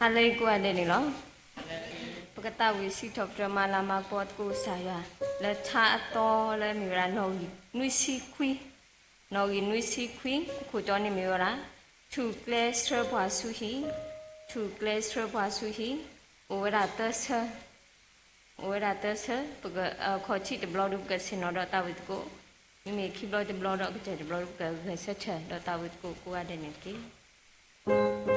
ဟါလၢအဂ့ၤကိးဂၤဒဲးန့ၣ်လီၤ. ပကသးဝံၣ်စံးထီၣ်ပတြၢၤမၤလၤမၤကပီၤသကိးကစၢ်ယွၤ လၢထါအသီလၢမ့ၢ်ဝဲဒၣ်နီၣ်ဂံၢ်နွံဆံခွံ, နီၣ်ဂံၢ်နွံဆံခွံ အခိၣ်တီန့ၣ်မ့ၢ်ဝဲဒၣ် ထူၣ်ကျဲဆှၢပှၤဆူဟံၣ်, ထူၣ်ကျဲဆှၢပှၤဆူဟံၣ်, အိၣ်ဝဲဒၣ်သၢဆၢ အိၣ်ဝဲဒၣ်သၢဆၢ, ပက အခီၣ်ထံးတဘျီဒီး ပကဆ့ၣ်နီၤဒီးသးဝံၣ်သကိး, မ့မ့ၢ်ခံဘျီတဘျီဒီး ကတၢၢ်တဘျီဒီး ပကဂဲၤဆၢထၢၣ်ဒီးသးဝံၣ်သကိးကိးဂၤဒဲးန့ၣ်တက့ၢ်.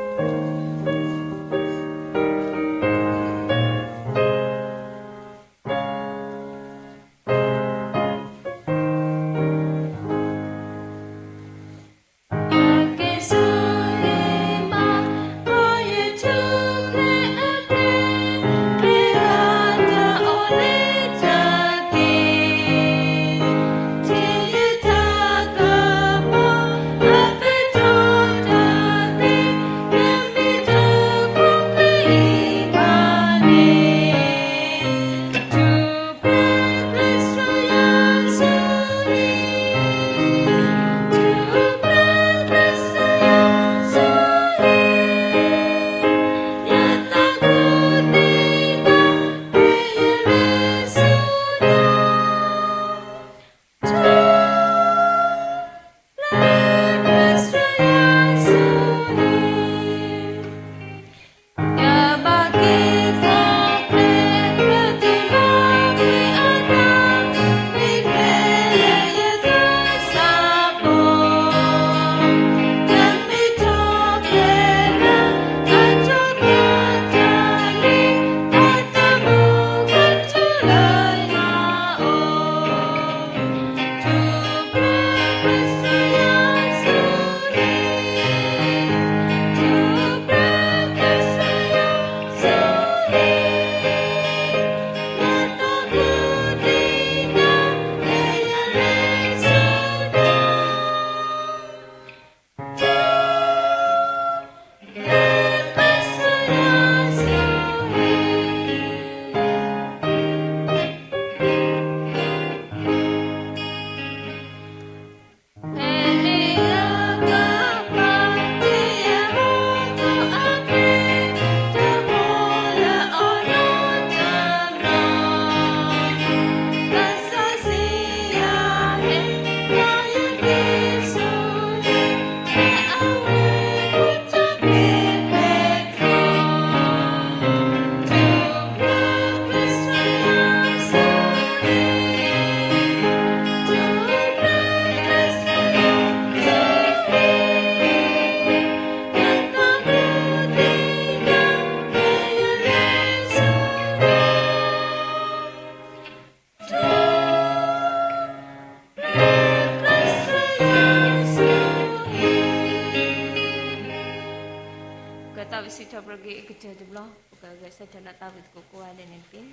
ကသးဝံၣ်စံးထီၣ်ပတြၢၤက့ၤအကတၢၢ်တဘျီ, ပကဂဲၤဆၢထၢၣ်ဒီးသးဝံၣ်သကိးကိးဂၤဒဲးန့ၣ်တက့ၢ်.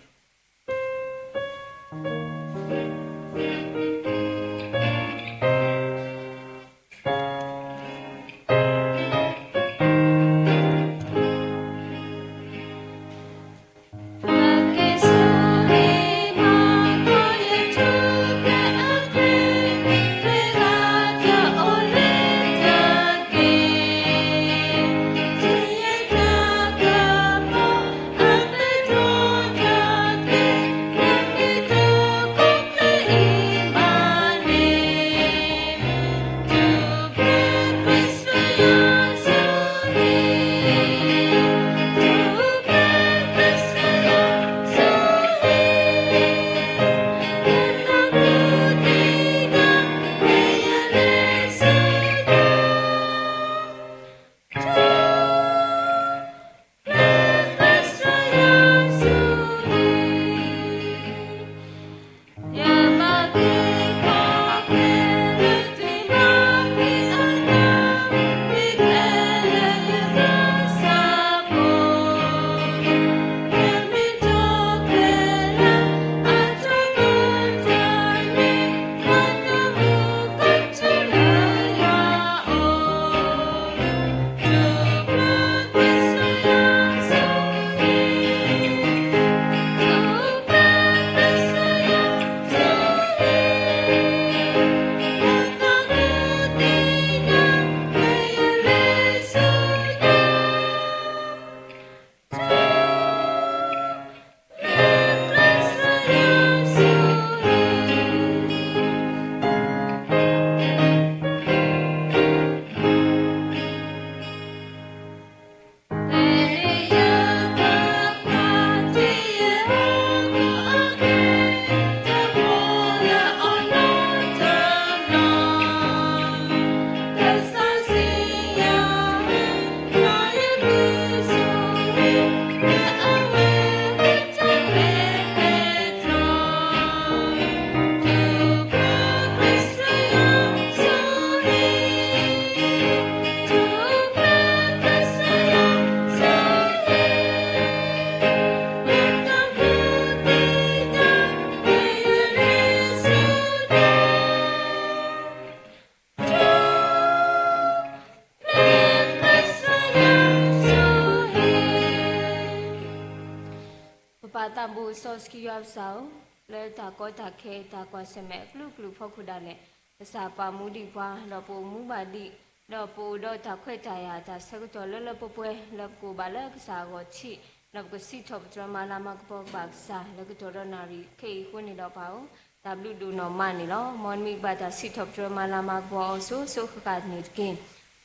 အိၣ်စီဆှံယွၤပကစၢ်ဧၢ, လၢတၢ်ကီတၢ်ခဲ တၢ်ကွၢ်ဆၢၣ်မဲာ်အကလုာ်ကလုာ်ဖီခိၣ်ဒၣ်လဲာ်, ကစၢ်ပာ်မူဒံးပှၤ ဒီးပအိၣ်မူဘၣ်ဒံး, ဒီးပအိၣ်ဒီးတၢ်ခွဲးတၢ်ယာ်တၢ်ဆၢကတီၢ်လၢလၢပှဲၤပှဲၤ လၢပကအိၣ်ဘၣ်လၢကစၢ်အဂီၢ်ထံး, ဒီးပကစံးထီၣ်ပတြၢၤမၤလၤမၤကပီၤကဘၣ်ကစၢ် လၢကတီၢ်ဒီးနၣ်ရံၣ်ခဲအံၤအဃိန့ၣ်ဒီးပၢ်ဧၢ, တၢ်ဘျုးဒိၣ်နီၢ်မးန့ၣ်လီၤ. မ်နမံၤကဘၣ်တၢ်စံးထီၣ်ပတြၢၤမၤလၤမၤကပီၤအီၤစိၤစိၤဃၣ်ဃၣ်န့ၣ်တက့ၢ်.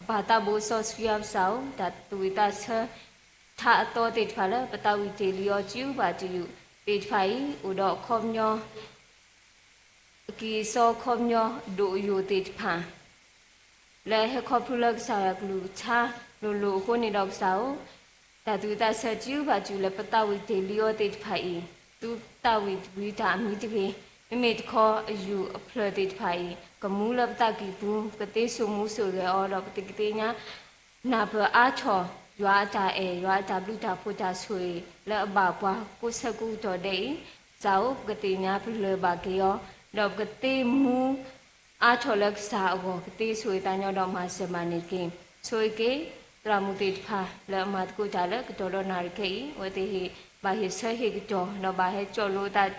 ပၢ်သးဘိစီဆှံယွၤပကစၢ်ဧၢ, တၢ်သူၣ်ဝံၣ်သးဆၢ ထါအသီသ့ၣ်တဖၣ်လၢ ပသးဝံၣ်တ့ၢ်လံအီၤ စုဘၣ်တယုၢ်သ့ၣ်တဖၣ်အံၤ အိၣ်ဒီးအခီပညီ အကံၢ်အစီအခီပညီ ဒိၣ်အယိာ်သ့ၣ်တဖၣ် လၢဟဲခီဖျိလၢကစၢ်ယွၤကလုၢ်ကထါလိၤလိၤအဃိန့ၣ်ဒီးကစၢ်ဧၢ, တၢ်သူၣ်ဝံၣ်သးဆၢစုဘၣ်တယုၢ်လၢပသးဝံၣ်တ့ၢ်လံအီၤသ့ၣ်တဖၣ်အံၤ သုသးဝံၣ်တဝံၤတၢ်အမံၤတဂ့ၤ, မ့မ့ၢ်တခီအယုၢ်အဖျၢၣ်သ့ၣ်တဖၣ်အံၤ ကမူလၢပသးကံၢ်ပူၤ ကသ့စိာ်မူစိာ်ဂဲၤအီၤဒီးပသ့ၣ်ကသ့ၣ်ညါ နၢ်ပၢၢ်အါထီၣ် ယွၤအတၢ်အဲၣ် ယွၤအတၢ်ဘျုးတၢ်ဖှိၣ်တၢ်ဆိၣ်ဂ့ၤ လၢအဘၣ်ပှၤကိးဆၢကိးကတီၢ်ဒဲးအံၤ, ကစၢ်ဧၢ ပကသ့ၣ်ညါပလၢၢ်ဘၣ်က့ၤအီၤ, ဒီးပကသ့မူအါထီၣ်လၢကစၢ်အဂီၢ် ကသ့ဆိၣ်ဂ့ၤသးညီဒီးမၤစၢၤဘၣ်န့ၣ်တက့ၢ်. ဆိၣ်ဂ့ၤက့ၤ သရၣ်မုၣ်သ့ၣ်တဖၣ် လၢအမၤသကိးတၢ်လၢကတီၢ်ဒီးနၣ်ရံၣ်ခဲအံၤ အဝဲသ့ၣ်ဟ့ၣ်ဘၣ်ဟ့ၣ်ဆၢဟ့ၣ်ကတီၢ် ဒီးဘၣ်ဟဲကၠီၣ်လိသး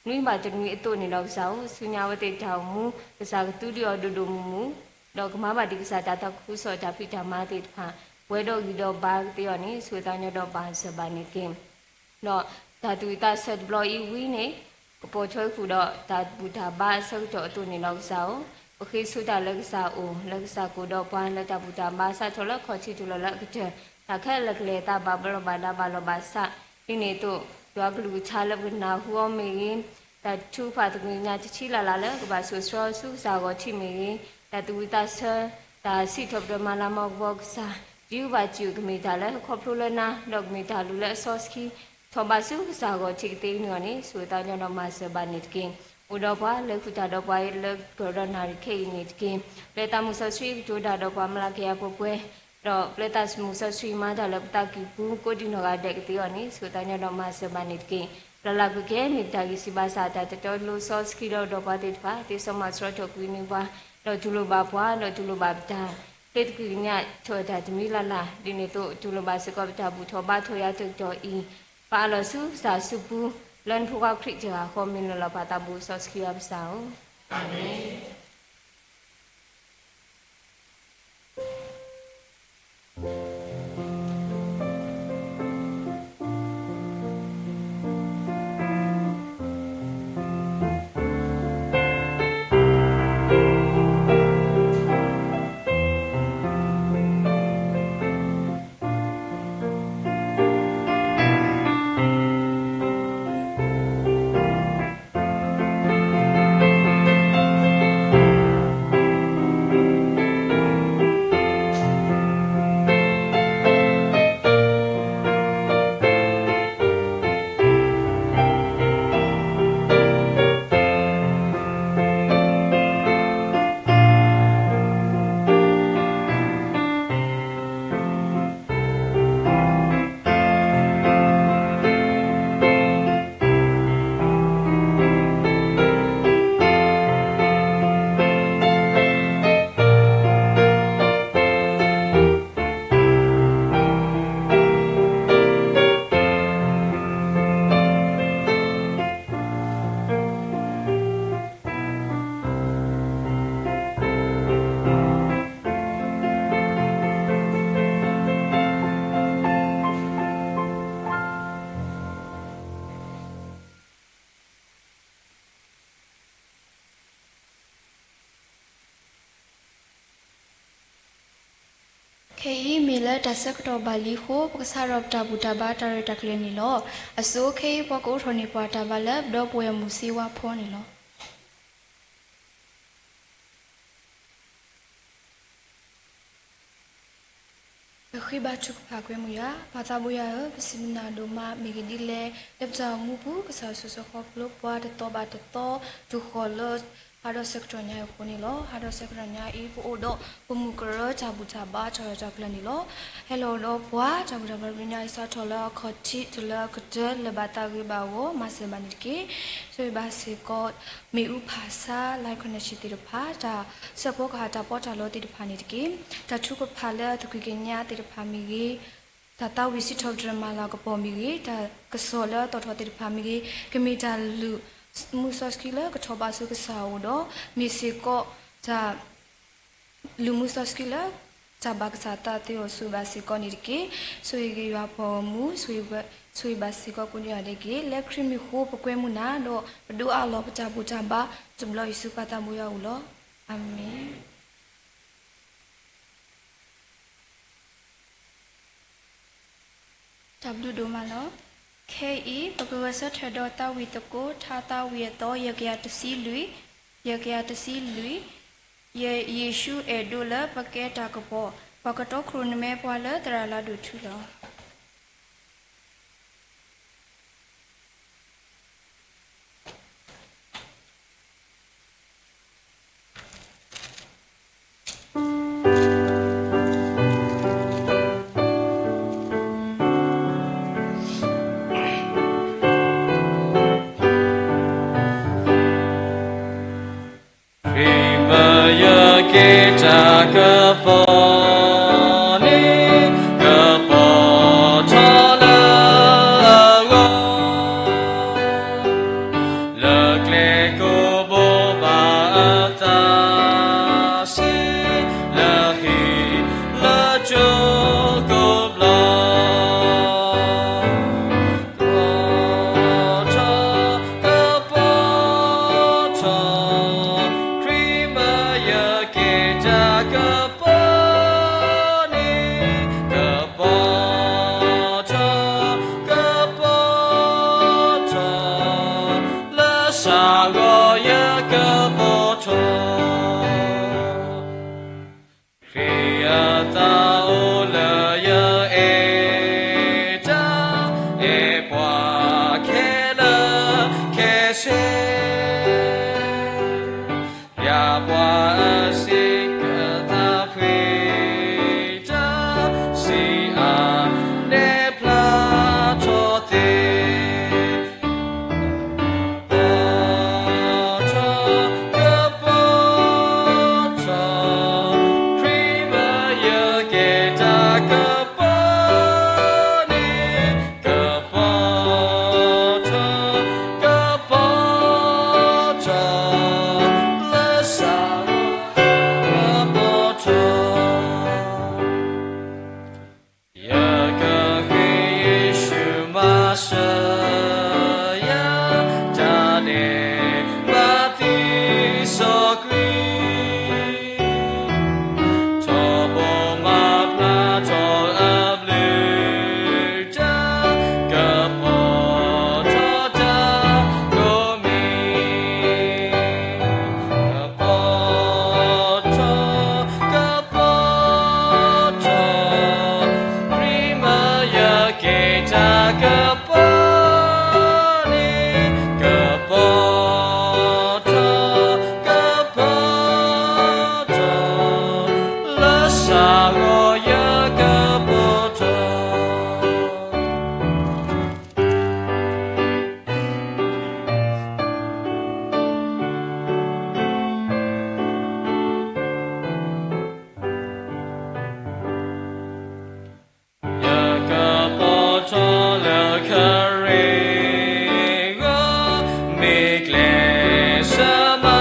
နွံဘၣ်တနွံအသိးန့ၣ်ဒီးကစၢ်ဧၢ, ဆူညါအဝဲသ့ၣ်တၢ်အိၣ်မူ ကစၢ်ကသူဒံးအီၤဒိၣ်ဒိၣ်မုၢ်မုၢ်, ဒီးကမၤဘၣ်ဒံးကစၢ်တၢ်သးခုကစီၣ်တၢ်ဖံးတၢ်မၤသ့ၣ်တဖၣ် ပှဲၤဒီးဂံၢ်ဒီးဘါကသ့အီၤန့ၣ် ဆိၣ်ဂ့ၤသးညီဒီးမၤစၢၤဘၣ်န့ၣ်တက့ၢ်. ဒီးတၢ်သူၣ်ဝံၣ်သးဆၢတဘျီအံၤဝံၤန့ၣ် ကပိာ်ထွဲဃုာ်ဒီးတၢ်ဘူၣ်တၢ်ဘါအဆၢကတီၢ်အသိးန့ၣ်ဒီးကစၢ်ဧၢ, ပဃ့ဆိတၢ်လၢကစၢ်အအိၣ် လၢကစၢ်ကအိၣ်ဒီးပှၤ လၢတၢ်ဘူၣ်တၢ်ဘါစးထီၣ်လၢခီၣ်ထံးတုၤလီၤလၢအကတၢၢ် တၢ်ခဲလၢာ်ကလဲၤအသးဘၣ်ဘျီးဘၣ်ဒါဘၣ်လီၤဘၣ်စး, ဒ်န့ၣ်အသိး ယွၤကလုၢ်ကထါလၢပကနၢ်ဟူအီၤမ့ၢ်ဂ့ၤ, တၢ်ထုကဖၣ်သကွံာ်ကညးတဆံလၢ်လၢ်လၢ ကဘၣ်စိာ်ဆှၢဆူကစၢ်အဂီၢ်ထံးမ့ၢ်ဂ့ၤ, တၢ်သူၣ်ဝံၣ်သးဆၢ တၢ်စံးထီၣ်ပတြၢၤမၤလၤမၤကပီၤကစၢ် တယုၢ်ဘၣ်တယုၢ် ကမ့ၢ်တၢ်လၢဟဲခီဖျိလၢနၤ ဒီးကမ့ၢ်တၢ်လုၢ်လၢအစီဆှံ ထီၣ်ဘးဆူကစၢ်အဂီၢ်ထံးကသ့န့ၢ်အီၤန့ၣ် ဆိၣ်ဂ့ၤသးညီဒီးမၤစၢၤဘၣ်န့ၣ်တက့ၢ်. အိၣ်ဒီးပှၤ လဲၤဃုာ်တၢ်ဒီးပှၤလၢကတီၢ်ဒီးနၣ်ရံၣ်ခဲအံၤန့ၣ်တက့ၢ်. ပျဲသးမုၣ်စီဆှံကတိၤတၢ်ဒီးပှၤ မလၤကယၤပှဲၤပှဲၤ, ဒီးပျဲသးမုၣ်စီဆှံမၤတၢ်လၢပသးကံၢ်ပူၤ ကိးဒံနီၢ်ဂၤဒဲးကသ့အီၤန့ၣ် ဆိၣ်ဂ့ၤသးညီဒီးမၤစၢၤဘၣ်န့ၣ်တက့ၢ်. လၢ်လၢ်ကွံာ်က့ၤ မ့ၢ်ပတၢ်ဂံၢ်စၢ်ဘါစၢ် တၢ်တတီလိၤစီဆှံဒီးဒီးပှၤသ့ၣ်တဖၣ် သ့စီမၤဆှီထီၣ်ကွံာ်န့ၢ်ပှၤ, ဒီးတူၢ်လိာ်ဘၣ်ပှၤ ဒီးတူၢ်လိာ်ဘၣ်ပတၢ် ဃ့သကွံာ်ကညးထီၣ်တၢ်တမံၤလၢ်လၢ် ဒ်န့ၣ်အသိး တူၢ်လိာ်ဘၣ်စ့ၢ်ကီးပတၢ်ဘူၣ်ထီၣ်ဘါထီၣ်ယၤတကတီၢ်အံၤ, ပအၢၣ်လီၤဆူကစၢ်အစုပူၤ လၢနဖိခွါခရံာ်တဂၤဃီ မ့ၢ်နလီၤပၢ်သးဘိစီဆှံယွၤပကစၢ်ဧၢ, အၤမ့ၣ်. ခဲအံၤမ့ၢ်လၢတၢ်ဆၢကတီၢ်ဘၣ်လံအဃိ ပကစးထီၣ်ပတၢ်ဘူၣ်တၢ်ဘါတၢ်ရဲၣ်တၢ်ကျဲၤန့ၣ်လီၤ. အဆိခဲအံၤ ပှၤကအိးထီၣ်န့ၢ်ပှၤတၢ်ဘါလၢ ပဒီပုၢ်ဝဲၢ်မုၢ်စ့ဝါဖီန့ၣ်လီၤ. ပဃ့ဘါထုကဖၣ်ကွဲမုာ်ယွၤ, ပၢ်သးဘိယွၤဧၢ, ပစံးဘျုးနၤဒိၣ်မး မ့ၢ်ဂ့ၢ်ဒ်လဲၣ် လၢပတၢ်အိၣ်မူပူၤ ကစၢ်ယွၤစိာ်ဆှၢခီဖျိပှၤတသီဘၣ်တသီ တုၤဃီၤလၢ ဟါဒီးဆၢကတီၢ်ညါအံၤအဃိန့ၣ်လီၤ. ဟါဒီးဆၢကတီၢ်ညါအံၤ ပအိၣ်ဒီးပမုၢ်ကရၢတၢ်ဘူၣ်တၢ်ဘါတၢ်ရဲၣ်တၢ်ကျဲၤန့ၣ်လီၤ. ဟဲလီၤဒီးပှၤတၢ်ဘူၣ်တၢ်ဘါတနံၤညါအံၤ စးထီၣ်လၢအခီၣ်ထံးတုၤလၢအကတၢၢ် လၢဘၣ်သးဂ့ၤဘၣ်ဂီၢ် မၤစၢၤဘၣ်န့ၣ်တက့ၢ်. ဆိၣ်ဂ့ၤဘၣ်စ့ၢ်ကီး မ့ၣ်အူဖးဆါ Live Connection သ့ၣ်တဖၣ် တၢ်ဆၢဖိကဟၣ်တၢ်ပီးတၢ်လီသ့ၣ်တဖၣ်န့ၣ်တက့ၢ်. တၢ်ထုကဖၣ်လၢသကွံၢ်ကညးသ့ၣ်တဖၣ်မ့ၢ်ဂ့ၤ, တၢ်သးဝံၣ်စံးထီၣ်ပတြၢၤမၤလၤကပီၤမ့ၢ်ဂ့ၤ, တၢ်ကစီၣ်လၢအသီၣ်ထီၣ်သ့ၣ်တဖၣ်မ့ၢ်ဂ့ၤ, ကမ့ၢ်တၢ်လုၢ်မူစီဆှံလၢကထီၣ်ဘၣ်ဆူကစၢ်အအိၣ်ဒီး မ့ၢ်စ့ၢ်ကီးတၢ် လုၢ်မူစီဆှံလၢ တၢ်ဘၣ်ကစၢ်သးသ့အီၤဆိၣ်ဂ့ၤဘၣ်စ့ၢ်ကီးန့ၣ်တက့ၢ်. ဆိၣ်ဂ့ၤက့ၤယွၤအပှၤဂီၢ်မုၢ်, ဆိၣ်ဂ့ၤဘၣ်စ့ၢ်ကီးကိးဂၤဒဲးတက့ၢ်. လၢခရံာ်မံၤအဃိပကွဲမုာ်နၤ, ဒီးပဒိးအးလီၤပတၢ်ဘူၣ်တၢ်ဘါ, တဘျီအံၤဆူပၢ်သးဘိယွၤအအိၣ်လီၤ. အၤမ့ၣ်. တၢ်ဘျုးဒိၣ်မးလီၤ. ခဲအံၤ ပကဂဲၤဆၢထၢၣ်ဒီးသးဝံၣ်သကိး ထါသးဝံၣ်အသီ ယဲၢ်ကယၤတဆံလွံၢ်, ယဲၢ်ကယၤတဆံလွံၢ်, ယ, ယ့ၣ်ၡူးအဲၣ်ဒိးလၢပကဲတၢ်ကပီၤ, ပှၤကတိၤခိၣ်နမဲပှၤလၢသရၣ်လၤဒိၣ်ထူလီၤ. ခရံာ်မ့ၢ်ယက့ၤတၢ်ကပီၤန့ၣ်, ကပီၤထီၣ်လၢအဂီၢ်, လၢကျဲကိးဘိဘၣ်အသးဆံး, လၢဟံၣ်လၢကၠိကိးဘျီ ကပီၤထီၣ်, ကပီၤထီၣ်, ခရံာ်မ့ၢ်ယက့ၤတၢ်ကပီၤန့ၣ်, ကပီၤထီၣ်, ကပီၤထီၣ်, လၢစးဂီၤယကပီၤထီၣ် ခရံာ်အသးအိၣ်လၢယအဲၣ်တၢ်, အဲၣ်ပှၤခဲလၢာ်ခဲဆ့, ယပှၤအဆံးကသးဖှံတၢ်, ဆံးအါနဲဖျါထီၣ်သ့ ကပီၤထီၣ်, ကပီၤထီၣ်, ခရံာ်မ့ၢ်ယက့ၤတၢ်ကပီၤန့ၣ်, ကပီၤထီၣ်, ကပီၤထီၣ်, လၢစးဂီၤ ကပီၤထီၣ် ယကဃ့ယ့ၣ်ၡူးမၤစၢၤယၤ, တၢ်န့ၣ်မၤသံစီကွံာ်, ထီဘိမၤဖျါထီၣ်အဘျုးတၢ်, ကပီၤထီၣ်တၢ်ကိးမံၤ ကပီၤထီၣ်, ကပီၤထီၣ်, ခရံာ်မ့ၢ်ယက့ၤတၢ်ကပီၤန့ၣ်, ကပီၤထီၣ်, ကပီၤထီၣ်, လၢစးဂီၤယကပီၤထီၣ် ယကပီၤထီၣ်လၢခရံာ်အဂီၢ်, မ့ၢ်ကျဲးစၢးမၤ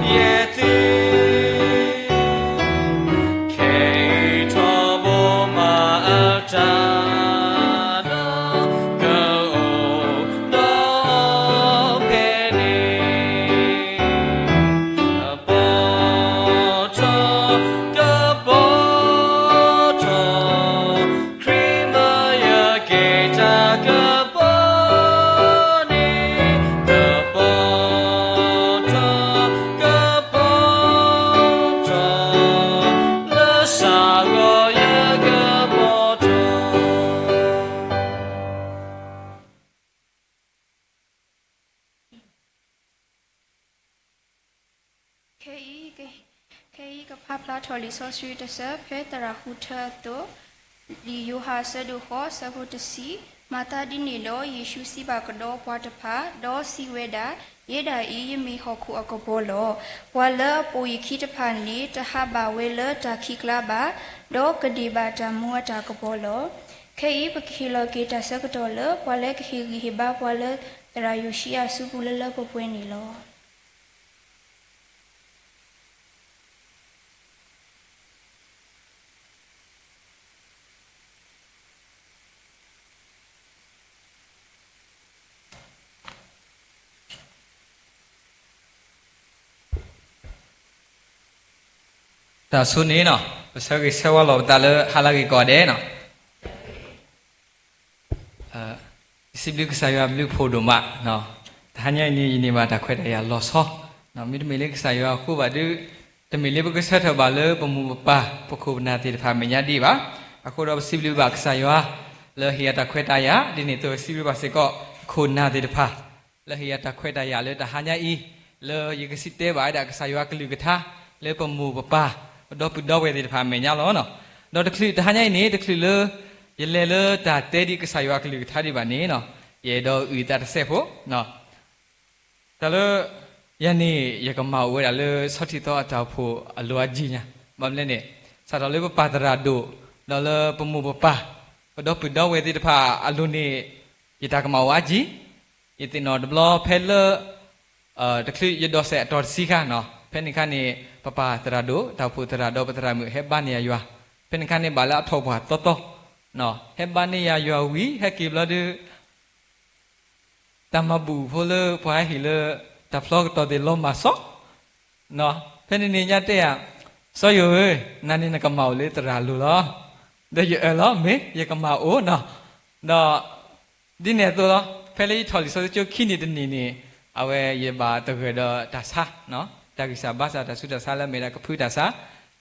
ယဲၢ်သ့, ခဲအံၤထီဘိမၤအတၢ်ဒီး ကအိၣ်ဒီးဖဲန့ၣ် ကပီၤထီၣ်, ကပီၤထီၣ်, ခရံာ်မ့ၢ်ယက့ၤတၢ်ကပီၤန့ၣ်, ကပီၤထီၣ်, ကပီၤထီၣ်, လၢစးဂီၤယကပီၤထီၣ် ခဲအံၤ, ခဲအံၤကဖးဖျါထီၣ်လံာ်စီဆှံတဆၢ ဖဲသရၣ်ဃုထၢအသိး, လံာ်ယိၤဟၣ်အဆၢဒိၣ်ဃိး အဆၢဖိတဆံ, မၤသးဒ်န့ၣ်ဒီး ယ့ၣ်ၡူးစံးဘၣ်ကဒီးပှၤတဖၣ်, ဒီးစံးဝဲဒၣ်, ယဲဒၣ်အံၤ ယမ့ၢ်ဟီၣ်ခိၣ်အကပီၤလီၤ. ပှၤလၢအပိာ်ယခံတဖၣ်န့ၣ် တဟးဘၣ်ဝဲလၢတၢ်ခံးကျါဘၣ်, ဒီးကဒ့ၣ်ဘၣ်တၢ်မူအတၢ်ကပီၤလီၤ. ခဲအံၤပကဟ့ၣ်လီၤက့ၤတၢ်ဆၢကတီၢ်လၢ ပှၤလၢကဟ့ၣ်ဂံၢ်ဟ့ၣ်ဘါပှၤလၢသရၣ်ယိၤၡံယၤအစုပူၤလၢလၢပှဲၤပှဲၤန့ၣ်လီၤ. တၢ်ဆိန့ၣ်နီၤ ပဆၢဂ့ၤဆၢဝါလီၤပသးလၢဟါလၢဂ့ၤကိးဂၤဒဲးနီၤ. စံးဘျုးကစၢ်ယွၤဘျုးဖှိၣ်ဒိၣ်မး, တဟါညါအံၤန့ၣ် ယန့ၢ်ဘၣ်တၢ်ခွဲးတၢ်ယာ်လီၤဆီ, မ့တမ့ၢ်လၢကစၢ်ယွၤအဃိဘၣ်ဒီး, တမ့ၢ်လၢပကဆၢထၢၣ်ဘၣ်လၢပမိၢ်ပပၢ် ပခိၣ်ပနၢ်သ့ၣ်တဖၣ်မဲာ်ညါဒံးဘၣ်. အဃိဒီးပစံးဘျုးဘၣ်ကစၢ်ယွၤ လၢဟ့ၣ်ယၤတၢ်ခွဲးတၢ်ယာ်, ဒ်န့ၣ်အသိးစံးဘျုးဘၣ်စ့ၢ်ကီး ခိၣ်နၢ်သ့ၣ်တဖၣ် လၢဟ့ၣ်ယၤတၢ်ခွဲးတၢ်ယာ်လၢတဟါညါအံၤ, လၢယကစံးတဲဘၣ်ဝဲဒၣ်ကစၢ်ယွၤကလုၢ်ကထါ, လၢပမိၢ်ပပၢ်, ပဒီပုၢ်ဒီဝဲၢ်သ့ၣ်တဖၣ်အမဲာ်ညါလီၤ. ဒီးတချုးတဟါညါအံၤန့ၣ် တချုးလၢ ယလဲၤလၢတၢ်တဲဒ်ကစၢ်ယွၤကလုၢ်ကထါဒံးဘၣ်န့ၣ်, ယအဲၣ်ဒိးအုၣ်သးတစဲးဖိ တၢ်လၢ ယၤန့ၣ် ယကမၢ်အိၣ်ဝဲဒၣ်လၢဆီၣ်ထံသီအတၢ်အိၣ်ဖှိၣ်အလိၤအါကံၢ်ညါ, ဘၣ်မနုၤလဲၣ်န့ၣ်, စးထီၣ်လၢပပၢ်သရၣ်ဒိၣ်, ဒီးလၢပမိၢ်ပပၢ်, ပဒီပုၢ်ဒီဝဲၢ်သ့ၣ်တဖၣ်အလိၤန့ၣ်, ယတၢ်ကမၢ်အိၣ်အါကံၢ်, ယသ့ၣ်နီၣ်တဘျီဖဲလၢ တချုးယဒိးစဲးအတီၤတဆံခါနီၤ, ဖဲန့ၣ်ခါန့ၣ် ပပၢ်သရၣ်ဒိၣ်, တၢ်အိၣ်ဖှိၣ်သရၣ်ဒီးပသရၣ်မုၣ်ဟဲဘါန့ၢ်ယၤယွၤ, ဖဲန့ၣ်ခါန့ၣ်ဘၣ်လၢအထီၣ်ပှၢ်သီသီ, ဟဲဘါန့ၢ်ယၤယွၤဝံၤ ဟဲက့ၤဘျီဒီး တၢ်မၤဘူၣ်ဖိလၢပှၤဟဲဟ့ၣ်လၢ တၢ်ဖျီကတီၢ်သ့ၣ်လီၤမၢ်စီ, ဖဲန့ၣ်န့ၣ်ညါတဲယၤ, စီၤယိၣ်ဧၢ, နၤန့ၣ်နကမၢ်အိၣ်လၢသရၣ်အလိၤလီၤ, ဒီးယအၢၣ်လီၤ မ့ၢ်ယကမၢ်အိၣ်နီၤ, ဒီး ဒ်န့ၣ်အသိးလီၤ, ဖဲလၢယထီၣ်လံာ်စီဆှံကၠိခံနံၣ်တနံၣ်န့ၣ်, အဝဲယဘၣ်သဂၢၢ်ဒီးတၢ်ဆါ, တၢ်ဂံၢ်စၢ်ဘါစၢ်တၢ်ဆူးတၢ်ဆါလၢအမ့ၢ်ဒၣ်ကဖုတၢ်ဆါ,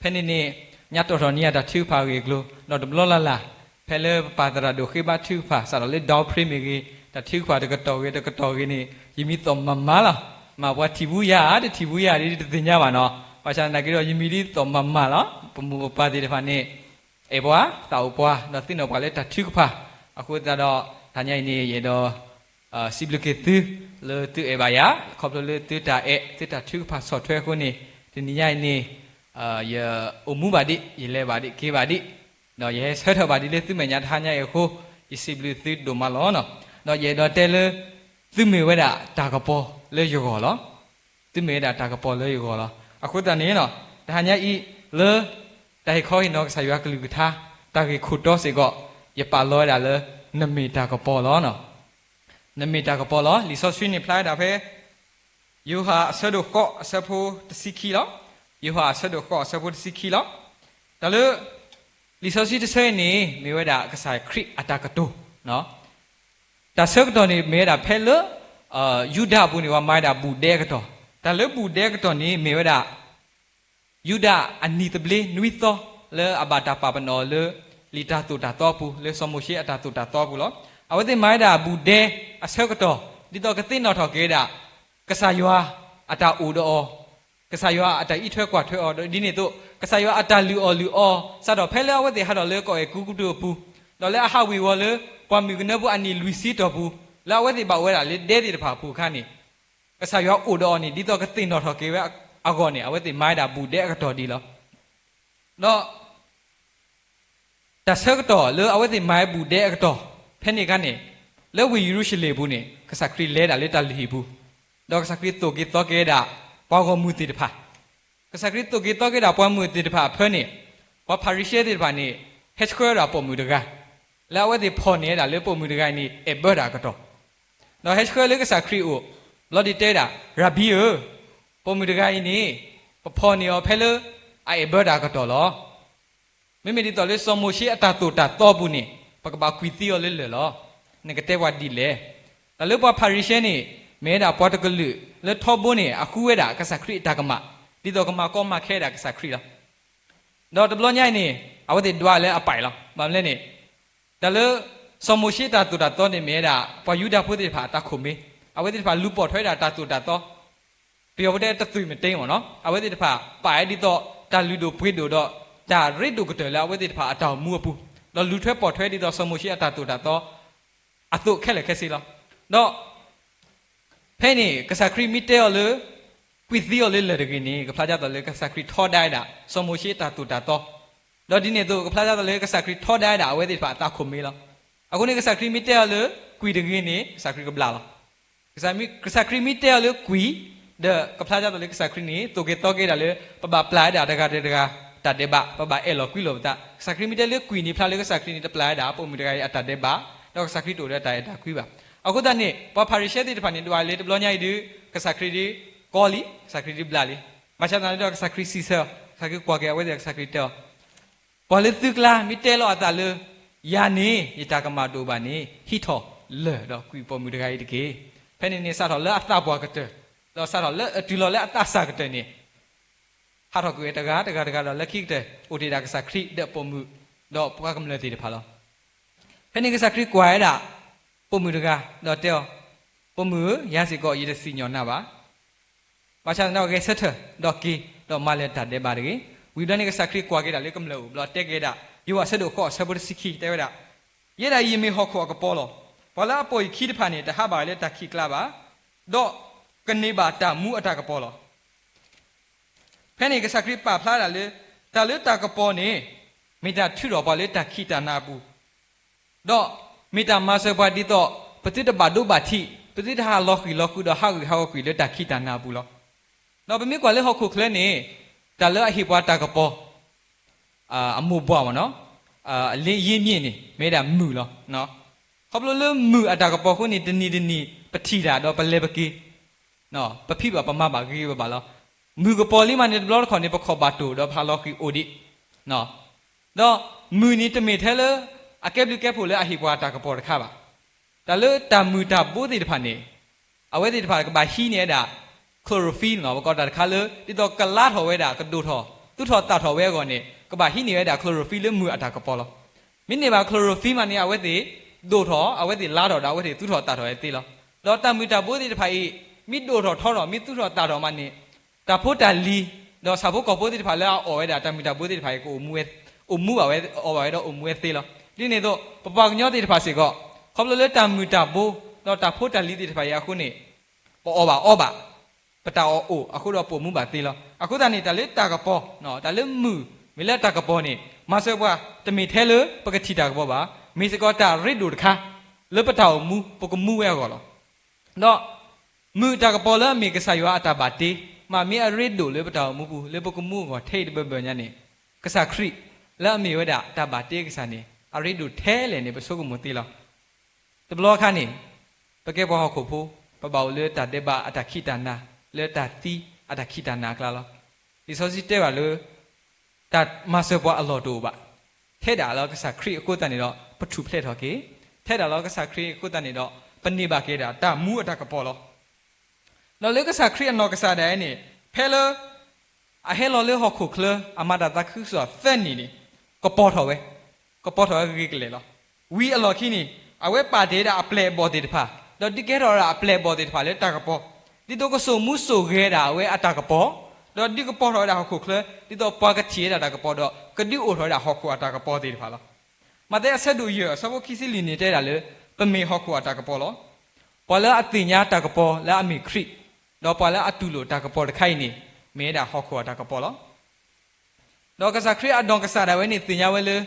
ဖဲန့ၣ်န့ၣ် ညါတီၣ်ထီၣ်န့ၢ်ယၤတၢ်ထုကဖၣ်အဂ့ၢ်အကျိၤ, ဒီးတဘျီလၢ်လၢ်, ဖဲလၢပပၢ်သရၣ်ဒိၣ်ဃ့ဘါထုကဖၣ် စးထီၣ်လၢ ဒီဖရ့မ့ၢ်ဂ့ၤ, တၢ်ထုကဖၣ်တကတီၢ်ဂ့ၤတကတီၢ်ဂ့ၤန့ၣ် ယမံသီၣ်မၤမၤလီၤ, မ့ၢ်ပှၤထံၣ်ဘူးယၤဧါ တထံၣ်ဘူးယၤဧါဒ်တသ့ၣ်ညါဘၣ်နီၤ, ဘၣ်ဆၣ်သနာ်က့ဒီး ယမံဒ်သီၣ်မၤမၤလီၤ, ပမိၢ်ပပၢ်သ့ၣ်တဖၣ်န့ၣ် အဲၣ်ပှၤ, သးအိၣ်ပှၤ, ဒီးသ့ၣ်နီၣ်ပှၤလၢတၢ်ထုကဖၣ်, အဃိသတးဒီး တဟါညါအံၤန့ၣ် ယအဲၣ်ဒိး စံးဘျုးက့ၤသု လၢသုအဲၣ်ဘၣ်ယၤ, ခီဖျိလၢသုတၢ်အဲၣ် သုတၢ်ထုကဖၣ်ဆီၣ်ထွဲအဃိန့ၣ်, တနံၤညါအံၤန့ၣ် ယအိၣ်မူဘၣ်ဒံး, ယလဲၤဘၣ်ဒံး, က့ၤဘၣ်ဒံး, ဒီးယဟဲဆၢထၢၣ်ဘၣ်ဒံးလၢသုမဲာ်ညါတဟါညါအံၤအဃိ, ယစံးဘျုးသုဒိၣ်မးလီၤ. ဒီးယအဲၣ်ဒိးတဲလၢ သုမ့ၢ်ဝဲဒၣ်တၢ်ကပီၤလၢယဂီၢ်လီၤ. သုမ့ၢ်ဝဲဒၣ်တၢ်ကပီၤလၢယဂီၢ်လီၤ. အဃိသတးန့ၣ် တဟါညါအံၤ လၢ တၢ်ဟ့ၣ်ခီဟ့ၣ်နီၤကစၢ်ယွၤကလုၢ်ကထါ တၢ်ဂ့ၢ်ခိၣ်တီစ့ၢ်ကီး ယပာ်လီၤဝဲဒၣ်လၢ နမ့ၢ်တၢ်ကပီၤလီၤ. နမ့ၢ်တၢ်ကပီၤလီၤ. လံာ်စီဆှံန့ၣ်ဖျါဝဲဒၣ်ဖဲ ယိၤဟၣ်အဆၢဒိၣ်ဃိးအဆၢဖိတဆံခံလီၤ. ယိၤဟၣ်အဆၢဒိၣ်ဃိးအဆၢဖိတဆံခံလီၤ. တၢ်လၢ လံာ်စီဆှံတဆၢအံၤန့ၣ် မ့ၢ်ဝဲဒၣ်ကစၢ်ခရံာ်အတၢ်ကတိၤ တၢ်ဆၢကတီၢ်န့ၣ် မ့ၢ်ဝဲဒၣ်ဖဲလၢ ယူဒၤအပူၤန့ၣ် ပှၤမၤဝဲဒၣ်ဘူးဒဲအကတီၢ်, တၢ်လၢဘူးဒဲအကတီၢ်န့ၣ် မ့ၢ်ဝဲဒၣ် ယူဒၤအနံၣ်သဘျ့နွံသီ လၢအဘၣ်တၢ်ပာ်ပနီၣ်အီၤလၢ လံာ်တၢ်သိၣ်တၢ်သီအပူၤ လၢစီၤမိၤၡ့အတၢ်သိၣ်တၢ်သီအပူၤလီၤ. အဝဲသ့ၣ်မၤဝဲဒၣ်ဘူးဒဲအဆၢကတီၢ် ဒ်သိးကသ့ၣ်နီၣ်ထီၣ်က့ၤဝဲဒၣ် ကစၢ်ယွၤအတၢ်အိၣ်ဒီးအီၤ, ကစၢ်ယွၤအတၢ်အံးထွဲကွၢ်ထွဲအီၤ ဒီးဒ်န့ၣ်အသိး ကစၢ်ယွၤအတၢ်လုၢ်အီၣ်လုၢ်အီ စးထီၣ်ဖဲလၢအဝဲသ့ၣ်ဟးထီၣ်လၢကီၢ်အဲၤကူပတူးအပူၤ, ဒီးလၢအဟးဝ့ၤဝီၤလၢ ပှၢ်မုၢ်ကနၢပူၤအနံၣ်လွံၢ်ဆံတီၢ်ပူၤ, လၢအဝဲသ့ၣ်ဘၣ်အိၣ်ဝဲဒၣ်လၢဒဲသ့ၣ်တဖၣ်အပူၤအခါန့ၣ် ကစၢ်ယွၤအိၣ်ဒီးအီၤန့ၣ် ဒ်သိးကသ့ၣ်နီၣ်ထီၣ်က့ၤဝဲအဂီၢ်န့ၣ် အဝဲသ့ၣ်မၤဝဲဒၣ်ဘူးဒဲအကတီၢ်ဒ်လီၤ. ဒီး တၢ်ဆၢကတီၢ်လၢအဝဲသ့ၣ်မၤဘူးဒဲအကတီၢ် ဖဲန့ၣ်အခါန့ၣ် လၢဝ့ၢ်ယရူၤၡလ့ၣ်အပူၤန့ၣ် ကစၢ်ခရံာ်လဲၤဒၣ်လၢတၢ်လုၢ်ဟံၣ်ပူၤ, ဒီးကစၢ်ခရံာ်သိၣ်က့ၤသီက့ၤဝဲဒၣ် ပှၤဂီၢ်မုၢ်သ့ၣ်တဖၣ်, ကစၢ်ခရံာ်သိၣ်က့ၤသီက့ၤဝဲဒၣ်ပှၤမုၢ်သ့ၣ်တဖၣ်အဖၢန့ၣ် ပှၤဖၤရံၤၡဲသ့ၣ်တဖၣ်န့ၣ် ဟဲဆှၢဝဲဒၣ်ပိာ်မုၣ်တဂၤ လၢအဝဲသ့ၣ်ဖီၣ်န့ၢ်ဝဲဒၣ်လၢပိာ်မုၣ်တဂၤအံၤန့ၣ် အဲၣ်ဘၢတၢ်အကတီၢ်, ဒီးဟဲဆှၢလၢကစၢ်ခရံာ်အအိၣ် ဘျီဒုးတဲဝဲဒၣ် ရၤဘံဧၢ, ပိာ်မုၣ်တဂၤအံၤန့ၣ် ပဖီၣ်န့ၢ်အီၤဖဲလၢ အအဲၣ်ဘၢတၢ်အကတီၢ်လီၤ. မ့မ့ၢ်ဒ်သိးလၢစီၤမိၤၡ့အတၢ်သိၣ်တၢ်သီအပူၤန့ၣ် ပကဘၣ်ကွံာ်သံအီၤလၢလၢၢ်လီၤ. နကတဲပှၤဒ်လဲၣ်. တၢ်လၢပှၤဖၤရံၤၡဲန့ၣ် မ့ၢ်ဝဲဒၣ်ပှၤတကလုာ်လၢထီဘိန့ၣ် အဃုဝဲဒၣ်ကစၢ်ခရံာ်အတၢ်ကမၣ် ဒ်သိးကမၤကီမၤခဲဒၣ်ကစၢ်ခရံာ်လီၤ. ဒီးတဘျီညါအံၤန့ၣ် အဝဲသ့ၣ်ဒွးလၢအပာ်လီၤ. ဘၣ်မနုၤလဲၣ်န့ၣ် တၢ်လၢ စီၤမိၤၡ့တၢ်သိၣ်တၢ်သီန့ၣ်မ့ၢ်ဝဲဒၣ် ပှၤယူဒၤဖိသ့ၣ်တဖၣ်အတၢ်ခိၣ်မ့ၢ်, အဝဲသ့ၣ်တဖၣ်လူၤပိာ်ထွဲဒၣ်တၢ်သိၣ်တၢ်သီ ပယီၤဖိတဲတသွံၣ်မတ့မ့ၢ်နီၤ, အဝဲသ့ၣ်တဖၣ်ပာ်ဝဲဒ်သိး တၢ်လုၢ်ဒိၣ်ပှ့ၤဒိၣ်ဒီး တၢ်ရ့ဒိၣ်ကတၢၢ်လၢအဝဲသ့ၣ်တဖၣ်အတၢ်အိၣ်မူအပူၤ, ဒီးလူၤထွဲပိာ်ထွဲဒ်သိးစီၤမိၤၡ့အတၢ်သိၣ်တၢ်သီ အသိးခဲလၢာ်ခဲဆ့လီၤ. ဒီး ဖဲန့ၣ် ကစၢ်ခရံာ်မ့ၢ်တဲအီၤလၢ ကွံာ်သံအီၤလၢလၢၢ်တဂ့ၤန့ၣ် ကဖျါဒ်သိးလၢကစၢ်ခရံာ်ထီဒါဝဲဒၣ် စီၤမိၤၡ့အတၢ်သိၣ်တၢ်သီ, ဒီးဒ်န့ၣ်အသိး ကဖျါဒ်သိးလၢကစၢ်ခရံာ်ထီဒါဝဲဒၣ်အဝဲသ့ၣ်တဖၣ်အတၢ်ခိၣ်မ့ၢ်လီၤ. အဃိန့ၣ် ကစၢ်ခရံာ်မ့ၢ်တဲအီၤလၢ ကွံာ်တဂ့ၤန့ၣ် ကစၢ်ခရံာ်ကဘျးလီၤ. ကစၢ်မ့ၢ်, ကစၢ်ခရံာ်မ့ၢ်တဲအီၤလၢကွံာ်, ဒီးကဖျါဒ်သိးလၢကစၢ်ခရံာ်န့ၣ် သိၣ်က့ၤသီက့ၤဒၣ်လၢ ပဘၣ်ပျၢ်ဝဲဒၣ်တဂၤဒီးတဂၤ တၢ်ဒဲးဘး, ပဘၣ်အဲၣ်လီၤကွံလိာ်ပသး. ကစၢ်ခရံာ်မ့ၢ်တဲလၢကွံာ်န့ၣ် ဖျါလၢကစၢ်ခရံာ်န့ၣ် တပျၢ်ဝဲဒၣ်ပိာ်မုၣ်တဂၤအံၤအတၢ်ဒဲးဘး, ဒီးကစၢ်ခရံာ်တအိၣ်ဒီးတၢ်အဲၣ်တၢ်ကွံဘၣ်. အဃိသတးန့ၣ် ပှၤဖၤရံၤၡဲသ့ၣ်တဖၣ်န့ၣ် ဒွးလၢတဘျီညါအံၤဒုး ကစၢ်ခရံာ်ဒုးကီလံ, ကစၢ်ခရံာ်ဒုးဘျးလံ. ဘၣ်ဆၣ်သနာ်က့ဒီး ကစၢ်ခရံာ်စံးဆၢ, ကစၢ်ခရံာ်ကွၢ်က့ၤအဝဲသ့ၣ်ဒီး ကစၢ်ခရံာ်တဲအီၤ, ပှၤလၢသုကျါ မ့ၢ်တဲလီၤအသးလၢ ယၤန့ၣ် ယတၢ်ကမၣ်တအိၣ်ဘၣ်န့ၣ် ဟံးထီၣ်လၢၢ်ဒီးကွံာ်ပိာ်မုၣ်တဂၤအံၤတက့ၢ်. ဖဲန့ၣ်န့ၣ် စးထီၣ်လၢအသးပှၢ်ကတၢၢ်, ဒီးစးထီၣ်လၢအတုၤလီၤလၢအသးစၢ်ကတၢၢ်န့ၣ် ဟးထီၣ်ကွံာ်ဝဲတဂၤတဂၤတဂၤဒီး လၢခံကတၢၢ် အိၣ်တ့ၢ်ဒၣ်ကစၢ်ခရံာ်ဒီးပိာ်မုၣ် ဒီးပှၤကမျၢၢ်သ့ၣ်တဖၣ်လီၤ. ဖဲန့ၣ်ကစၢ်ခရံာ်ကွၢ်ဝဲဒၣ် ပိာ်မုၣ်တဂၤ ဒီးတဲအီၤ, ပိာ်မုၣ်ဧၢ, ယၤစ့ၢ်ကီး ယတစံၣ်ညီၣ်နၤဘၣ်. ဘၣ်ဆၣ်သနာ်က့ ဂဲၤဆၢထၢၣ်ဒီးက့ၤ ဒီးမၤလၢာ်တၢ်ဒဲးဘးတဂ့ၤ. ဝံၤဘျီန့ၣ် ကစၢ်ခရံာ်ကွၢ်က့ၤဒၣ်လၢကမျၢၢ်အအိၣ်ဘျီ တဲက့ၤဝဲဒၣ် ယိၤဟၣ်အဆၢဒိၣ်ဃိး အဆၢဖိတဆံခံ တဲဝဲဒၣ်, ယဲဒၣ်အံၤယမ့ၢ်ဟီၣ်ခိၣ်အကပီၤလီၤ. ပှၤလၢအပိာ်ယခံတဖၣ်န့ၣ် တဟးဘၣ်ဝဲလၢတၢ်ခံးကျါဘၣ်, ဒီးကန့ၢ်ဘၣ်တၢ်မူအတၢ်ကပီၤလီၤ. ဖဲန့ၣ်ကစၢ်ခရံာ်ပာ်ဖျါဒၣ်လၢ တၢ်လၢတၢ်ကပီၤန့ၣ် မ့ၢ်တၢ်ထုးထီၣ်ပှၤလၢတၢ်ခံးတၢ်နၤအပူၤ, ဒီးမ့ၢ်တၢ်မၤစၢၤပှၤဒ်သိး ပသုတဘၣ်ဒိဘၣ်ထံး, ပသုတဟးလီၤဃံၤလီၤဃုာ်ဒီးဟးဂူာ်ဟးဂီၤကွံာ်လၢတၢ်ခံးတၢ်နၤအပူၤလီၤ. ဒီးပမ့ၢ်ကွၢ်လၢဟီၣ်ခိၣ်ချၢန့ၣ် တၢ်လၢအဟ့ၣ်ပှၤတၢ်ကပီၤ အမိၢ်ပှၢ်မ့ၢ်နီၤ, အလ့ယ့မ့ၢ်န့ၣ် မ့ၢ်ဝဲဒၣ်မုၢ်လီၤ. ခီဖျိလၢမုၢ်အတၢ်ကပီၤအဃိန့ၣ် တနံၤတနံၤ ပထံၣ်တၢ်ဒီးပလဲၤပက့ၤ, ပဖံးဘၣ်ပမၤဘၣ်ဂ့ၤဂ့ၤဘၣ်ဘၣ်လီၤ. မုၢ်ကပီၤလံမးန့ၣ် တဘျီတခီၣ်န့ၣ် ပခီၣ်ဘၣ်တိၢ်ဒီးပဟးလီၤဃံၤအိၣ်ဒံး, ဒီးမုၢ်န့ၣ်တမ့ၢ်ထဲလၢ အကဲဘျုးကဲဖှိၣ်လၢအဟ့ၣ်ပှၤတၢ်ကပီၤတခါဘၣ်. တၢ်လၢတၢ်မုၢ်တၢ်ဘိသ့ၣ်တဖၣ်န့ၣ် အဝဲသ့ၣ်တဖၣ်ကဘၣ်ဟံးန့ၢ်ဝဲဒၣ် chlorophyll လီၤ. ပကိးတၢ်တခါလၢ ဒ်သိးကလါထီၣ်ဝဲဒၣ် ကဒိၣ်ထီၣ် သူၣ်ထီၣ်သၣ်ထီၣ်ဝဲအဂီၢ်န့ၣ် ကဘၣ်ဟံးန့ၢ်ဝဲဒၣ် chlorophyll လၢမုၢ်အတၢ်ကပီၤလီၤ. မ့ၢ်န့ၢ်ဘၣ် chlorophyll မးန့ၣ် အဝဲသ့ၣ်ဒိၣ်ထီၣ် အဝဲသ့ၣ်လါထီၣ်ဒီး အဝဲသ့ၣ်သူၣ်ထီၣ်သၣ်ထီၣ်ဝဲသ့လီၤ. ဒီးတၢ်မုၢ်တၢ်ဘိသ့ၣ်တဖၣ်အံၤ မ့ၢ်ဒိၣ်ထီၣ်ထီထီၣ် မ့ၢ်သူၣ်ထီၣ်သၣ်ထီၣ်မးန့ၣ် တၢ်ဖိတၢ်လံၤ ဒီးဆၣ်ဖိကီၢ်ဖိသ့ၣ်တဖၣ်လၢအအီၣ်ဝဲဒၣ်တၢ်မုၢ်တၢ်ဘိသ့ၣ်တဖၣ်အံၤ ကအိၣ်မူဝဲ, အိၣ်မူဘၣ်ဝဲ အီၣ်ဘၣ်ဝဲဒီးအိၣ်မူဝဲသ့လီၤ. ဒ်န့ၣ်အသိး ပပှၤကညီသ့ၣ်တဖၣ်စ့ၢ်ကီး ခီဖျိလၢတၢ်မုၢ်တၢ်ဘိ ဒီးတၢ်ဖိတၢ်လံၤသ့ၣ်တဖၣ်အံၤအဃိန့ၣ် ပအီၣ်ဘၣ်အီဘၣ်, ပတၢ်အီၣ်အိၣ်အဃိဒီးပအိၣ်မူဘၣ်သ့လီၤ. အဃိသတးန့ၣ် တၢ်လၢတၢ်ကပီၤ, တၢ်လၢမုၢ်မ့ၢ်လၢတၢ်ကပီၤန့ၣ် မၤစၢၤပှၤတမ့ၢ်ထဲလၢပကထံၣ်တၢ်ကပီၤဘၣ်, မ့ၢ်စ့ၢ်ကီးတၢ်ရ့ဒိၣ်တခါ လၢပတၢ်အိၣ်မူ ပကမူဝဲအဂီၢ်လီၤ. ဒီးမုၢ်တၢ်ကပီၤလၢအမ့ၢ်ကစၢ်ယွၤအတၢ်ဘၣ်တ့ မ့မ့ၢ်အရ့ဒိၣ်လၢပတၢ်အိၣ်မူပူၤ လၢပကမူအဂီၢ်ထဲအံၤတဘၢဘၢညါန့ၣ် ကစၢ်ခရံာ်လၢအမ့ၢ်ဝဲဒၣ်တၢ်ဘၣ်တ့ကစၢ်န့ၣ် အရ့ဒိၣ်ထဲလဲၣ်န့ၣ် ပဆိကမိၣ်သ့လီၤ. တဘျီအခါန့ၣ် ပကဲပှၤဟီၣ်ခိၣ်ဖိ ပဘၣ်အိၣ်လၢတၢ်ဒဲးဘးအတၢ်ခံးတၢ်နၤ လၢတၢ်သံအတၢ်ခံးတၢ်နၤအကျါလီၤ. လံာ်စီဆှံတဲဘၣ်လၢ တၢ်မၤစၢၤပှၤအလီၢ်တအိၣ်ဘၣ်. ထဲဒၣ်လၢကစၢ်ခရံာ်အဃိသတးန့ၣ်ဒီး ပထူၣ်ဖျဲးထီၣ်က့ၤ, ထဲဒၣ်လၢကစၢ်ခရံာ်အဃိသတးန့ၣ်ဒီး ပန့ၢ်ဘၣ်က့ၤဒၣ်တၢ်မူအတၢ်ကပီၤလီၤ. ဒီးလၢကစၢ်ခရံာ်အနီၢ်ကစၢ်ဒၣ်ဝဲန့ၣ် ဖဲလၢ အဟဲလီၤလၢဟီၣ်ခိၣ်ချၢ အမၤတၢ်သးခုကစီၣ်သၢနံၣ်န့ၣ် ကပီၤထီၣ်ဝဲ, ကပီၤထီၣ်ဝဲဂ့ၤကလဲာ်လီၤ. ဝံၤအလီၢ်ခံန့ၣ် အဝဲပာ်တ့ၢ်ဝဲဒၣ်အပျဲၢ်အဘီၣ်သ့ၣ်တဖၣ် ဒီးဒုးကဲထီၣ်ဝဲဒၣ်အပျဲၢ်အဘီၣ်သ့ၣ်တဖၣ်လၢတၢ်ကပီၤ, ဒ်သိးကစိာ်မူစိာ်ဂဲၤဒၣ်အဝဲအတၢ်ကပီၤ, ဒီးဒုးကပီၤထီၣ်ဝဲဒၣ်ဟီၣ်ခိၣ်ချၢ ဒ်သိးပှၤကထံၣ်ဝဲဒၣ်တၢ်ကပီၤဒီး ကဒုးအိၣ်ထီၣ်ဝဲဒၣ်ဟီၣ်ခိၣ်အတၢ်ကပီၤသ့ၣ်တဖၣ်လီၤ. မးသဲအဆၢဒိၣ်ယဲၢ် အဆၢဖိခံဆံလွံၢ်န့ၣ် တဲဒၣ်လၢ ပမ့ၢ်ဟီၣ်ခိၣ်အတၢ်ကပီၤလီၤ. ပှၤလၢအသ့ၣ်ညါတၢ်ကပီၤလၢအမ့ၢ်ခရံာ်, ဒီးပှၤလၢအတူၢ်လိာ်တၢ်ကပီၤတခါအံၤန့ၣ် မ့ၢ်ဝဲဒၣ်ဟီၣ်ခိၣ်အတၢ်ကပီၤလီၤ. ဒီးကစၢ်ခရံာ်အနီၢ်ကစၢ်ဒၣ်ဝဲန့ၣ် သ့ၣ်ညါဝဲလၢ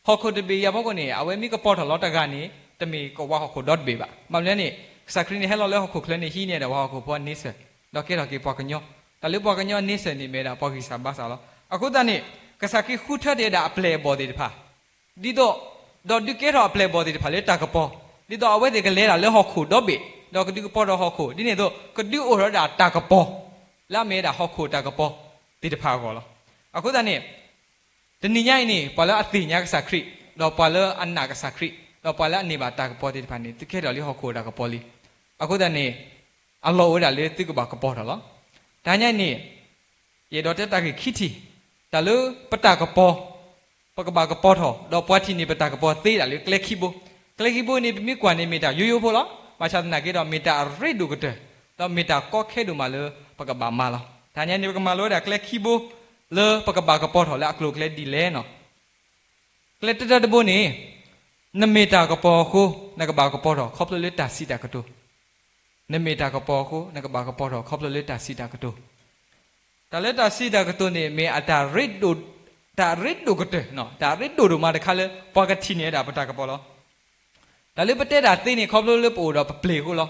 ဟီၣ်ခိၣ်တဘ့ၣ်အံၤအဖီခိၣ်န့ၣ် အဝဲမ့ၢ်ကပီၤထီၣ်လီၤတဂၤန့ၣ် တမ့ၢ်ကဝၤဟီၣ်ခိၣ်ဒီတဘ့ၣ်ဘၣ်. ဘၣ်မနုၤလဲၣ်န့ၣ် ကစၢ်ခရံာ်န့ၣ် ဟဲလီၤလၢဟီၣ်ခိၣ်ချၢန့ၣ် ဟံးန့ၢ်ဝဲဒၣ်ပှၤဟီၣ်ခိၣ်ဖိအန့ဆၢၣ်, ဒီးကဲထီၣ်က့ၤပှၤကညီ, တၢ်လၢပှၤကညီအန့ဆၢၣ်န့ၣ် မ့ၢ်ဝဲဒၣ်ပှၤဂံၢ်စၢ်ဘါစၢ်လီၤ. အဃိသတးန့ၣ် ကစၢ်ခရံာ်ဃုထၢတ့ၢ်ဝဲဒၣ်အပျဲၢ်အဘီၣ်သ့ၣ်တဖၣ် ဒ်သိး, ဒီးဒုးကဲထီၣ်အပျဲၢ်အဘီၣ်သ့ၣ်တဖၣ်လၢတၢ်ကပီၤ, ဒ်သိးအဝဲသ့ၣ်ကလဲၤဒၣ်လၢဟီၣ်ခိၣ်ဒီဘ့ၣ်, ဒီးကဒုးကပီၤထီၣ်ဟီၣ်ခိၣ်, ဒ်န့ၣ်အသိး ကဒုးအိၣ်ထီၣ်ဝဲဒၣ်တၢ်ကပီၤ လၢအမ့ၢ်ဝဲဒၣ်ဟီၣ်ခိၣ်တၢ်ကပီၤသ့ၣ်တဖၣ်အဂီၢ်လီၤ. အဃိသတးန့ၣ် တနံၤညါအံၤန့ၣ် ပှၤလၢအသ့ၣ်ညါကစၢ်ခရံာ်, ဒီးပှၤလၢအနာ်ကစၢ်ခရံာ်, ဒီးပှၤလၢအန့ၢ်ဘၣ်တၢ်ကပီၤသ့ၣ်တဖၣ်န့ၣ် သုကဲထီၣ်လၢဟီၣ်ခိၣ်တၢ်ကပီၤလံ. အဃိသတးန့ၣ် အလီၢ်အိၣ်ဝဲဒၣ်လၢသုကဘၣ်ကပီၤထီၣ်လီၤ. တဟါညါအံၤန့ၣ် ယအဲၣ်ဒိးတဲတၢ်ဂ့ၢ်ခံထံၣ်, တၢ်လၢပတၢ်ကပီၤ, ပကဘၣ်ကပီၤထီၣ်, ဒီးပှၤထံၣ်န့ၢ်ပတၢ်ကပီၤသ့ဒၣ်လၢကျဲခံဘိ. ကျဲခံဘိန့ၣ် ပမ့ၢ်ကွၢ်န့ၣ် မ့ၢ်တၢ်ယိယိဖိလီၤ. ဘၣ်ဆၣ်သနာ်က့ဒီး မ့ၢ်တၢ်အရ့ဒိၣ်ကတၢၢ်, ဒီးမ့ၢ်တၢ်ကီခဲဒိၣ်မးလၢပကဘၣ်မၤလီၤ. တဟါညါန့ၣ် ပကမၤလိဝဲဒၣ်ကျဲခံဘိ လၢပကဘၣ်ကပီၤထီၣ်လၢအကျိၤအကျဲဒ်လဲၣ်န့ၣ်. ကျဲတၢတၢတဘိန့ၣ်, နမ့ၢ်တၢ်ကပီၤအဃိ နကဘၣ်ကပီၤထီၣ်ခီဖျိလၢတၢ်စံးတၢ်ကတိၤ. နမ့ၢ်တၢ်ကပီၤအဃိ နကဘၣ်ကပီၤထီၣ်ခီဖျိလၢတၢ်စံးတၢ်ကတိၤ. တၢ်လၢတၢ်စံးတၢ်ကတိၤန့ၣ် မ့ၢ်အတၢ်ရ့ဒိၣ်, တၢ်ရ့ဒိၣ်ကတၢၢ်, တၢ်ရ့ဒိၣ်ဒိၣ်မးတခါလၢ ပှၤကထံၣ်န့ၢ်ဝဲဒၣ်ပတၢ်ကပီၤလီၤ. တၢ်လၢပတဲတၢ်သ့န့ၣ် ခီဖျိလၢပအိၣ်ဒီးပပျ့ၤအဃိလီၤ.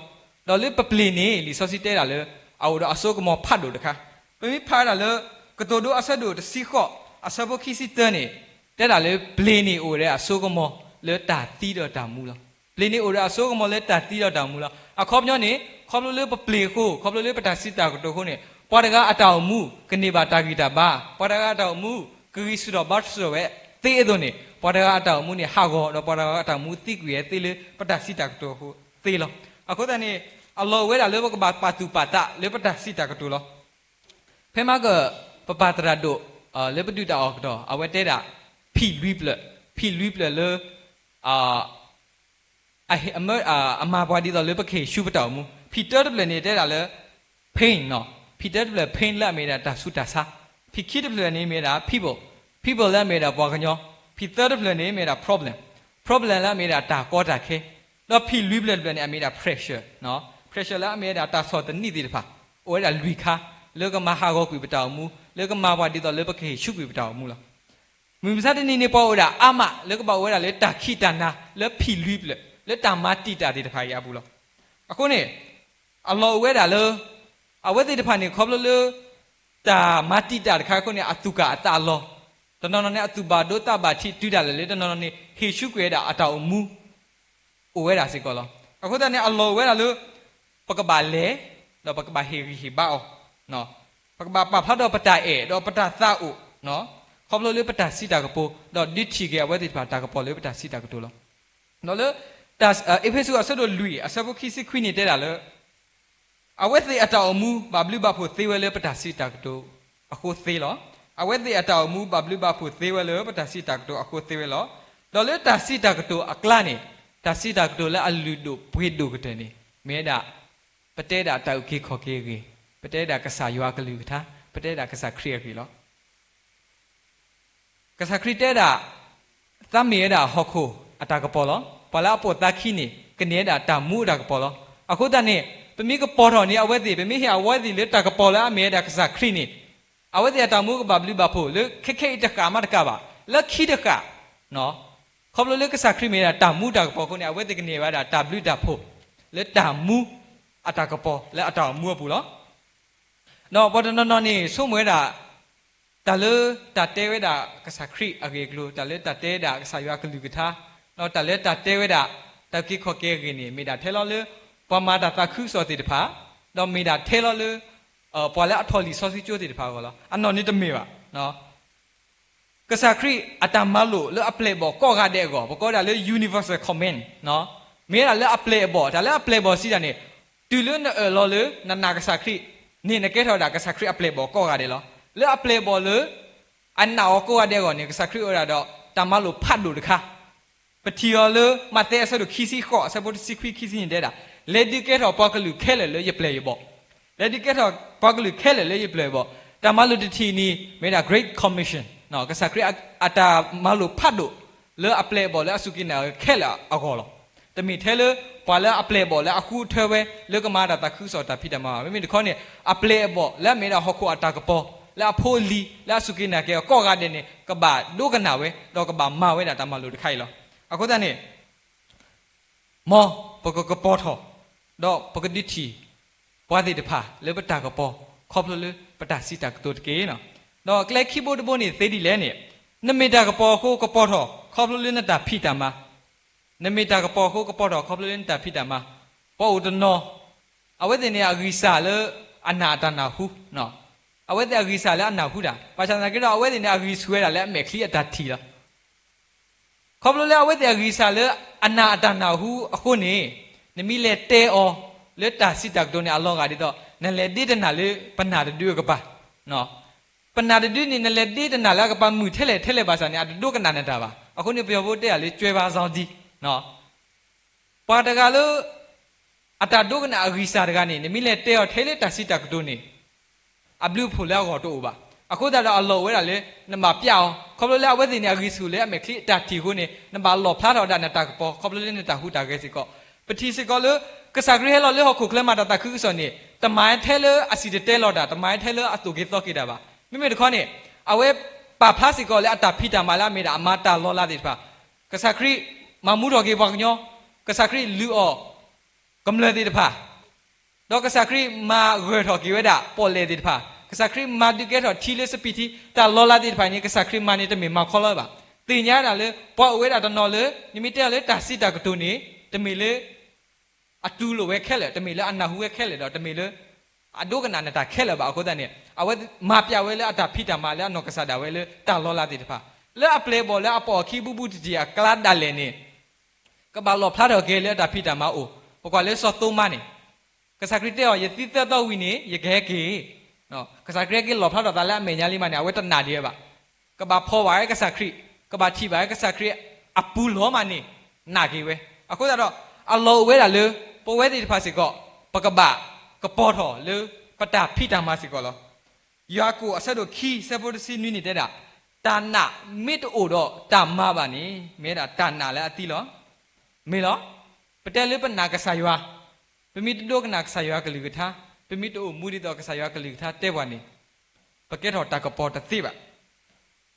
ဒီးလၢပပျ့ၤန့ၣ် လံာ်စီဆှံတဲဒၣ်လၢ အအိၣ်ဒီးအစိကမီၤဖးဒိၣ်တခါ. ပမ့ၢ်ဖးဝဲဒၣ်လၢ ကတိၤဒိအဆၢဒိၣ်တဆံဃိး အဆၢဖိခံဆံတၢန့ၣ် တဲဒၣ်လၢပျ့ၤန့ၣ်အိၣ်ဒီးအစိကမီၤလၢတၢ်သံဒီးတၢ်မူလီၤ. ပျ့ၤန့ၣ်အိၣ်ဒီးအစိကမီၤလၢတၢ်သံဒီးတၢ်မူလီၤ. အခီပညီန့ၣ် ခီဖျိလၢပပျ့ၤအဃိ ခီဖျိလၢပတၢ်စံးတၢ်ကတိၤအဃိန့ၣ် ပှၤတဂၤအတၢ်အိၣ်မူ ကန့ၢ်ဘၣ်တၢ်ဂံၢ်တၢ်ဘါ, ပှၤတဂၤအတၢ်အိၣ်မူ ကဂံၢ်ဆူၣ်ထီၣ်ဘါဆူၣ်ထီၣ်ဝဲသ့အသိးန့ၣ် ပှၤတဂၤအတၢ်အိၣ်မူန့ၣ် ဟးဂီၤ ဒီးပှၤတဂၤအတၢ်အိၣ်မူသံကွံာ်ဝဲသ့လၢပတၢ်စံးတၢ်ကတိၤအဃိသ့လီၤ. အဃိသတးန့ၣ် အလီၢ်အိၣ်ဝဲဒၣ်လၢပကဘၣ်ပာ်သူၣ်ပာ်သးလၢပတၢ်စံးတၢ်ကတိၤလီၤ. ဖဲမဟါက ပပၢ်သရၣ်ဒိၣ် လၢပဒုၣ်တၢ်အီၣ်ကတီၢ် အဝဲတဲဒၣ် ဖံၣ်လွံၢ်ဖျၢၣ်, ဖံၣ်လွံၢ်ဖျၢၣ်လၢ အမၤပှၤဒ်သိးလၢပကဟ့ၣ်ဆူပတၢ်အိၣ်မူ. ဖံၣ်တၢတဖျၢၣ်န့ၣ်တဲဒၣ်လၢ pain နီၤ, ဖံၣ်တၢတဖျၢၣ် pain လၢအမ့ၢ်ဒၣ်တၢ်ဆူးတၢ်ဆါ. ဖံၣ်ခံတဖျၢၣ်န့ၣ်မ့ၢ်ဒၣ် people, people လၢအမ့ၢ်ဒၣ်ပှၤကညီ. ဖံၣ်သၢတဖျၢၣ်န့ၣ်မ့ၢ်ဒၣ် problem, problem လၢအမ့ၢ်ဒၣ်တၢ်ကီတၢ်ခဲ. ဒီးဖံၣ်လွံၢ်ဖျၢၣ်တဖျၢၣ်န့ၣ် အမ့ၢ်ဒၣ် pressure, pressure လၢအမ့ၢ်ဒၣ်တၢ်ဆီၣ်သနံးသ့ၣ်တဖၣ် အိၣ်ဝဲဒၣ်လွံၢ်ခါ လၢကမၤဟးဂီၤကွံာ်ပတၢ်အိၣ်မူ လၢကမၤပှၤဒ်သိးလၢပကဟ့ၣ်ဆူကွံာ်ပတၢ်အိၣ်မူလီၤ. မုၢ်မဆါတနံၤန့ၣ် ပှၤအိၣ်ဒၣ်အါမးလၢကဘၣ်အိၣ်ဝဲဒၣ်လၢတၢ်ခံးတၢ်နၤလၢဖံၣ်လွံၢ်ဖျၢၣ် လၢတၢ်မၤတံာ်တာ်သ့ၣ်တဖၣ်အံၤအပူၤလီၤ. အဃိန့ၣ် အလီၢ်အိၣ်ဝဲဒၣ်လၢ အဝဲသ့ၣ်တဖၣ်န့ၣ် ခီဖျိလၢ တၢ်မၤတံာ်တာ်တခါအဃိန့ၣ် အသူၣ်ကၢ်အသးအလီၤ. တနီၤနီၤန့ၣ် အသူၣ်ဘၣ်ဒိသးဘၣ်ထံးတုၤဒၣ်လဲာ်လၢ တနီၤနီၤန့ၣ် ဟ့ၣ်ဆူကွံာ်ဝဲဒၣ်အတၢ်အိၣ်မူ အိၣ်ဝဲဒၣ်စ့ၢ်ကီးလီၤ. အဃိသတးန့ၣ် အလီၢ်အိၣ်ဝဲဒၣ်လၢ ပကဘၣ်လဲၤ ဒီးပကဘၣ်ဟ့ၣ်ဂံၢ်ဟ့ၣ်ဘါအီၤ, ပကဘၣ်ပာ်ဖျါထီၣ်ပတၢ်အဲၣ်ဒီးပတၢ်သးအိၣ် ခီဖျိလၢပတၢ်စံးတၢ်ကတိၤ ဒီးဒုးထံၣ်က့ၤအဝဲသ့ၣ်တဖၣ်တၢ်ကပီၤလၢပတၢ်စံးတၢ်ကတိၤလီၤ. ဒီးလၢ တၢ် အ့းဖ့းစူးအဆၢဒိၣ်လွံၢ် အဆၢဖိခံဆံခွံန့ၣ်တဲဒၣ်လၢ အဝဲသ့ၣ်အတၢ်အိၣ်မူဘၣ်ဘျုးဘၣ်ဖှိၣ်သ့ဝဲလၢပတၢ်စံးတၢ်ကတိၤအဃိသ့လီၤ. အဝဲသ့ၣ်အတၢ်အိၣ်မူဘၣ်ဘျုးဘၣ်ဖှိၣ်သ့ဝဲလၢပတၢ်စံးတၢ်ကတိၤအဃိသ့ဝဲလီၤ. ဒီးလၢတၢ်စံးတၢ်ကတိၤအကျါန့ၣ် တၢ်စံးတၢ်ကတိၤလၢအလုၢ်ဒိၣ်ပှ့ၤဒိၣ်ကတၢၢ်န့ၣ် မ့ၢ်ဝဲဒၣ် ပတဲဒၣ်တၢ်အုၣ်က့ၤခီၣ်က့ၤအဂ့ၢ်, ပတဲဒၣ်ကစၢ်ယွၤအကလုၢ်ကထါ, ပတဲဒၣ်ကစၢ်ခရံာ်အဂ့ၢ်လီၤ. ကစၢ်ခရံာ်တဲဒၣ် သးမ့ၢ်ဝဲဒၣ်ဟီၣ်ခိၣ်အတၢ်ကပီၤလီၤ. ပှၤလၢအပိာ်သးခံန့ၣ် ကန့ၢ်ဝဲဒၣ်တၢ်မူအတၢ်ကပီၤလီၤ. အဃိသတးန့ၣ် ပမ့ၢ်ကပီၤထီၣ်န့ၢ်အဝဲသ့ၣ်, ပမ့ၢ်ဟ့ၣ်အဝဲသ့ၣ်လၢတၢ်ကပီၤလၢအမ့ၢ်ဝဲဒၣ်ကစၢ်ခရံာ်န့ၣ် အဝဲသ့ၣ်အတၢ်မူကဘၣ်ဘျုးဘၣ်ဖှိၣ်လၢခဲခဲအံၤတဃၣ်မးတကးဘၣ်, လၢခံတဃၣ်, ခီဖျိလၢကစၢ်ခရံာ်မ့ၢ်ဝဲဒၣ်တၢ်မူတၢ်ကပီၤအဃိန့ၣ် အဝဲသ့ၣ်ကန့ၢ်ဝဲဒၣ်တၢ်ဘျုးတၢ်ဖှိၣ် လၢတၢ်မူအတၢ်ကပီၤလၢအတၢ်အိၣ်မူအပူၤလီၤ. ဒီးပှၤတနီၤနီၤန့ၣ် ဆိကမိၣ်ဝဲဒၣ် တၢ်လၢတၢ်တဲဝဲဒၣ်ကစၢ်ခရံာ်အဂ့ၢ်အကျိၤ, တၢ်လၢတၢ်တဲဒၣ်ကစၢ်ယွၤအကလုၢ်ကထါ, ဒီးတၢ်လၢတၢ်တဲဝဲဒၣ် တၢ်အုၣ်က့ၤခီၣ်က့ၤအဂ့ၢ်န့ၣ် မ့ၢ်ဒၣ်ထဲလီၤလၢ ပှၤမၤတၢ်သးခုကစီၣ်သ့ၣ်တဖၣ်, ဒီးမ့ၢ်ဒၣ်ထဲလီၤလၢ ပှၤလၢအထီၣ်လံာ်စီဆှံကၠိသ့ၣ်တဖၣ်အဂီၢ်လီၤ. အနီၢ်န့ၣ်တမ့ၢ်ဘၣ်. ကစၢ်ခရံာ်အတၢ်မၤလိာ်လၢအပျဲၢ်အဘီၣ်ကိးဂၤဒဲးအဂီၢ် ပကိးဒၣ်လၢ universal command မ့ၢ်ဝဲဒၣ်လၢအပျဲၢ်အဘီၣ်, တၢ်လၢအပျဲၢ်အဘီၣ်စံးတၢ်န့ၣ် တုၤလၢနအၢၣ်လီၤလၢနနာ်ကစၢ်ခရံာ်န့ၣ် နကဲထီၣ်ဝဲဒၣ်ကစၢ်ခရံာ်အပျဲၢ်အဘီၣ်ကိးဂၤဒဲးလီၤ. လၢအပျဲၢ်အဘီၣ်လၢ အနာ်အီၤကိးဂၤဒဲးအဂီၢ်န့ၣ် ကစၢ်ခရံာ်အိၣ်ဝဲဒၣ်ဒီးတၢ်မၤလိာ်ဖးဒိၣ်တခါ ပထံၣ်အီၤလၢမးသဲအဆၢဒိၣ်ခံဆံဃိး အဆၢဖိတဆံခွံခံဆံန့ၣ်တဲဒၣ်, လဲၤဒုးကဲထီၣ်ပှၤကလုာ်ခဲလၢာ်လၢယပျဲၢ်ယဘီၣ်, လဲၤဒုးကဲထီၣ်ပှၤကလုာ်ခဲလၢာ်လၢယပျဲၢ်ယဘီၣ်. တၢ်မၤလိာ်တထံၣ်န့ၣ် မ့ၢ်ဒၣ် Great Commission, ကစၢ်ခရံာ်အတၢ်မၤလိာ်ဖးဒိၣ် လၢအပျဲၢ်အဘီၣ်လၢအစူၢ်က့ၤနာ်က့ၤခဲလၢာ်အဂီၢ်လီၤ. တမ့ၢ်ထဲလၢ ပှၤလၢအပျဲၢ်အဘီၣ်လၢအဃုထၢဝဲ လၢကမၤတၢ်သးခုကစီၣ်တၢ်ဖံးတၢ်မၤဘၣ်. မ့မ့ၢ်တခီန့ၣ် အပျဲၢ်အဘီၣ်လၢအမ့ၢ်ဒၣ်ဟီၣ်ခိၣ်အတၢ်ကပီၤ လၢအဖိအလံၤလၢအစူၢ်က့ၤနာ်က့ၤအကိးဂၤဒဲးန့ၣ် ကဘၣ်ဒိကနၣ်ဝဲ ဒီးကဘၣ်မၤဝဲဒၣ်တၢ်မၤလိာ်တခါအံၤလီၤ. အဃိသတးန့ၣ် မ်ပကကပီၤထီၣ် ဒီးပကဒုးထံၣ် ပှၤသ့ၣ်တဖၣ်လၢပတၢ်ကပီၤ ခီဖျိလၢပတၢ်စံးတၢ်ကတိၤတက့ၢ်. ဒီးကျဲခံဘိတဘိန့ၣ်သ့ဒ်လဲၣ်န့ၣ်, နမ့ၢ်တၢ်ကပီၤအဃိကပီၤထီၣ် ခီဖျိလၢနတၢ်ဖံးတၢ်မၤ, နမ့ၢ်တၢ်ကပီၤအဃိကပီၤထီၣ် ခီဖျိလၢနတၢ်ဖံးတၢ်မၤ. ပှၤအိၣ်တနီၤ အဝဲသ့ၣ်န့ၣ်အဂံၢ်စၢ်လၢအနာ်အတၢ်နၢ်ဟူ, အဝဲသ့ၣ်အဂံၢ်စၢ်လၢအနၢ်ဟူတၢ် ဘၣ်ဆၣ်သနာ်က့ဒီး အဝဲသ့ၣ်န့ၣ်အဂံၢ်ဆူၣ်ဝဲဒၣ်လၢအမဲာ်ချံအတၢ်ထံၣ်လီၤ. ခီဖျိလၢအဝဲသ့ၣ်အဂံၢ်စၢ်လၢအနာ်အတၢ်နၢ်ဟူအဃိန့ၣ်, နမ့ၢ်လဲၤတဲအီၤလၢတၢ်စံးတၢ်ကတိၤန့ၣ် အလီၤဂာ်ဒ်သိး နလဲၤဒ့တနၢ်လၢပနၢ်တဒုအကပၤ. ပနၢ်တဒုန့ၣ် နလဲၤဒ့တနၢ်လၢအကပၤမုာ်ထဲလဲၣ်ထဲလဲၣ်ဘၣ်ဆၣ်န့ၣ် အတဒိကနၣ်နတၢ်ဘၣ်. အဃိန့ၣ် ပယီၤဖိတဲဒၣ်လၢ ကၠွဲဘါစီဒံ ပှၤတဂၤလၢ အတၢ်ဒိကနၣ်အဂံၢ်စၢ်တဂၤန့ၣ် နမ့ၢ်လဲၤတဲအီၤထဲလၢတၢ်စံးတၢ်ကတိၤန့ၣ် အဘျုးအဖှိၣ်လၢအဂီၢ်တအိၣ်ဘၣ်. အဃိသတးဒီးအလီၢ်အိၣ်ဝဲဒၣ်လၢ နဘၣ်ပျၢ်အီၤ ခီဖျိလၢအဝဲသ့ၣ်န့ၣ် အဂံၢ်ဆူၣ်လၢအမဲာ်ချံအတၢ်ထံၣ်အဃိန့ၣ် နဘၣ်လီၣ်ဖျါထီၣ်ဝဲဒၣ်နတၢ်ကပီၤ ခီဖျိလၢနတၢ်ဟူးတၢ်ဂဲၤစ့ၢ်ကီး. ပထံၣ်စ့ၢ်ကီးလၢ ကစၢ်ခရံာ်ဟဲလီၤလၢဟီၣ်ခိၣ်ချၢမၤတၢ်သးခုကစီၣ်န့ၣ် တမၤထဲလၢအစံၣ်တဲၤတဲလီၤတၢ် တမၤထဲလၢအသိၣ်က့ၤသီက့ၤတၢ်ဘၣ်. မ့မ့ၢ်တခီန့ၣ် အဝဲပာ်ဖျါစ့ၢ်ကီးလၢအတၢ်ဖံးတၢ်မၤလၢအမ့ၢ်ဒၣ်အမၤတၢ်လီၤလးသ့ၣ်တဖၣ် ကစၢ်ခရံာ်မၤမူထီၣ်က့ၤပှၤကညီ, ကစၢ်ခရံာ်လုၢ်အီၣ်ကမျၢၢ်သ့ၣ်တဖၣ်, ဒီးကစၢ်ခရံာ်မၤဂၢၢ်ထီၣ်က့ၤဝဲဒၣ်ပီၣ်လဲၣ်သ့ၣ်တဖၣ်, ကစၢ်ခရံာ်မၤဒုးကဲထီၣ်ထံလၢစပံးထံ, တၢ်လီၤလးသ့ၣ်တဖၣ်န့ၣ် ကစၢ်ခရံာ်မၤန့ၣ် တမ့ၢ်မၤခီလီၤဘၣ်. သ့ၣ်ညါဒၣ်လၢ ပှၤအိၣ်ဝဲဒၣ်တနီၤလၢ နမ့ၢ်တဲအီၤလၢတၢ်စံးတၢ်ကတိၤန့ၣ် တမ့ၢ်လၢ အတူၢ်လိာ်ဝဲခဲလၢာ်, တမ့ၢ်လၢအနၢ်ဟူဝဲခဲလၢာ်ဒီး တမ့ၢ်လၢ အဒိကနၣ်နတၢ်ခဲလၢာ်ဘၣ်. အဃိသတးန့ၣ် အဝဲမၤပျဲဝဲလၢအတၢ်ဖံးတၢ်မၤလၢအနီၢ်ကစၢ်ဒၣ်ဝဲလၢတၢ်လီၤလးသ့ၣ်တဖၣ်, လၢအပျဲၢ်အဘီၣ်လၢအပီၣ်အခံဘူးဘူးတံၢ်တံၢ်အကျါဒၣ်လဲာ်န့ၣ် ကဘၣ်လီၣ်ဖျါထီၣ်က့ၤလၢအတၢ်ဖံးတၢ်မၤအိၣ်. ပကွၢ်လၢစီၤသိမါန့ၣ် ကစၢ်ခရံာ်တဲအီၤ ယသံသၢသီဝံၤန့ၣ် ယကဟဲက့ၤ. ကစၢ်ခရံာ်ဟဲက့ၤလီၣ်ဖျါထီၣ်သးလၢအမဲာ်ညါလံမးန့ၣ် အဝဲတနာ်ဒံးဝဲဘၣ်. ကဘၣ်ဖီၣ်ဘၣ်ဝဲကစၢ်ခရံာ်, ကဘၣ်ထံၣ်ဘၣ်ဝဲကစၢ်ခရံာ်အပူၤလီၤမးန့ၣ် နာ်က့ၤဝဲ. အဃိသတးဒီး အလီၢ်အိၣ်ဝဲဒၣ်လၢ ပဝဲသ့ၣ်တဖၣ်စ့ၢ်ကီး ပကဘၣ်ကပီၤထီၣ်လၢပတၢ်ဖံးတၢ်မၤစ့ၢ်ကီးလီၤ. ယိၤဟၣ်ခိၣ်အဆၢဒိၣ်ခံ ဆၢဖိတဆံနွံန့ၣ်တဲဒၣ်, တၢ်နာ်မ့ၢ်တအိၣ်ဒီးတၢ်မၤဘၣ်န့ၣ် မ့ၢ်ဝဲဒၣ်တၢ်နာ်လၢအသံလီၤ. မ့ၢ်လီၤ. ပတဲလၢပနာ်ကစၢ်ယွၤ, ပမ့ၢ်တဒိကနၣ်ကစၢ်ယွၤကလုၢ်ကထါ, ပမ့ၢ်တအိၣ်မူဒ်သိးကစၢ်ယွၤကလုၢ်ကထါတဲပှၤန့ၣ် ပကဲထီၣ်တၢ်ကပီၤတသ့ဘၣ်.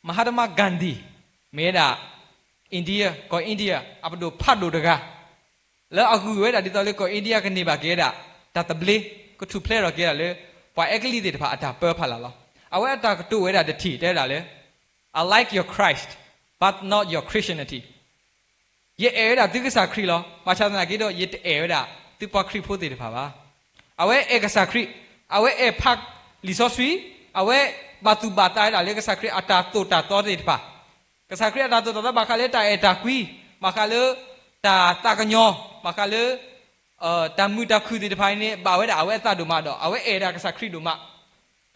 မဟါတမါ Gandhi မ့ၢ်ဝဲဒၣ် India ကီၢ် India အပဒိၣ်ဖးဒိၣ်တဂၤ လၢအဂုာ်ဝဲဒၣ်ဒ်သိးလၢကီၢ် India ကန့ၢ်ဘၣ်က့ၤဝဲဒၣ် တၢ်သဘျ့ ကထူၣ်ဖျဲးထီၣ်က့ၤဒၣ်လၢ ပှၤအဲကလံးသ့ၣ်တဖၣ်အတၢ်ပၢဖးလၢ်လီၤ. အဝဲအတၢ်ကတိၤဝဲဒၣ်တထံၣ်တဲဝဲဒၣ်လၢ I like your Christ, but not your Christianity. ယအဲၣ်ဝဲဒၣ်သုကစၢ်ခရံာ်လီၤ. ဘၣ်ဆၣ်သနာ်က့ဒီး ယတအဲၣ်ဝဲဒၣ်သုပှၤခရံာ်ဖိသ့ၣ်တဖၣ်ဘၣ်. အဝဲအဲၣ်ကစၢ်ခရံာ်, အဝဲအဲၣ်ဖးလံာ်စီဆှံ, အဝဲဘၣ်သူၣ်ဘၣ်သးဝဲဒၣ်လၢကစၢ်ခရံာ်အတၢ်သိၣ်တၢ်သီသ့ၣ်တဖၣ်. ကစၢ်ခရံာ်အတၢ်သိၣ်တၢ်သီဘၣ်ဃးလၢတၢ်အဲၣ်တၢ်ကွံ, ဘၣ်ဃးလၢ တၢ်သးကညီၤ, ဘၣ်ဃးလၢ တၢ်မုာ်တၢ်ခုၣ်သ့ၣ်တဖၣ်န့ၣ် ဘၣ်ဝဲဒၣ်အဝဲအသးဒိၣ်မးဒီး အဝဲအဲၣ်ဒၣ်ကစၢ်ခရံာ်ဒိၣ်မး.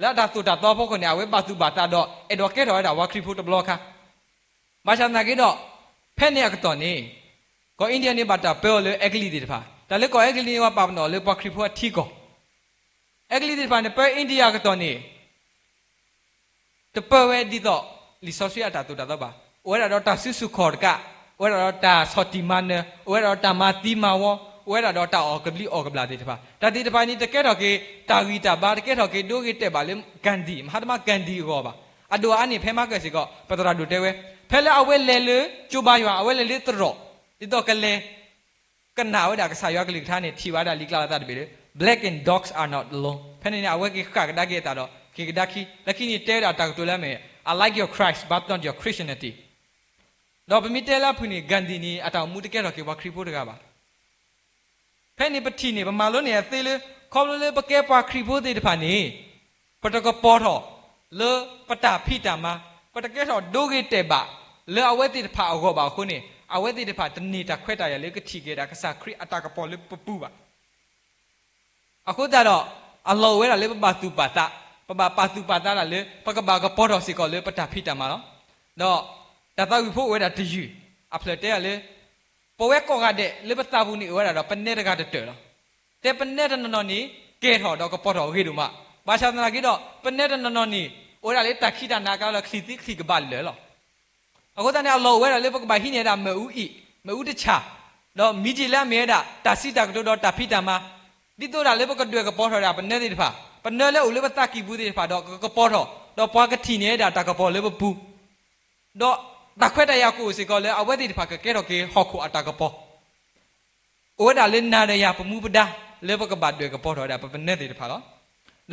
လၢအတၢ်သိၣ်တၢ်သီအဖီခိၣ်န့ၣ် အဝဲဘၣ်သူၣ်ဘၣ်သးဒီး အဲၣ်ဒိးကဲထီၣ်ဝဲဒၣ်ပှၤခရံာ်ဖိတဘျီခါ. ဘၣ်ဆၣ်သနာ်က့ဒီး ဖဲန့ၣ်အကတီၢ်န့ၣ် ကီၢ် India န့ၣ်ဘၣ်တၢ်ပၢအီၤလၢအဲကလံးသ့ၣ်တဖၣ်. တၢ်လၢကီၢ်အဲကလံးန့ၣ် ပာ်ပနီၣ်လၢပှၤခရံာ်ဖိအထံကီၢ်. အဲကလံးသ့ၣ်တဖၣ်န့ၣ် ပၢ India အကတီၢ်န့ၣ် တပၢဝဲဒ်သိး လံာ်စီဆှံအတၢ်သိၣ်တၢ်သီဘၣ်. အိၣ်ဝဲဒၣ်ဒီးတၢ်စုဆူၣ်ခီၣ်တကး, အိၣ်ဝဲဒၣ်ဒီးတၢ်ဆီၣ်တံၢ်မၤနၢၤ, အိၣ်ဝဲဒၣ်ဒီးတၢ်မၤသံမၤဝီ, အိၣ်ဝဲဒၣ်ဒီးတၢ်အီၣ်ကဘျံးအီၣ်ကဘျၣ်သ့ၣ်တဖၣ်. တၢ်သ့ၣ်တဖၣ်န့ၣ် တကဲထီၣ်က့ၤ တၢ်ဂံၢ်တၢ်ဘါ, တကဲထီၣ်က့ၤဒိဂ့ၤတဲာ်ဘၣ်လၢ Gandhi, မဟါတမါ Gandhi အဂီၢ်ဘၣ်. အဒိၣ်အါန့ၢ်ဖဲမၤကၢၢ်စ့ၢ်ကီး ပသရၣ်ဒိၣ်တဲဝဲ, ဖဲလၢအဝဲလဲၤလၢကၠိဘါယွၤ, အဝဲလဲၤလၢသရိာ်, ဒ်သိးကလဲၤ ကနၣ်ဝဲဒၣ်ကစၢ်ယွၤကလုၢ်ကထါန့ၣ် ထံၣ်ဘၣ်ဝဲဒၣ်လံာ်ကျါလီၤသးတဘ့ၣ်လၢ Black and dogs are not alone. ဖဲန့ၣ်န့ၣ် အဝဲက့ၤဃၣ်ကဒါက့ၤအသးဒီး က့ၤကဒါခံ, လၢခံန့ၣ်တဲဝဲဒၣ်တၢ်ကတိၤလၢအမ့ၢ် I like your Christ, but not your Christianity. ဒီးပမ့ၢ်တဲလၢအဖုၣ်န့ၣ် Gandhi န့ၣ် အတၢ်အိၣ်မူတကဲထီၣ်က့ၤပှၤခရံာ်ဖိတဂၤဘၣ်. ဖဲန့ၣ်ပထံၣ်န့ၣ် ပမၤလိန့ၢ်အသ့လၢ ခီဖျိလၢပကဲပှၤခရံာ်ဖိသ့ၣ်တဖၣ်န့ၣ် ပတကပီၤထီၣ်လၢပတၢ်ဖံးတၢ်မၤ, ပတကဲထီၣ်ဒိဂ့ၤတဲာ်ဘၣ်လၢအဝဲသ့ၣ်တဖၣ်အဂီၢ်ဘၣ်အဃိန့ၣ် အဝဲသ့ၣ်တဖၣ်တန့ၢ်တၢ်ခွဲးတၢ်ယာ်လၢကထံၣ်က့ၤဒၣ်ကစၢ်ခရံာ်အတၢ်ကပီၤလၢပပူၤဘၣ်. အဃိသတးဒီး အလီၢ်အိၣ်ဝဲဒၣ်လၢပဘၣ်သူၣ်ပာ်သး, ပဘၣ်ပာ်သူၣ်ပာ်သးဒၣ်လၢ ပကဘၣ်ကပီၤထီၣ်စ့ၢ်ကီးလၢပတၢ်ဖံးတၢ်မၤလီၤ. ဒီးတၢ်သးဝံၣ်ဖိအိၣ်ဝဲဒၣ်တယုၢ်, အဖျၢၣ်တဲဒၣ်လၢ ပဝဲကိးဂၤဒဲးလၢပသးပူၤန့ၣ်အိၣ်ဝဲဒၣ်ဒီးပနဲတဂၤတတၢၢ်လီၤ. တဲပနဲတနီၤနီၤန့ၣ် ကဲထီၣ်ဒီးကပီၤထီၣ်ဂ့ၤဒိၣ်မး, ဘၣ်ဆၣ်သနာ်က့ဒီး ပနဲတနီၤနီၤန့ၣ် အိၣ်ဝဲဒၣ်လၢတၢ်ခံးတၢ်နၤအကျါဒီးချံးသံချံးကဘၣ်လၢာ်လီၤ. အဃိသတးန့ၣ် အလီၢ်အိၣ်ဝဲဒၣ်လၢပကဘၣ်ဟံးန့ၢ်ဝဲဒၣ်မ့ၣ်အူအံၣ်, မ့ၣ်အူတဆၣ်, ဒီးမံၤက့ၤလၢအမ့ၢ်ဝဲဒၣ် တၢ်စံးတၢ်ကတိၤဒီးတၢ်ဖံးတၢ်မၤ, ဒ်သိးဒၣ်လၢပကဒွဲၣ်ကပီၤထီၣ်ဝဲဒၣ်ပနဲသ့ၣ်တဖၣ်, ပနဲလၢအိၣ်လၢပသးကံၢ်ပူၤသ့ၣ်တဖၣ်ဒီးကကပီၤထီၣ်, ဒီးပှၤကထံၣ်န့ၢ်ဝဲဒၣ်တၢ်ကပီၤလၢပပူၤ ဒီးတၢ်ခွဲးတၢ်ယာ်ကအိၣ်စ့ၢ်ကီးလၢအဝဲသ့ၣ်တဖၣ်ကကဲထီၣ်က့ၤဟီၣ်ခိၣ်အတၢ်ကပီၤ, အိၣ်ဝဲဒၣ်လၢနၤဒီးယၤပမူပဒါ လၢပကဘၣ်ဒွဲၣ်ကပီၤထီၣ်ဝဲဒၣ်ပပနဲသ့ၣ်တဖၣ်လီၤ.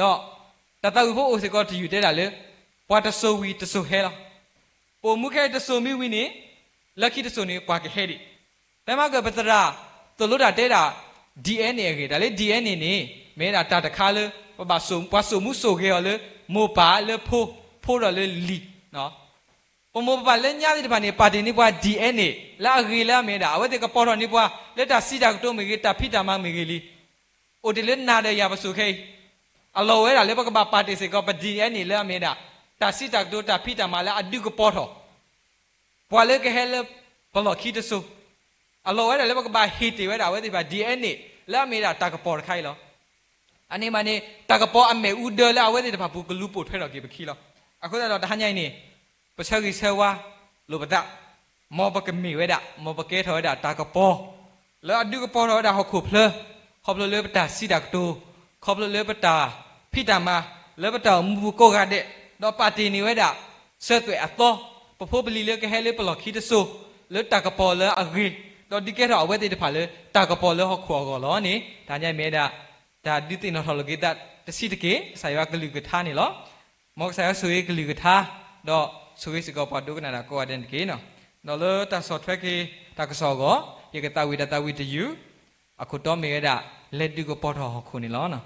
ဒီးတၢ်သးဝံၣ်ဖိအိၣ်စ့ၢ်ကီးတယုၢ်တဲဒၣ်လၢ ပှၤတစိၤဝံၤတစိၤဟဲလီၤ. ပအိၣ်မူခဲအံၤတစိၤမ့ၢ်ဝံၤန့ၣ် လၢခံတစိၤန့ၣ်ပှၤကဟဲဒံး. ဖဲမၤကၢၢ်ပသရၣ်သိၣ်လိတၢ်တဲဒၣ် DNA အဂ့ၢ်, တၢ်လၢ DNA န့ၣ် မ့ၢ်ဝဲဒၣ်တၢ်တခါလၢ ပဘၣ်စိာ်, ပှၤစိာ်မူစိာ်ဂဲၤအီၤလၢ မိၢ်ပၢ်လၢဖိ, ဖိဒီးလၢလံၤ ပမိၢ်ပပၢ်လၢညါသ့ၣ်တဖၣ်န့ၣ် ပာ်တ့ၢ်န့ၢ်ပှၤ DNA လၢအဂ့ၤလၢအမ့ၢ်ဝဲဒၣ် အဝဲသ့ၣ်ကပီၤထီၣ်န့ၢ်ပှၤ လၢတၢ်စံးတၢ်ကတိၤမ့ၢ်ဂ့ၤ တၢ်ဖံးတၢ်မၤမ့ၢ်ဂ့ၤလံ. အိၣ်တ့ၢ်လၢနၤဒီးယၤပစိၤခဲအံၤ, အလီၢ်အိၣ်ဝဲဒၣ်လၢပကဘၣ်ပာ်တ့ၢ်စ့ၢ်ကီးပ DNA လၢအမ့ၢ်ဝဲဒၣ် တၢ်စံးတၢ်ကတိၤတၢ်ဖံးတၢ်မၤလၢအဒုးကပီၤထီၣ် ပှၤလၢကဟဲလၢပလီၢ်ခံတစိၤ, အလီၢ်အိၣ်ဝဲဒၣ်လၢပကဘၣ်ဟ့ၣ်တ့ၢ်ဝဲဒၣ်အဝဲသ့ၣ်တဖၣ် DNA လၢအမ့ၢ်ဝဲဒၣ်တၢ်ကပီၤတခါအံၤလီၤ. အန့ၣ်မးန့ၣ် တၢ်ကပီၤအမ့ၣ်အူဒၢလၢအဝဲသ့ၣ်တဖၣ်ပူၤကလူၤပိာ်ထွဲထီၣ်က့ၤပခံလီၤ. အဃိသတးဒီးတဟါညါအံၤန့ၣ် ပဆၢဂ့ၤဆၢဝါလိာ်ပသး, မ်ပကမ့ၢ်ဝဲဒၣ်, မ်ပကဲထီၣ်ဝဲဒၣ်တၢ်ကပီၤ လၢအဒုးကပီၤထီၣ်ဝဲဒၣ်ဟီၣ်ခိၣ်ဖျၢၣ်, ခီဖျိလၢပတၢ်စံးတၢ်ကတိၤ, ခီဖျိလၢပတၢ်ဖံးတၢ်မၤ, လၢပတၢ်အိၣ်မူပူၤကိးဂၤဒဲး, ဒီးပာ်တ့ၢ်န့ၢ်ဝဲဒၣ် စၢၤသွဲၣ်အသီ, ပဖိပလံၤလၢကဟဲလၢပလီၢ်ခံတစိၤ, လၢတၢ်ကပီၤလၢအဂ့ၤ ဒီးဒုးကဲထီၣ်အဝဲသ့ၣ်တဖၣ်လၢတၢ်ကပီၤလၢဟီၣ်ခိၣ်အဂီၢ်လီၤန့ၣ်, တၢ်ညါမ့ၢ်ဝဲဒၣ် တၢ်ဒုးသ့ၣ်နီၣ်ထီၣ်လိာ်က့ၤသးတဆံးတက့ၢ်, ကစၢ်ယွၤကလုၢ်ကထါန့ၣ်လီၤ. မ်ကစၢ်ယွၤဆိၣ်ဂ့ၤကလုၢ်ကထါ, ဒီးဆိၣ်ဂ့ၤစ့ၢ်ကီးပှၤဒိကနၣ်တၢ်ကိးဂၤဒဲးန့ၣ်တက့ၢ်. ဒီးလၢတၢ်ဆီၣ်ထွဲက့ၤတၢ်ကစီၣ်အဂီၢ်, ယကသးဝံၣ်တၢ်သးဝံၣ်တယုၢ်, အခိၣ်တီမ့ၢ်ဝဲဒၣ် လဲၤဒုးကပီၤထီၣ်ဟီၣ်ခိၣ်န့ၣ်လီၤ.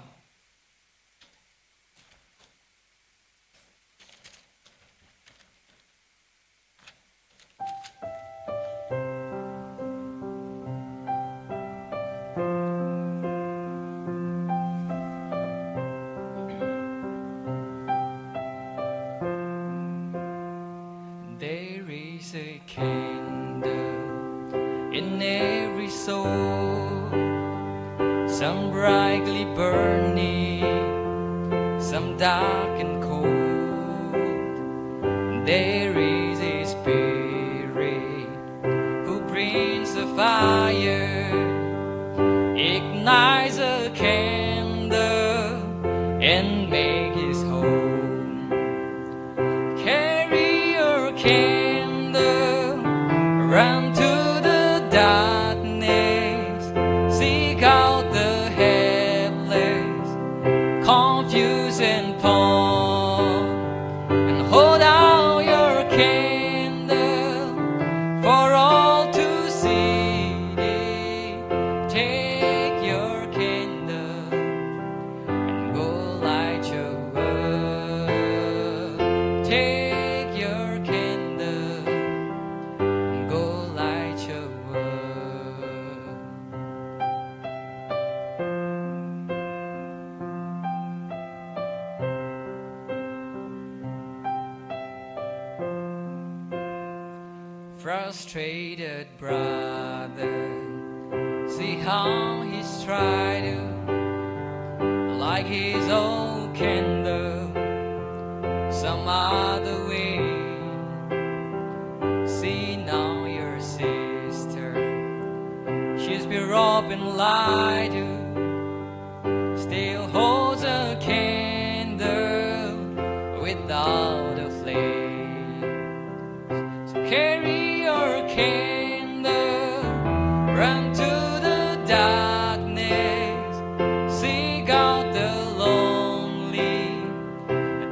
There is a candle in every soul, some brightly burning, some dark and cold. There is a spirit who brings a fire, ignites a candle, and makes his home. Carry your candle, run to the darkness, seek out the helpless, confused and torn, and hold out your candle for all to see. Take your candle and go light your world. Take your candle and go light your world. Frustrated brother, see how he's trying to light his own candle some other way. See now your sister, she's been robbed and lied to, still holds a candle without a flame. So carry your candle, run to the darkness, seek out the lonely,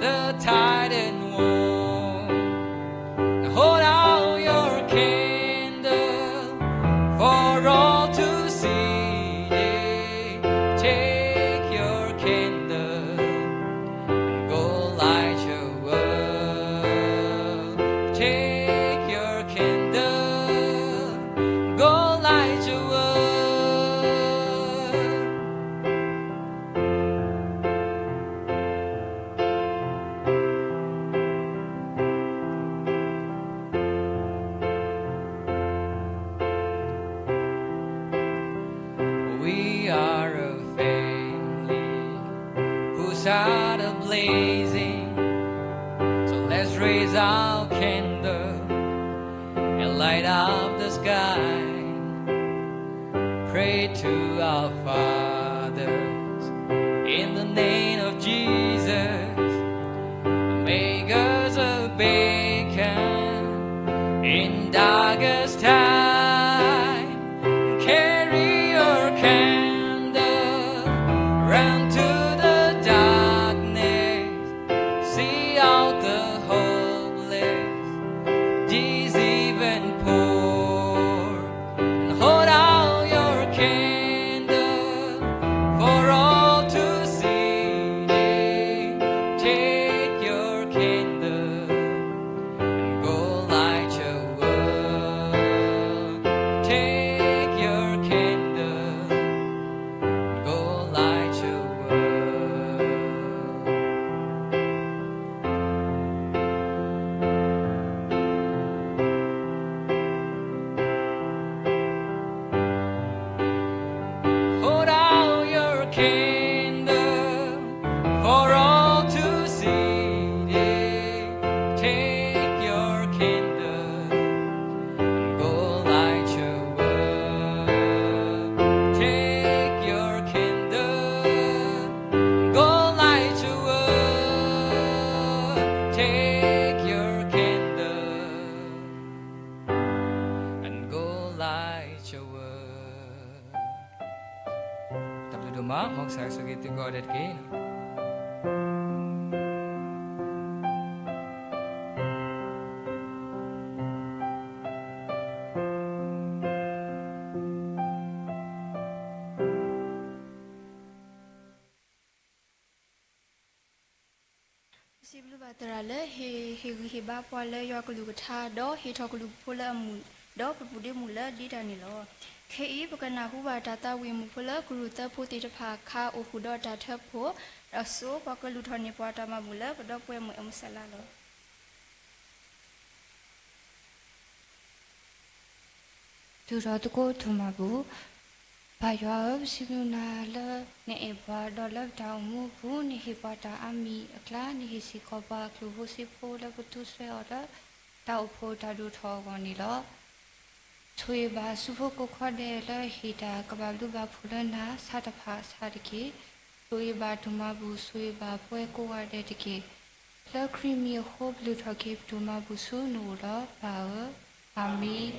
the tired and worn. Hold out your candle for all to see. Take your candle and go light your world. Take your candle, go light your world. We are a family whose heart are blazing. So let's raise our candle and light up the sky. Pray to our fathers in the name of Jesus. Make us a beacon in darkest time. Carry your candle, run to the darkness, see out the hopeless, deceived and poor. And hold out your candle for all to see. Take your candle and go light your world. Take your candle and go light your world. Hold out your candle for all to see. Take your candle and go light your world. Take your candle, go light your world. Take your candle and go light ဆိဝဲ, တၢ်ဘျုးဒိၣ်မး, မ်ကစၢ်ဆိၣ်ဂ့ၤသုကိးဂၤဒဲးတက့ၢ်. ပစံးဘျုးဘၣ်သရၣ်လၢ ဟ့ၣ်ဂံၢ်ဟ့ၣ်ဘါပှၤလၢယွၤကလုၢ်ကထါ, ဒီးဟ့ၣ်ထီၣ်ကလုၢ်ကဖိလၢအမုာ်, ဒီးပပူၤဒ့မုာ်လၢဒ့တၢ်န့ၣ်လီၤ. ခဲအံၤ ပကနၢ်ဟူဘၣ်တၢ်သးဝံၣ်မုာ်ဖိလၢကရူၢ်သၢဖိသ့ၣ်တဖၣ်အခါ အိၣ်ဃုာ်ဒီးတၢ်ထၢဖှိၣ်, ဒီးဆိပှၤကလူၤထီၣ်န့ၢ်ပှၤတၢ်မၤဘူၣ်လၢပဒီပုၢ်ဝဲၢ်မုၣ်အဲၣ်မုၢ်စၢလါလီၤ. ထုးထီၣ်သကိးတၢ်မၤဘူၣ်. ပၢ်ယွၤဧၢ, ပစံးဘျုးနၤလၢ နအဲၣ်ပှၤ, ဒီးလၢပတၢ်အိၣ်မူအပူၤ နဟ့ၣ်ပှၤတၢ်အါမံၤအကျါ, နဟ့ၣ်စ့ၢ်ကီးပှၤအကလုၢ်ဖိစ့ဖိလၢပသူစွဲအီၤလၢ တၢ်အိၣ်ဖှိၣ်တၢ်ဒိၣ်ထီၣ်အဂီၢ်န့ၣ်လီၤ. ဆိၣ်ဂ့ၤဘၣ်ဆူဖိကိးခီဒဲးလၢဟ့ၣ်တၢ်ကဘၣ်ဘျုးဘၣ်ဖှိၣ်လၢနၤ ဆါတဖၣ်ဆါတက့ၢ်. ဆိၣ်ဂ့ၤဘၣ်တၢ်မၤဘူၣ်, ဆိၣ်ဂ့ၤဘၣ်ပဝဲကိးဂၤဒဲးတက့ၢ်. လၢခရံာ်မံၤအဃိ ပလုၢ်ထီၣ်က့ၤပတၢ်မၤဘူၣ်ဆူနအိၣ်လီၤ, ပၢ်ဧၢ, အၤမ့ၣ်.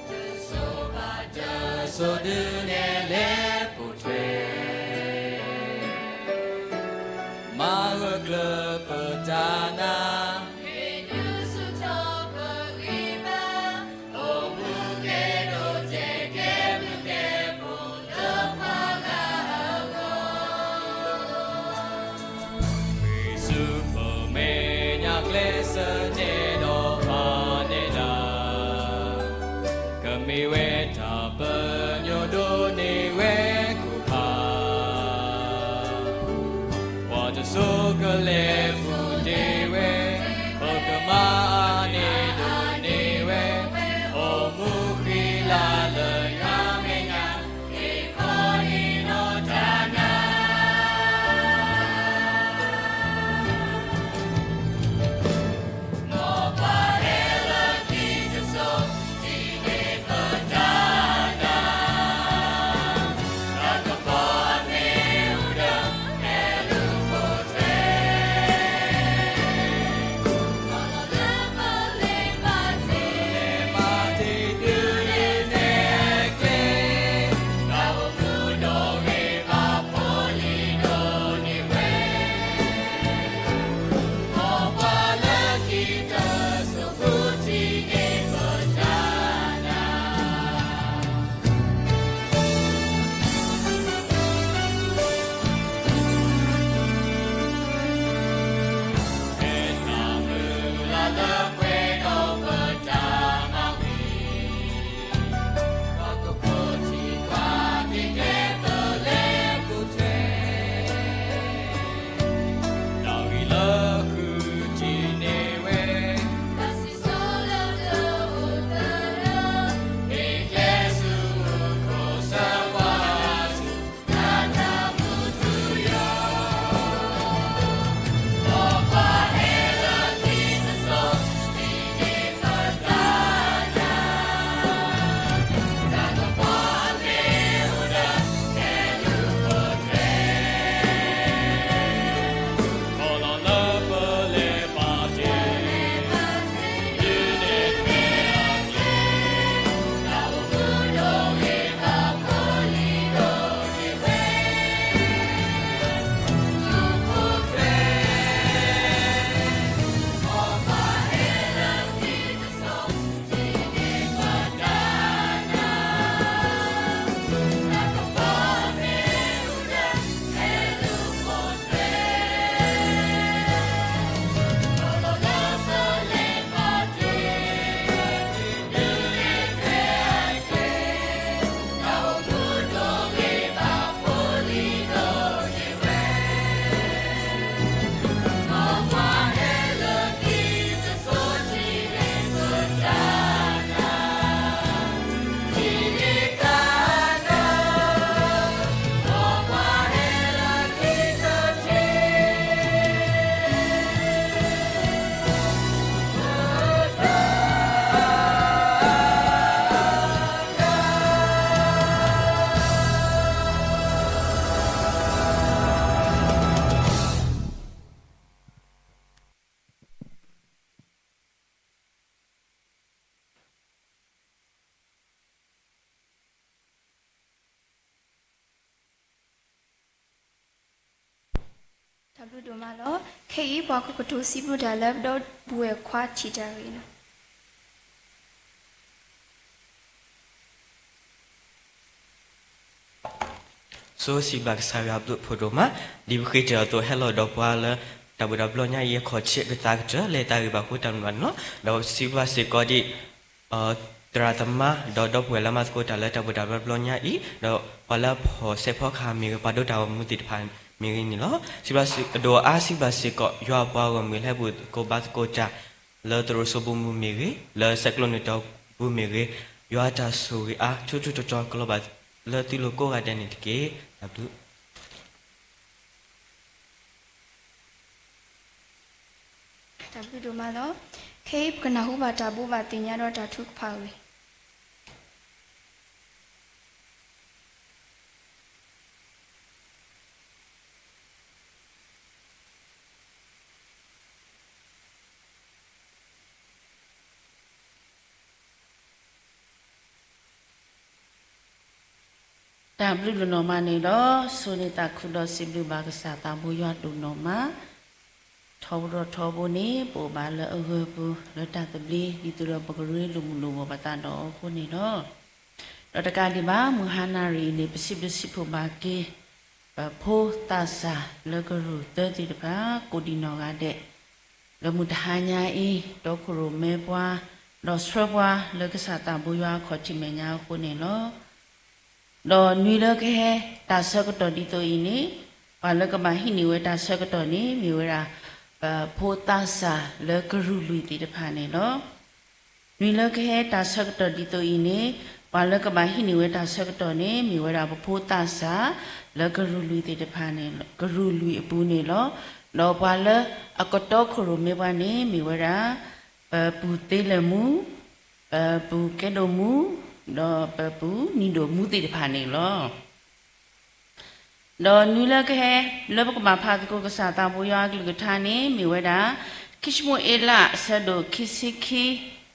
တစိၤဘၣ်တစိၤဒုးနဲၣ်လဲၤပိာ်ထွဲ မၤဂၢၢ်ကျၢၤပတၢ်နာ် ဟ့ၣ်ဒုးဆူၣ်ထီၣ်ပဂံၢ်ဘါ အိၣ်မူကဲဒိၣ်တဲာ်ကဲဘျုးကဲဖှိၣ်လၢပှၤဂၤအဂီၢ် ဃ့ၢ်ဆူပမဲာ်ညါကျဲးစၢးနဲၣ်ဒီးပာ်နဲၣ်တၢ် ကမ့ၢ်ဝဲတၢ်ပညိၣ်ဒိးန့ၢ်ဝဲခိၣ်ဖး ပှၤတစိၤကလဲၤပူၤတ့ၢ်ဝဲ ပကမၤန့ၢ်ဒိးန့ၢ်ဝဲ အိၣ်မူဃံလၤလၢယၤမဲာ်ညါ ဟ့ၣ်ခီဟ့ၣ်နီၤတၢ်နာ် မ်ပှၤဟဲလၢခံတစိၤ စံးန့ၢ်ပတၢ်နာ် တၢ်ဘျုးဒိၣ်မးလီၤ. ခဲအံၤပှၤခိၣ်ကထိစံးဘျုးတၢ်လၢပဒီပုၢ်ဝဲၢ်ခွါထံၣ်တၢ်ဂ့ၢ်လီၤ. ဆိစံးဘျုးကစၢ်ယွၤဘျုးဖးဒိၣ်မး, ဒ်ပဃ့တၢ်အသိးဟဲလီၤဒီးပှၤလၢ တၢ်ဘိၣ်တၢ်ဘျီညါအံၤအခီၣ်ထံးကသးကတၢၢ်လၢတၢ်ဂ့ၢ်ဘၣ်ဃိတၢ်မုၢ်ဘၣ်န့ၣ်လီၤ. ဒီးစံးဘျုးစ့ၢ်ကီးဒ် သရၣ်သမါ ဒီးဒီပုၢ်ဝဲၢ်လၢမၤသကိးတၢ်လၢတၢ်ဘိၣ်တၢ်ဘျီညါအံၤ, ဒီးပှၤလၢဖီၣ်ဆဲးဖီကဟၣ်မ့ၢ်ဂ့ၤ, ပှၤဒိတၢ်ဂီၤမူသ့ၣ်တဖၣ်မ့ၢ်ဂ့ၤန့ၣ်လီၤ. စံးဘျုးစ့ၢ်ကီး ဒီးအါစံးဘျုးစ့ၢ်ကီး ယွၤအပှၤဂီၢ်မုၢ်လၢဟဲဘူၣ်သကိးဘါသကိးတၢ် လၢသရိာ်စိပူၤမ့ၢ်ဂ့ၤ, လၢဆဲးကျိးနုာ်တၢ်ပူၤမ့ၢ်ဂ့ၤ, ယွၤတၢ်ဆိၣ်ဂ့ၤအါ ထူထူတီတီကလီၤဘၣ်လၢသုလိၤကိးဂၤဒဲးန့ၣ်တက့ၢ်. တၢ်ဘျုး တၢ်ဘျုးဒိၣ်မးလီၤ. ခဲအံၤပကနၢ်ဟူဘၣ်တၢ်ဘိးဘၣ်သ့ၣ်ညါဒီးတၢ်ထုကဖၣ်အဂ့ၢ် တၢ်ဘျုးဒိၣ်နီၢ်မးန့ၣ်ဒီး ဆိၣ်ဂ့ၤသးခုဒီးစံးဘျုးဘၣ်ကစၢ်သးဘိယွၤဒိၣ်နီၢ်မး, ထီဘိဒီးထီဘိန့ၣ် ပအိၣ်ဘၣ်လၢအဂၢၢ်ပူၤ လၢတၢ်သဘျ့ ဒ်သိးဒီးပကရ့လိာ်မုာ်လိာ်ဂီၤပသးဒီးအဃိန့ၣ်လီၤ. ဒီးတကးဒံးဘၣ် မုၢ်ဟါနၣ်ရံၣ်အံၤန့ၣ် ပစံးဘျုးစံးဖှိၣ်ဘၣ်က့ၤ ပဖိသးစၢ်လၢကရူၢ်သၢသ့ၣ်တဖၣ် ကိးဒံးနီၢ်ဂၤဒဲး လၢမုၢ်တဟါညါအံၤ တီခိၣ်ရိၣ်မဲပှၤ ဒီးဆှၢပှၤလၢကစၢ်သးဘိယွၤအခီၣ်ထံးမဲာ်ညါအဃိန့ၣ်လီၤ. ဒီးနွံလၢကဟဲတၢ်ဆၢကတီၢ်ဒ်သိးအံၤန့ၣ် ပှၤလၢကဘၣ်ဟံးန့ၢ်ဝဲတၢ်ဆၢကတီၢ်န့ၣ် မ့ၢ်ဝဲဒၣ် ပဖိသးစၢ်လၢကရူၢ်လွံၢ်သ့ၣ်တဖၣ်န့ၣ်လီၤ. နွံလၢကဟဲတၢ်ဆၢကတီၢ်ဒ်သိးအံၤန့ၣ် ပှၤလၢကဘၣ်ဟံးန့ၢ်ဝဲတၢ်ဆၢကတီၢ်န့ၣ် မ့ၢ်ဝဲဒၣ်ပဖိသးစၢ်လၢကရူၢ်လွံၢ်သ့ၣ်တဖၣ်န့ၣ် ကရူၢ်လွံၢ်အပူၤန့ၣ်လီၤ. ဒီးပှၤလၢအကတီခိၣ်ရိၣ်မဲပှၤန့ၣ် မ့ၢ်ဝဲဒၣ် ပပုၢ်သ့လၢာ်မူ, ပပုၢ်ကဲဒိၣ်မူ, ဒီးပပုၢ်နံၤဒိၣ်မူသ့ၣ်တဖၣ်န့ၣ်လီၤ. ဒီးနွံလၢကဟဲ လၢပကဘၣ်ဖးသကိးကစၢ်သးဘိယွၤအကလုၢ်ကထါန့ၣ် မ့ၢ်ဝဲဒၣ် ခံၡမူၤအ့လး အဆၢဒိၣ်ခံဆံခံ,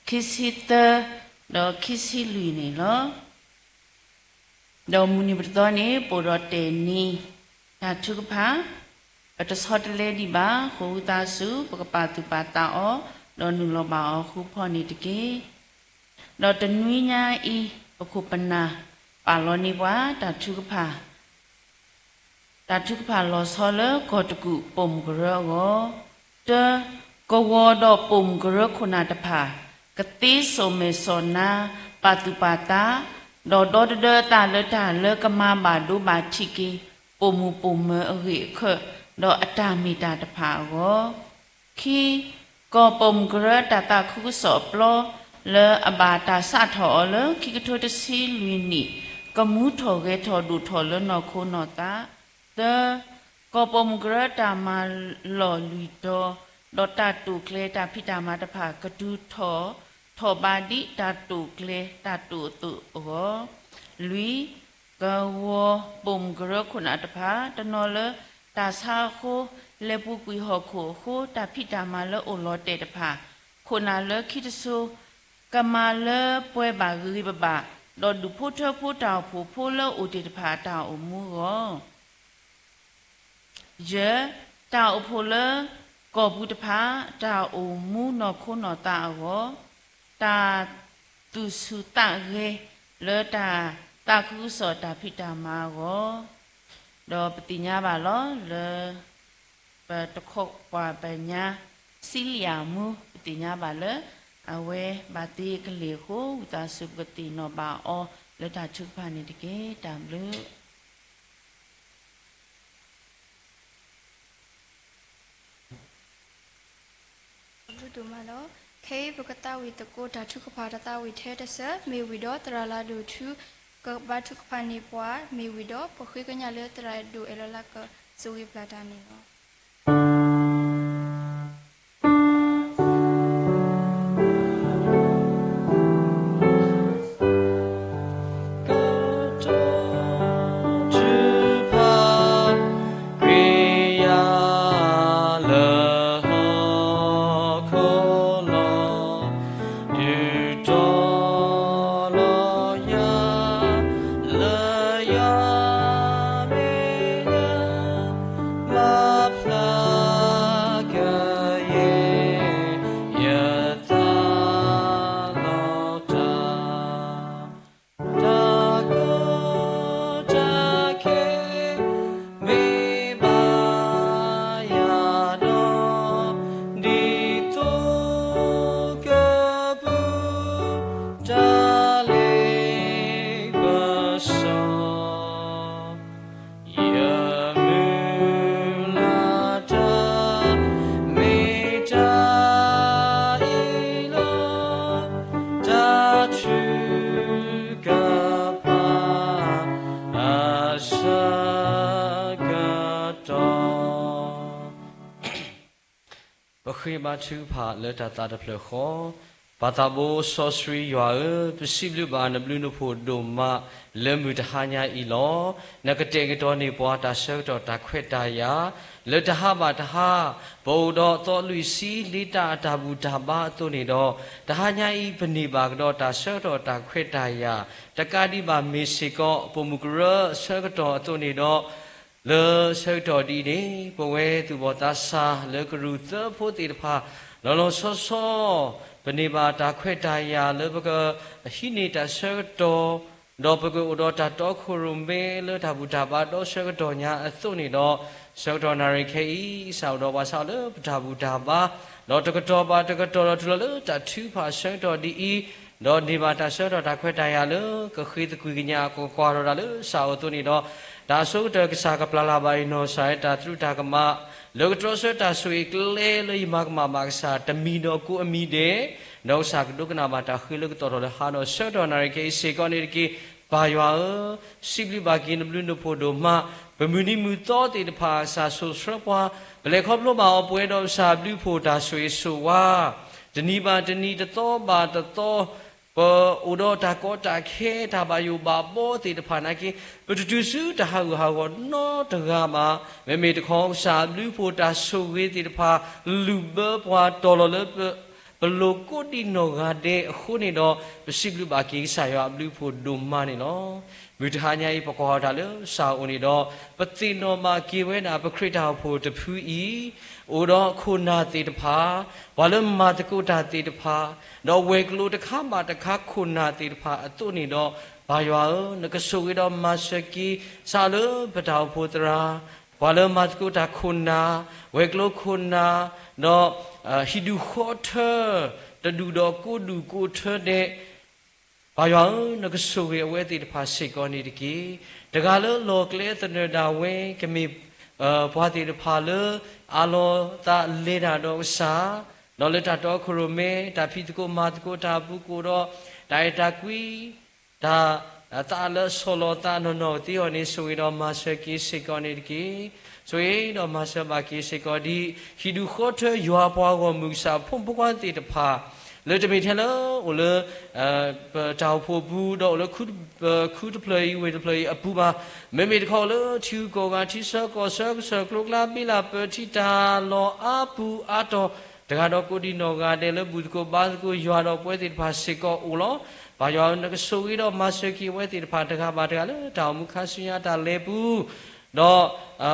ခံဆံသၢ, ဒီးခံဆံလွံၢ်န့ၣ်လီၤ. ဒီးမုၢ်နံၤပတသီန့ၣ် ပအိၣ်ဒီးတၢ်နံၤ တၢ်ထုကဖၣ်, ပတဆီတလဲဒံးဘၣ် ဃိာ်ဝံသးစူၤ ပကပာ်သူၣ်ပာ်သးအီၤ ဒီးနုာ်လီၤဘၣ်အီၤဃူဖီန့ၣ်တက့ၢ်. ဒီးတနွံညါအံၤ ပခိၣ်ပနၢ် ပာ်လီၤန့ၢ်ပှၤ တၢ်ထုကဖၣ် တၢ်ထုကဖၣ်လီၤဆီလၢကီၢ်တကူၣ်ပိာ်မုၣ်ကရၢအဂီၢ်, တၢ, ကဝီၤဒီးပိာ်မုၣ်ကရၢခိၣ်နၢ်တဖၣ် ကသ့စိာ်မဲာ်စိာ်နါ ပာ်သူၣ်ပာ်သး ဒီးဒီသဒၢအသးလၢတၢ်လၢကမၤဘၣ်ဒိဘၣ်ထံးက့ၤ ပိာ်မုၣ်ပိာ်မၢၤအဂ့ၢ်အခၢး ဒီးအတၢ်မ့ၢ်တၢ်တဖၣ်အဂီၢ် ခံ, ကီၢ်ပိာ်မုၣ်ကရၢတၢ်သးခုကစီၣ်အပျီ လၢအဘၣ်တၢ်စးထီၣ်အီၤလၢ ခံကထိတဆံလွံၢ်နံၣ် ကမူထီၣ်ဂဲၤထီၣ်ဒိၣ်ထီၣ်လၢနီၢ်ခိနီၢ်သး, သၢ, ကီၢ်ပိာ်မုၣ်ကရၢတၢ်မၤလီၢ်လွံၢ်တီၤ ဒီးတၢ်တိာ်ကျဲၤတၢ်ဖံးတၢ်မၤတဖၣ် ကတုၤထီၣ်ထီၣ်ဘးဒ်တၢ်တိာ်ကျဲၤတၢ်တိာ်အသိးအဂီၢ်, လွံၢ်, ကဝီၤပိာ်မုၣ်ကရၢခိၣ်နၢ်တဖၣ် တနီၤလၢတၢ်ဆါအဃိ လဲၤပူၤကွံာ်ဟီၣ်ခိၣ်အဃိ တၢ်ဖံးတၢ်မၤလၢအိၣ်လီၤတဲာ်တဖၣ် ခိၣ်နၢ်လၢခံတစိၤ ကမၤလၢပှဲၤဘၣ်ဂ့ၤဂ့ၤဘၣ်ဘၣ် ဒီးဒုးဖိထၢဖိတၢ်အိၣ်ဖှိၣ်ဖိလၢအိၣ်တ့ၢ်တဖၣ်အတၢ်အိၣ်မူအဂီၢ် ယဲၢ်, တၢ်အိၣ်ဖှိၣ်လၢကီၢ်ပူၤတဖၣ် တၢ်အိၣ်မူနီၢ်ခိနီၢ်သးအဂီၢ်, တၢ်သူၣ်ဆူၣ်သးဂဲၤလၢတၢ်သးခုကစီၣ်တၢ်ဖံးတၢ်မၤအဂီၢ်, ဒီးပသ့ၣ်ညါဘၣ်လီၤလၢ ပတခီပှၤပညါ စံလံယၤမူ ပသ့ၣ်ညါဘၣ်လၢ အဝဲဘၣ်သ့ကလ့ၢ်အဃိ ဝံသးစူၤပကသ့ၣ်နီၣ်ဘၣ်အီၤလၢတၢ်ထုကဖၣ်န့ၣ်တက့ၢ်. တၢ်ဘျုး တၢ်ဘျုးဒိၣ်မးလီၤ. ခဲအံၤပကသးဝံၣ်သကိးတၢ်ထုကဖၣ်တၢ်သးဝံၣ်ထဲတစဲး မ့ၢ်ဝံၤဒီးသရၣ်လၤဒိၣ်ထူ ကဘါထုကဖၣ်န့ၢ်ပှၤ မ့ၢ်ဝံၤဒီး ပဃ့ကညးလၢသရၣ်ဒိၣ်အဲၣ်လီၤလၢကစူးဂ့ၤပျၢ်တၢ်န့ၣ်လီၤ. ကတိၤထုကဖၣ် ကွံာ်ယၤလၢဟီၣ်ခိၣ်လီၤ. ဒုးတီၤလီၤယၤ လၢယွၤမဲာ်ညါ မၤ ဃ့ဘါထုကဖၣ်လၢတၢ်သးတဖျၢၣ်ဃီ, ပၢ်သးဘိစီဆှံယွၤဧၢ, ပစံးဘျုးဘၣ်နဘျုးနဖှိၣ်ဒိၣ်မးလၢမုၢ်တဟါညါအံၤလီၤ. နကတဲာ်ကတီၤန့ၢ်ပှၤတၢ်ဆၢကတီၢ်တၢ်ခွဲးတၢ်ယာ်, လၢတဟါဘၣ်တဟါ, ပအိၣ်ဒီးသီလွံၢ်ဆံလ့တၢ်အတၢ်ဘူၣ်တၢ်ဘါအသိးန့ၣ်ဒီး, တဟါညါအံၤပန့ၢ်ဘၣ်ကဒီးတၢ်ဆၢကတီၢ်တၢ်ခွဲးတၢ်ယာ်, တကးဒံးဘၣ်မ့ၢ်စ့ၢ်ကီး ပိာ်မုၣ်ကရၢအဆၢကတီၢ်အသိးန့ၣ်ဒီး, လၢဆၢကတီၢ်ဒ်အံၤန့ၣ် ပဝဲသူၣ်ဘီၣ်သးစၢ်လၢကရူၢ်သၢဖိသ့ၣ်တဖၣ်, လီၤလီၤဆီဆီ, ပန့ၢ်ဘၣ်တၢ်ခွဲးတၢ်ယာ်လၢပကဟံးန့ၢ်တၢ်ဆၢကတီၢ်, ဒီးပကအိၣ်ဒီးတၢ်တီခိၣ်ရိၣ်မဲလၢတၢ်ဘူၣ်တၢ်ဘါဒီဆၢကတီၢ်ညါအသိးန့ၣ်ဒီး, ဆၢကတီၢ်နၣ်ရံၣ်ခဲအံၤ စးအိၣ်ဒီးပှၤစးလၢပတၢ်ဘူၣ်တၢ်ဘါ, ဒီးတကတီၢ်ဘၣ်တကတီၢ်ဒီးတုၤလီၤလၢတၢ်ထုကဖၣ်ဆၢကတီၢ်ဒ်အံၤ, ဒီးန့ၢ်ဘၣ်တၢ်ဆၢကတီၢ်တၢ်ခွဲးတၢ်ယာ်လၢ ကဃ့သကွံာ်ကညးကကွၢ်ထီၣ်တၢ်လၢစးအိၣ်အသိးန့ၣ်ဒီး, တၢ်အဆိကတၢၢ်ကစၢ်ကပျၢ်လၢ်ဘၣ်အံၤနီၢ်ကစၢ်ဝဲတၢ်သရူးတၢ်ကမၣ်, လၢကတြီဆၢတၢ်ဆိၣ်ဂ့ၤကျဲလၢယမၤကမၣ်ဘၣ်ကစၢ် တမံၤဒီးကိးအမံၤဒဲး, ဒီးကစၢ်ကဒိကနၣ်ဘၣ်တၢ်ဃ့လၢကတီၢ်ထီၣ်လၢဟါဒီးဆၢကတီၢ်နၣ်ရံၣ်ခဲအံၤစ့ၢ်ကီးန့ၣ်တက့ၢ်. ပၢ်ယွၤဧၢ, စံးဘျုးဘၣ်က့ၤနဘျုးနဖှိၣ်ဒိၣ်မး, ပမုၢ်နံၤမုၢ်သီသ့ၣ်တဖၣ် ကစၢ်ဆိၣ်ဆှၢပှၤ, ပလဲၤခီဖျိဘၣ်အီၤပှဲၤဒီးကစၢ်ဘျုးဖှိၣ်တၢ်ဆိၣ်ဂ့ၤဆိၣ်ဝါ, တနံၤဘၣ်တနံၤတသီဘၣ်တသီ, ပအိၣ်ဒီးတၢ်ကီတၢ်ခဲ တၢ်ဘၣ်ယိၣ်ဘၣ်ဘီသ့ၣ်တဖၣ်နာ်က့, ပတတုၤဆူတၢ်ဟးဂူာ်ဟးဂီၤနီတဂၤဘၣ်. မ့မ့ၢ်တခီ ကစၢ်အဘျုးဖှိၣ်တၢ်ဆိၣ်ဂ့ၤသ့ၣ်တဖၣ် လုၣ်ဘၢပှၤတီၤလီၤလၢ ပလိၤကိးဒံနီၢ်ဂၤဒဲးအဃိန့ၣ်ဒီး, ပစံးဘျုးဘၣ်က့ၤကစၢ်ယွၤအဘျုးဖှိၣ်ဒိၣ်မးန့ၣ်လီၤ. မုၢ်တဟါညါအံၤပကွၢ်ထီၣ်တၢ်လၢစးအိၣ်န့ၣ်ဒီး, ပသ့ၣ်နီၣ်ဘၣ်က့ၤဝဲဒၣ်ပခရံာ်တၢ်အိၣ်ဖှိၣ်တဖုအံၤ, အိၣ်ဒီးခိၣ်နၢ်သ့ၣ်တဖၣ်, ပှၤလၢမၤသကိးတၢ်သ့ၣ်တဖၣ်, ဒီးဝဲၤကျိၤတခါဘၣ်တခါခိၣ်နၢ်သ့ၣ်တဖၣ်အသိးန့ၣ်ဒီး, ပၢ်ယွၤဧၢ, နကဆိၣ်ဂ့ၤဒီးမၤစၢၤက့ၤ စးလၢပတၢ်အိၣ်ဖှိၣ်သရၣ်, ပှၤလၢမၤသကိးတၢ်ခိၣ်နၢ်, ဝဲၤကျိၤခိၣ်နၢ်, ဒီးဟံၣ်ဒူၣ်ဃီထၢ, တဒူၣ်ဒီးကိးဒူၣ်ကိးထၢဒဲး, ပၢ်ယွၤဧၢ, နကဆိၣ်ဂ့ၤအဝဲသ့ၣ်တဖၣ်စ့ၢ်ကီးန့ၣ်တက့ၢ်. တဂၤလၢလီၢ်ကျဲသနၢၣ်ဒၣ်ဝဲ ကမ့ၢ်ပှၤသ့ၣ်တဖၣ်လၢ အးလီၤသးလဲၤတၢ်ဒီးကစၢ်, ဒီးလၢတၢ်တီခိၣ်ရိၣ်မဲ တၢ်ဖံးသကိးမၤသကိးတၢ်အပူၤ ကအိၣ်ဒီး တၢ်အဲၣ်တၢ်ကွံ တၢ်သးလၢအဆီၣ်လီၤသးနီၢ်နီၢ်ကသ့အဂီၢ်န့ၣ် ဆိၣ်ဂ့ၤဒီးမၤစၢၤက့ၤစ့ၢ်ကီးန့ၣ်တက့ၢ်. ဆိၣ်ဂ့ၤဒီးမၤစၢၤဘၣ်က့ၤစ့ၢ်ကီးဒ် ဟံၣ်ဒူၣ်ဃီထၢယွၤအပှၤဂီၢ်မုၢ်ကစၢ်ဖိမုၣ်ဖိခွါသ့ၣ်တဖၣ်, လၢတမ့ၢ်ထဲလၢအိၣ်လၢ ပတၢ်အိၣ်ဖှိၣ်အပူၤ ဒီးအိၣ်လၢခူတဖျၢၣ်အံၤဝ့ၢ်တဖျၢၣ်အံၤအပူၤဘၣ်, မ့မ့ၢ်တခီအိၣ်လၢထံဂုၤကီၢ်ဂၤ ထံဆၢကီၢ်ဆၢ ကစၢၢ်ကျိၤကျါ ဘ့လၣ်ပၢၢ်ထံ တၢ်လီၢ်အါပူၤအါတီၤ, တဂၤဒီးကိးဒံနီၢ်ဂၤဒဲးလၢဘူၣ်သကိးဘါသကိးယွၤဒီးပဝဲသ့ၣ်တဖၣ်စ့ၢ်ကီးအိၣ်လီၤ. ပၢ်ယွၤဧၢ, နကဆိၣ်ဂ့ၤဒီးမၤစၢၤက့ၤအဝဲသ့ၣ်တဖၣ်တဂၤဘၣ်တဂၤလၢတၢ်အိၣ်မူခါဆူညါတၢ်လဲၤပူၤ, ဒီး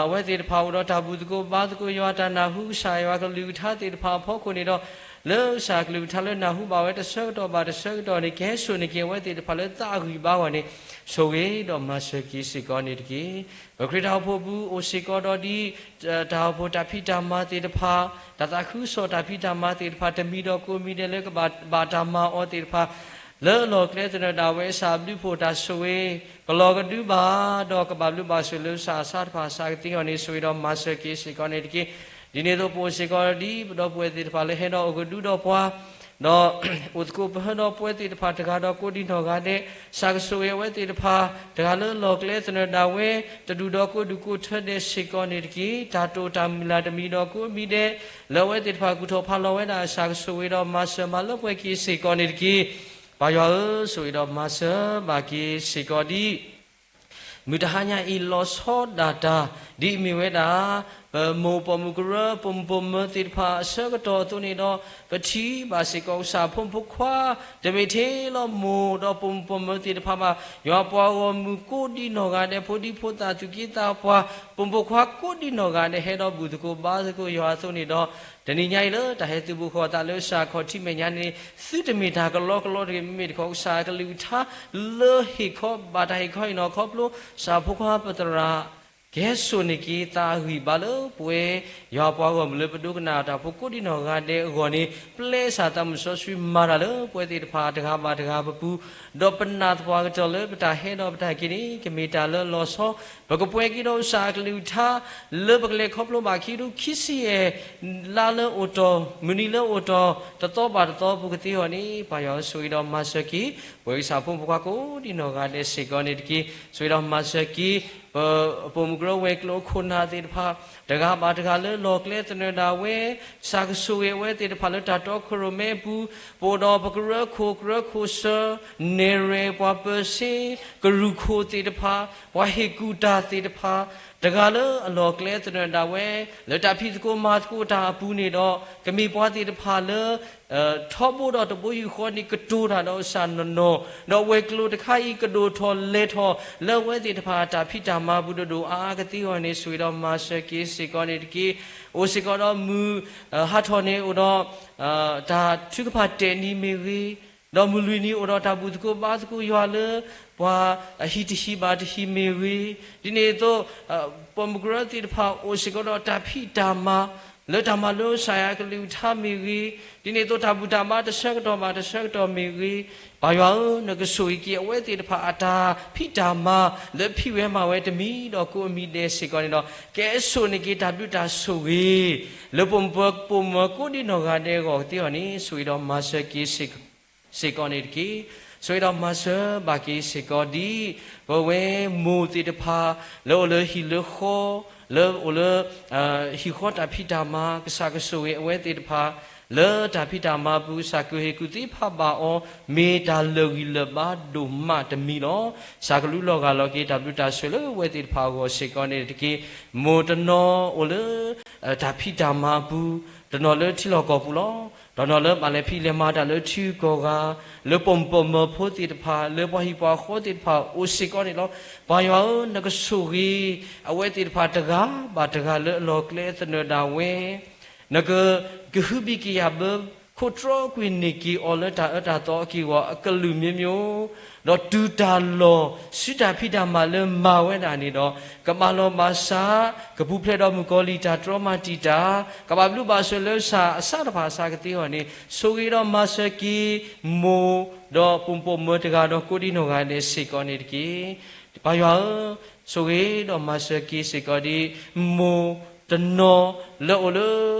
အဝဲသ့ၣ်တဖၣ်အိၣ်ဒီးတၢ်ဘူၣ်သကိးဘါသကိးယွၤတၢ်နၢ်ဟူကစၢ်ယွၤကလုၢ်ကထါသ့ၣ်တဖၣ်အဖီခိၣ်န့ၣ်ဒီး, လၢကစၢ်ကလုၢ်ကထါလၢနၢ်ဟူဘၣ်ဝဲတဆၢကတီၢ်ဘၣ်တဆၢကတီၢ်န့ၣ် ကဟဲစိာ်န့ၢ်က့ၤအဝဲသ့ၣ်တဖၣ်လၢသးအဂံၢ်ဘါအဂီၢ်န့ၣ်, ဆိၣ်ဂ့ၤဒီးမၤစၢၤက့ၤစ့ၢ်ကီးန့ၣ်တက့ၢ်. ပခရံာ်တၢ်အိၣ်ဖှိၣ်ပူၤအိၣ်စ့ၢ်ကီးဒီးဒ် တၢ်အိၣ်ဖှိၣ်တၢ်ဖံးတၢ်မၤသ့ၣ်တဖၣ်, တၢ်သးခုကစီၣ်တၢ်ဖံးတၢ်မၤသ့ၣ်တဖၣ် တမံၤဒီးကိးမံၤဒဲးလၢကဘၣ်ဘၣ်တၢ်မၤအီၤသ့ၣ်တဖၣ်, လၢအလီၢ်ကျဲသနၢၣ်ဒၣ်ဝဲကစၢ်အဘျုးဖှိၣ်တၢ်ဆိၣ်ဂ့ၤ, ကလီၤကဒုဘၣ်, ဒီးကဘၣ်ဘျုးဘၣ်ဆိၣ်လၢကစၢ်အဆၣ်တဖၣ်အဆၣ်ကသ့အဂီၢ်န့ၣ် ဆိၣ်ဂ့ၤဒီးမၤစၢၤက့ၤစ့ၢ်ကီးန့ၣ်တက့ၢ်. ဒ်န့ၣ်အသိးပအိၣ်စ့ၢ်ကီးဒီးဒ်ပဒီပုၢ်ဝဲၢ်သ့ၣ်တဖၣ်လၢဟဲဒီးအိၣ်ကဒုဒီးပှၤ ဒီး အိၣ်သကိးပဟၢဒီးပဝဲသ့ၣ်တဖၣ်တဂၤဒီးကိးဒံနီၢ်ဂၤဒဲး, ကစၢ်ကဆိၣ်ဂ့ၤအဝဲသ့ၣ်တဖၣ်, တဂၤလၢလီၢ်ကျဲသနၢၣ်ဒၣ်ဝဲ, တဒူၣ်ဒီးကိးဒူၣ်ကိးထၢဒဲးစ့ၢ်ကီးန့ၣ်တက့ၢ်. တၢ်တိာ်တၢ်မုၢ်လၢ်တမံၤဒီးကိးမံၤဒဲး, လၢအဝဲသ့ၣ်တဖၣ်ကူၣ်ထီၣ်ဖးလီၤဝဲဒၣ် ကစၢ်ကဆိၣ်ဂ့ၤဒီးမၤစၢၤမၤလၢပှဲၤက့ၤစ့ၢ်ကီးန့ၣ်တက့ၢ်. ပၢ်ယွၤဧၢ, ဆိၣ်ဂ့ၤဒီးမၤစၢၤဘၣ်က့ၤစ့ၢ်ကီးဒ် မုၢ်တဟါညါအံၤလီၤဆီဒၣ်တၢ်, ဒ်အမ့ၢ်ဝဲဒၣ် ပမိၢ်ပိာ်မုၣ်ကရၢ ပိာ်မုၣ်ပိာ်မၢၤသ့ၣ်တဖၣ်အဆၢကတီၢ်အသိးန့ၣ်ဒီး, ပထံၣ်ဘၣ်စ့ၢ်ကီးကစၢ်ဖိမုၣ်ဖိခွါ, တမ့ၢ်ထဲလီၤမိၢ်ဒီးပိာ်မုၣ်ပိာ်မၢၤသ့ၣ်တဖၣ်ဘၣ်, ယွၤပှၤဂီၢ်မုၢ်ကိးဒံနီၢ်ဂၤဒဲး ဖိဒံဖိသၣ်သူၣ်က့သးပှၢ်, ပိာ်မုၣ်ဖိခွါကိးဒံနီၢ်ဂၤဒဲး ဟဲဒီးဘူၣ်သကိးဘါသကိးယွၤအသိးန့ၣ်ဒီး, တနံၤညါအံၤလၢတၢ်ဟဲသုးဘူးဃီၤသးလၢကစၢ်ခီၣ်ထံးမဲာ်ညါန့ၣ် သုတမ့ၢ်တၢ်ကလီကလီတဂ့ၤ, မ့မ့ၢ်တခီကစၢ်ကလုၢ်ကထါ လၢဟ့ၣ်ခီဘၣ်တၢ်ဟ့ၣ်ခီအံၤနီၤ ခီဖျိကစၢ်ဖိခွါပသရၣ် ကဟဲစိာ်န့ၢ်က့ၤသးအဂံၢ်ဘါလၢပဝဲ ယွၤပှၤဂီၢ်မုၢ်လၢပဒိကနၣ်တၢ်ဖိကိးဒံနီၢ်ဂၤဒဲးအဂီၢ်န့ၣ် ပျဲကစၢ်သးမုၢ်စီဆှံမၤတၢ်လၢပဝဲသ့ၣ်တဖၣ်တဂၤဘၣ်တဂၤပပူၤ, ဒီးပနာ်သပှၢ်ကတၢၢ်လၢပတၢ်ဟဲဒီးပတၢ်ဟဲက့ၤန့ၣ် ကမ့ၢ်တၢ်လၢလီၤဆီ, ပကပှဲၤက့ၤဒီးကစၢ်အကလုၢ်ကထါ လၢပကလဲၤခီဖျိဘၣ်ခံကထိခံဆံယဲၢ် လါလၢအိၣ်တီၢ် မုၢ်နံၤလၢအိၣ်တီၢ် တသီဘၣ်တသီပူၤကသ့အဂီၢ်န့ၣ် ပၢ်ယွၤဆိၣ်ဂ့ၤဒီးမၤစၢၤက့ၤ ပဝဲကစၢ်ဖိမုၣ်ဖိခွါကိးဒံနီၢ်ဂၤဒဲးစ့ၢ်ကီးန့ၣ်တက့ၢ်. ဆိၣ်ဂ့ၤဒီးမၤစၢၤက့ၤ ပပိာ်မုၣ်ကရၢဝဲၤကျိၤခိၣ်နၢ်သ့ၣ်တဖၣ် တဂၤဘၣ်တဂၤလၢလီၢ်ကျဲသနၢၣ်ဒၣ်ဝဲ ကစၢ်ကဆိၣ်ဂ့ၤအဝဲသ့ၣ်တဖၣ်လၢတၢ်တီခိၣ်ရိၣ်မဲအပူၤ, ပအိၣ်ဒီးပကရၢခိၣ်ကရၢခိၣ်ဆၢ, နဲၣ်ရွဲၣ်ပှၤပၢၤစ့, ကရူၢ်ခိၣ်သ့ၣ်တဖၣ်, ပှၤဟ့ၣ်ကူၣ်တၢ်သ့ၣ်တဖၣ်, တဂၤလၢအလီၢ်ကျဲသနၢၣ်ဒၣ်ဝဲ လၢတၢ်ဖံးသကိးမၤသကိးတၢ်အပူၤန့ၣ်ဒီး ကမ့ၢ်ပှၤသ့ၣ်တဖၣ်လၢ ထီဘိဒီးတဘိယူၢ်ဃီန့ၣ် ကတိၤတၢ်ဒီးကစၢ်နီၢ်နီၢ်, ဒီးဝဲၤကျိၤတခါအံၤကဒိၣ်ထီၣ်လဲၤထီၣ် လၢအဝဲသ့ၣ်တဖၣ်အတၢ်ဖံးတၢ်မၤပူၤဒိၣ်ဒိၣ်အါအါကသ့အဂီၢ်န့ၣ် ဆိၣ်ဂ့ၤဒီးမၤစၢၤက့ၤစ့ၢ်ကီးန့ၣ်တက့ၢ်. အိၣ်စ့ၢ်ကီးဒီးမုၢ်ဟးထီၣ်န့ၣ်အိၣ်ဒီး တၢ်ထုကဖၣ်တဲာ်နံၤမ့ၢ်ဂ့ၤ, ဒီးမုၢ်လွံၢ်နံၤအိၣ်ဒီးတၢ်ဘူၣ်သကိးဘါသကိးယွၤလၢ ပှၤအဟံၣ်တဟံၣ်ဘၣ်တဟံၣ်မ့ၢ်ဂ့ၤ, ဒ်န့ၣ်အသိး ပိာ်မုၣ်ကရၢသ့ၣ်တဖၣ်အိၣ်စ့ၢ်ကီးဒီးတၢ်ဖံးတၢ်မၤ လၢတၢ်မၤလိကစၢ်ယွၤအကလုၢ်ကထါမ့ၢ်ဂ့ၤ, ဒ်န့ၣ်အသိးတၢ်ဘူၣ်တၢ်ဘါတဆၢကတီၢ်ဘၣ်တဆၢကတီၢ်မ့ၢ်ဂ့ၤ, ပၢ်ယွၤဧၢ, နကဆိၣ်ဂ့ၤက့ၤအဝဲသ့ၣ်တဖၣ်အတၢ်ဖံးတၢ်မၤ လၢဖံးဝဲမၤဝဲတမံၤဒီးကိးအမံၤဒဲးစ့ၢ်ကီးန့ၣ်ဒီး ကဲဆိၣ်ဂ့ၤန့ၢ်က့ၤတၢ်ဘျုးတၢ်ဆိၣ်ဂ့ၤ လၢပိာ်မုၣ်ပိာ်မၢၤကိးဒံနီၢ်ဂၤဒဲးအဂီၢ်ကသ့အဂီၢ်န့ၣ် ဆိၣ်ဂ့ၤဒီးမၤစၢၤက့ၤ စ့ၢ်ကီးန့ၣ်တက့ၢ်. ဆိၣ်ဂ့ၤဒီးမၤစၢၤဘၣ်က့ၤစ့ၢ်ကီးဒ် ပဝဲမိၢ်သ့ၣ်တဖၣ် လၢအိၣ်လၢဟံၣ်လၢဃီ, လၢအိၣ်လၢ ဟံၣ်ဃီတၢ်ဖံးတၢ်မၤ ကစၢ်ကဆိၣ်ဂ့ၤအဝဲသ့ၣ်တဖၣ် လၢတၢ်ဖံးတၢ်မၤပူၤ ကစၢ်ကဟ့ၣ်ကူၣ်သ့ဖးဘၣ်အီၤ မ့ၢ်တၢ်လၢာ်ဂံၢ်လၢာ်ဘါဒိၣ်မးတမံၤလီၤ. ကစၢ်ကလူလီၤဂာ်လီၤက့ၤတၢ်ဘျုးတၢ်ဆိၣ်ဂ့ၤလၢအဝဲသ့ၣ်တဖၣ်အဂီၢ်စ့ၢ်ကီးန့ၣ်တက့ၢ်. မိၢ်တနီၤအိၣ်လၢ တၢ်ဖံးတၢ်မၤပူၤ, တနီၤလၢထံလီၢ်ကီၢ်ပူၤလီၤ. တနီၤလၢဘၣ်လဲၤဖံးလဲၤမၤတၢ်လၢထံဂုၤကီၢ်ဂၤ, လၢပိာ်မုၣ်ပိာ်မၢၤဖိသ့ၣ်တဖၣ်, လၢပှၤဟံၣ်ပှၤဃီသ့ၣ်တဖၣ်အိၣ်စ့ၢ်ကီးန့ၣ်လီၤ. ပၢ်ယွၤဧၢ, နကဆိၣ်ဂ့ၤ အဝဲသ့ၣ်တဖၣ်တဂၤဘၣ်တဂၤလၢအလီၢ်ကျဲသနၢၣ်ဒၣ်ဝဲ နက ကဟုဘံၣ်ကယာ်ဘၢ ခိးတြီကွံာ်န့ၢ်က့ၤအီၤလၢတၢ်အၢတၢ်သီအက့ၢ်အဂီၤ အကလုာ်မံၤမံၤ, ဒီးတုၤတၢ်လီၢ် စုတၢ်ဖံးတၢ်မၤလၢမၤဝဲဒၣ်န့ၣ်ဒီး ကမၤလီၤမၤစး, ကပူၤဖျဲးဒီးမုၣ်ကီၤလံၢ်တၢ်တြီမၤတံာ်တာ်, ကဘၣ်ဘျုးဘၣ်ဆိၣ်လၢကစၢ်အစၢ်တဖၣ်အစၢ်ကသ့အဂီၢ်န့ၣ် ဆိၣ်ဂ့ၤဒီးမၤစၢၤက့ၤ မိၢ်ဒီးပိာ်မုၣ်ပိာ်မၢၤတဂၤဒီးကိးဒံနီၢ်ဂၤဒဲးစ့ၢ်ကီးန့ၣ်တက့ၢ်. ပၢ်ယွၤဧၢ, ဆိၣ်ဂ့ၤဒီးမၤစၢၤက့ၤစ့ၢ်ကီးဒ် မိၢ်တနီၤလၢအိၣ်လၢ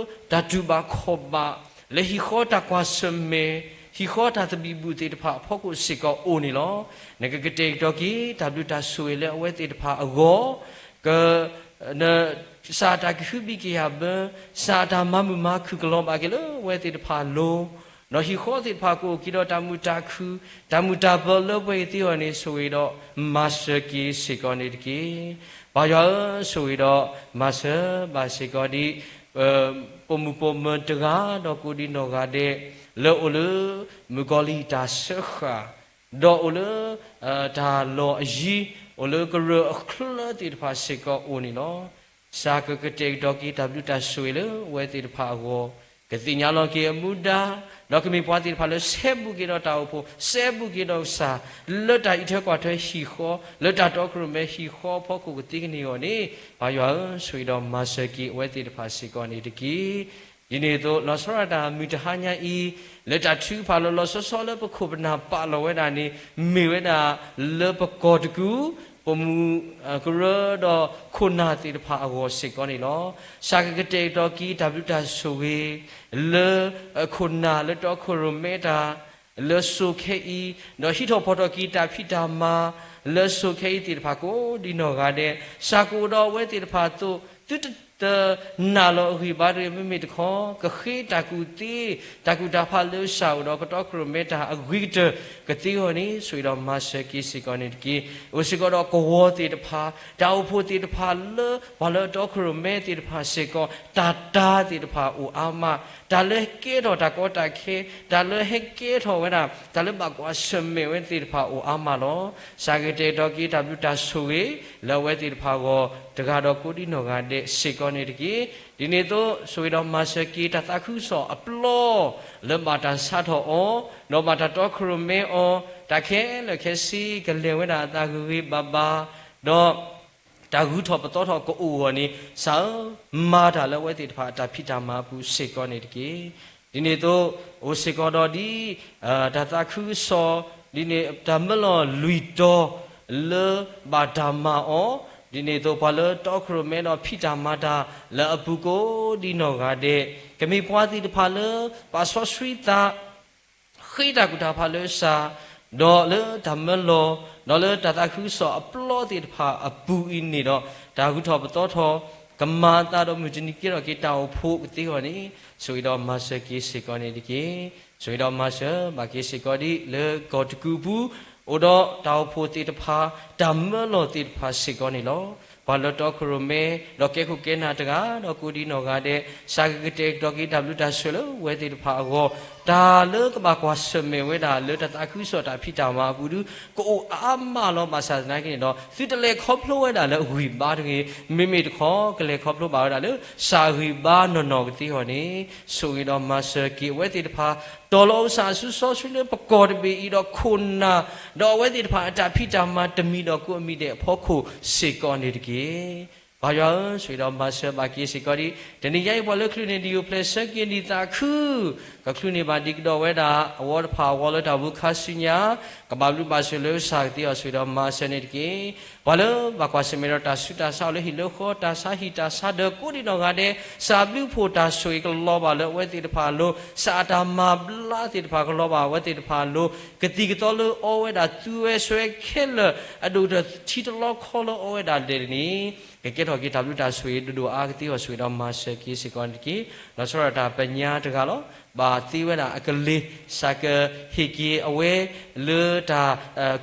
တၢ်တူၢ်ဘၣ်ခီၣ်ဘၣ် လၢဟံၣ်ဃီတၢ်ကွၢ်ဆၢၣ်မဲာ် ဟံၣ်ဃီတၢ်သဘံၣ်ဘုၣ်သ့ၣ်တဖၣ်အဖီခိၣ်စ့ၢ်ကီးအိၣ်န့ၣ်လီၤ. နကကတဲာ်ကတီၤက့ၤ တၢ်ဘျုးတၢ်ဆိၣ်ဂ့ၤလၢအဝဲသ့ၣ်တဖၣ်အဂီၢ်, က စၢ်တၢ်ကဟုဘံၣ်ကယာ်ဘၢ, စၢ်တၢ်မၤမုာ်မၤခုၣ်ကလီၤဘၣ်က့ၤလၢအဝဲသ့ၣ်တဖၣ်အလိၤ, ဒီးဟံၣ်ဃီသ့ၣ်တဖၣ်ကအိၣ်က့ၤဒီးတၢ်မုာ်တၢ်ခုၣ်, တၢ်မုာ်တၢ်ပၢၤလၢပှဲၤကသ့အဂီၢ်န့ၣ် ဆိၣ်ဂ့ၤဒီးမၤစၢၤက့ၤစ့ၢ်ကီးန့ၣ်တက့ၢ်. ပၢ်ယွၤဧၢ, ဆိၣ်ဂ့ၤဒီးမၤစၢၤဘၣ်စ့ၢ်ကီးဒ် ပိာ်မုၣ်ပိာ်မၢၤတဂၤဒီးကိးဒံနီၢ်ဂၤဒဲး လၢအိၣ်လၢ မုၣ်ကီၤလံၢ်တၢ်စၢဃာ်, ဒီးအိၣ်လၢ တၢ်လီၢ်အယံၤ, အိၣ်လၢကရၢၢ်အချၢသ့ၣ်တဖၣ်စ့ၢ်ကီးအိၣ်န့ၣ်လီၤ. စၢ်ကကတဲာ်ကတီၤက့ၤတၢ်ဘျုးတၢ်ဆိၣ်ဂ့ၤလၢအဝဲသ့ၣ်တဖၣ်အဂီၢ်, ကသ့ၣ်ညါလီၤက့ၤအမူဒါ, ဒီးကမ့ၢ်ပှၤသ့ၣ်တဖၣ်လၢဆဲးဘူးက့ၤဒီးတၢ်အိၣ်ဖှိၣ်, ဆဲးဘူးက့ၤဒီးကစၢ်, လၢတၢ်အံးထွဲကွၢ်ထွဲဟံၣ်ဃီ, လၢတၢ်တီခိၣ်ရိၣ်မဲဟံၣ်ဃီအဖီခိၣ်ကသ့ကန့ၢ်အဂီၢ်န့ၣ်, ပၢ်ယွၤဧၢ, ဆိၣ်ဂ့ၤဒီးမၤစၢၤက့ၤအဝဲသ့ၣ်တဖၣ်စ့ၢ်ကီးန့ၣ်တက့ၢ်. ဒ်န့ၣ်အသိး လီၤဆီဒၣ်တၢ်မုၢ်တဟါညါအံၤ, လၢတၢ်ထုကဖၣ်လၢလီၤဆီဆီလၢပခိၣ်ပနၢ်ပာ်လီၤဝဲဒၣ်န့ၣ်, မ့ၢ်ဝဲဒၣ်လၢပကီၢ်တကူၣ်, ပိာ်မုၣ်ကရၢဒီးခိၣ်နၢ်သ့ၣ်တဖၣ်အဂီၢ်စ့ၢ်ကီးန့ၣ်လီၤ. စၢ်ကကတဲာ်ကတီၤက့ၤတၢ်ဘျုးတၢ်ဆိၣ်ဂ့ၤ လၢခိၣ်နၢ်လၢတီခိၣ်ရိၣ်မဲတၢ် လၢစိၤခဲအံၤ, ဒီးဟံးထီၣ်ဖီၣ်ထီၣ်က့ၤတၢ်ဖံးတၢ်မၤ လၢစိၤခဲအံၤသ့ၣ်တဖၣ်ကိးဒံနီၢ်ဂၤဒဲး, စၢ်ကအိၣ်ဒီးအဝဲသ့ၣ်တဖၣ်အသိး, သုတနာ်လီၤအဂံၢ်ဘါတဂ့ၤ, မ့မ့ၢ်တခီ, ကဃ့တၢ်ကူၣ်သ့, တၢ်ကူၣ်တၢ်ဖးလၢစၢ်အိၣ်ဒီး ကတီခိၣ်ရိၣ်မဲတၢ်အဂ့ၤကတၢၢ်ကသ့အဂီၢ်န့ၣ်, ဆိၣ်ဂ့ၤဒီးမၤစၢၤက့ၤစ့ၢ်ကီးန့ၣ်တက့ၢ်. အိၣ်စ့ၢ်ကီးဒီးကဝီၤသ့ၣ်တဖၣ်, တၢ်အိၣ်ဖှိၣ်သ့ၣ်တဖၣ်လၢ ပှၤလၢတီခိၣ်ရိၣ်မဲသ့ၣ်တဖၣ်စ့ၢ်ကီး, တၢ်တၢသ့ၣ်တဖၣ်အိၣ်အါမး, တၢ်လၢဟဲကဲထီၣ်တၢ်ကီတၢ်ခဲ, တၢ်လၢဟဲကဲထီၣ်ဝဲဒၣ်, တၢ်လၢဘၣ်ကွၢ်ဆၢၣ်မဲာ်ဝဲသ့ၣ်တဖၣ်အိၣ်အါမးလီၤ. စၢ်ကတဲာ်ကတီၤက့ၤတၢ်ဘျုးတၢ်ဆိၣ်ဂ့ၤ လၢအဝဲသ့ၣ်တဖၣ်အဂီၢ် တဂၤဒီးကိးဒံနီၢ်ဂၤဒဲးစ့ၢ်ကီးန့ၣ်တက့ၢ်. ဒ်န့ၣ်အသိး ဆိၣ်ဂ့ၤဒီးမၤစၢၤက့ၤတၢ်သးခုကစီၣ်အပျီ လၢဘၣ်တၢ်ဆါထီၣ်အီၤ, ဒီးဘၣ်တၢ်တီခိၣ်ရိၣ်မဲအီၤ, တၢ်ခဲလၢာ်ခဲဆ့ကလဲၤဝဲဒၣ်အသးဂ့ၤဂ့ၤဘၣ်ဘၣ်, ဒီး တၢ်ဂုၤထီၣ်ပသီထီၣ်ကအိၣ်အဂီၢ်န့ၣ်, ကစၢ်ဧၢ, မၤတၢ်လၢအဝဲသ့ၣ်တဖၣ်အတၢ်ဖံးတၢ်မၤအပူၤစ့ၢ်ကီးန့ၣ်တက့ၢ်. ဒ်န့ၣ်အသိး အိၣ်စ့ၢ်ကီးဒီးဒ် တၢ်သးခုကစီၣ်, ဒ်န့ၣ် တၢ်မၢလီၤလွံၢ်တီၤ လၢဘၣ်တၢ်မၤအီၤ, ဒ်န့ၣ်အသိး ပှၤလၢတီခိၣ်ရိၣ်မဲဒီးဖံးတၢ်မၤတၢ်လၢအပူၤကိးဒံနီၢ်ဂၤဒဲး, ကမ့ၢ်ပှၤသ့ၣ်တဖၣ်လၢ ပာ်စီဆှံသး ဃ့တၢ်ကူၣ်တၢ်ဖးလၢကစၢ်, ဒီးလၢတၢ်မၢလီၤ, ဒီးလၢတၢ်သးခုကစီၣ်အပျီသ့ၣ်တဖၣ်အပူၤအံၤန့ၣ်ဒီး, တၢ်ဂုၤထီၣ်ပသီထီၣ်, ကမၤအသးဒီးမုၢ်တနံၤကဲထီၣ်က့ၤတၢ်အိၣ်ဖှိၣ်ကသ့အဂီၢ်န့ၣ်, ဆိၣ်ဂ့ၤဒီးမၤစၢၤက့ၤစ့ၢ်ကီးန့ၣ်တက့ၢ်. ဆိၣ်ဂ့ၤဒီးမၤစၢၤဘၣ်က့ၤစ့ၢ်ကီးဒ်လၢကီၢ်တကူၣ်အပူၤ, အိၣ်ဒီးတၢ်အိၣ်ဖှိၣ်သ့ၣ်တဖၣ်, တၢ်မၢလီၤသ့ၣ်တဖၣ်စ့ၢ်ကီးန့ၣ်လီၤ. ပှၤလၢတီခိၣ်ရိၣ်မဲ, ဒီးကဲခိၣ်ကဲနၢ်တဂၤ, ဒီးကိးဒံနီၢ်ဂၤဒဲး, စးကကတဲာ်ကတီၤက့ၤတၢ်ဘျုးတၢ်ဆိၣ်လၢအဝဲသ့ၣ်တဖၣ်အဂီၢ်, တၢ်လၢကဘၣ်ကွၢ်ဆၢၣ်မဲာ်ဝဲဒၣ်လၢတၢ်သးခုကစီၣ်တၢ်ဖံးတၢ်မၤအပူၤဒုး ကအိၣ်အါမးလီၤ. ဘၣ်ဆၣ်သနာ်က့န့ၣ်ဒီး သုတလဲၤခီဖျိဝဲဒၣ်လၢအဂံၢ်ဘါတဂ့ၤ, မ့မ့ၢ်တခီ ကလဲၤခီဖျိဘၣ်ဝဲဒၣ်လၢစးဂံၢ်ဘါနီၢ်နီၢ်ကသ့အဂီၢ်န့ၣ်, ဆိၣ်ဂ့ၤဒီးမၤစၢၤက့ၤအဝဲသ့ၣ်တဖၣ်, တီၤလီၤကစၢ်အစုစီဆှံလၢပကီၢ်တဘ့ၣ်အံၤဒီးခိၣ်နၢ်, ဒီးအဝဲသ့ၣ်တဖၣ်အတၢ်ဖံးတၢ်မၤတမံၤဒီးကိးအမံၤဒဲးအဖီခိၣ်စ့ၢ်ကီးန့ၣ်တက့ၢ်. ပၢ်ယွၤဧၢ, ဆိၣ်ဂ့ၤဒီးမၤစၢၤဘၣ်က့ၤစ့ၢ်ကီးဒ်, တနံၤညါအံၤပှၤလၢကချုးန့ၢ်ဒံးအိၣ်ဖျဲၣ်ဆၢက့ၤဒံးသးခု, ကချုးန့ၢ်ဘၣ်ဒံးကဒီးဝဲဒၣ်အဝီတဖၣ်အဂီၢ်လၢတၢ်ဝံခါဆူညါ, ကဘၣ်ဘျုးဘၣ်ဆိၣ်လၢကစၢ်ကသ့အီၤ, ဆိၣ်ဂ့ၤဒီးမၤစၢၤန့ၣ်တက့ၢ်. ပှၤလၢဘၣ်ကွၢ်ဆၢၣ်မဲာ်ဒီးတၢ်ဆူးတၢ်ဆါအိၣ်လၢဟံၣ်လၢဃီ, တၢ်ဆါဟံၣ်တၢ်ဆါဒၢးကိးဒံနီၢ်ဂၤဒဲး, စးဘျုးဖှိၣ်တၢ်ဆိၣ်ဂ့ၤကလီၤဘၣ်လၢအဝဲသ့ၣ်တဖၣ်အလိၤ, စးအတၢ်မၤဘျါသ့ၣ်တဖၣ်ကလီၤဘၣ်အဝဲသ့ၣ်တဖၣ်အလိၤ, ကသံၣ်ကသီလၢအီဝဲဒၣ်သူဝဲစွဲခဲလၢာ်, အဒိၣ်ဒီးထံတလီခီလၢအီဝဲဒၣ်ဒဲးန့ၣ်, ကကဲထီၣ်က့ၤတၢ်ဘျုးတၢ်ဆိၣ်ဂ့ၤဒိၣ်ဒိၣ်အါအါကသ့အဂီၢ်, ဆိၣ်ဂ့ၤဒီးမၤစၢၤက့ၤစ့ၢ်ကီးန့ၣ်တက့ၢ်. လီၤဆီဒၣ်တၢ်ပညါတဂၤလီၤ. ဘၣ်သ့ဝဲဒၣ်အကလ့ၤ, စးကဟ့ၣ်က့ၤအဝဲလၢတၢ်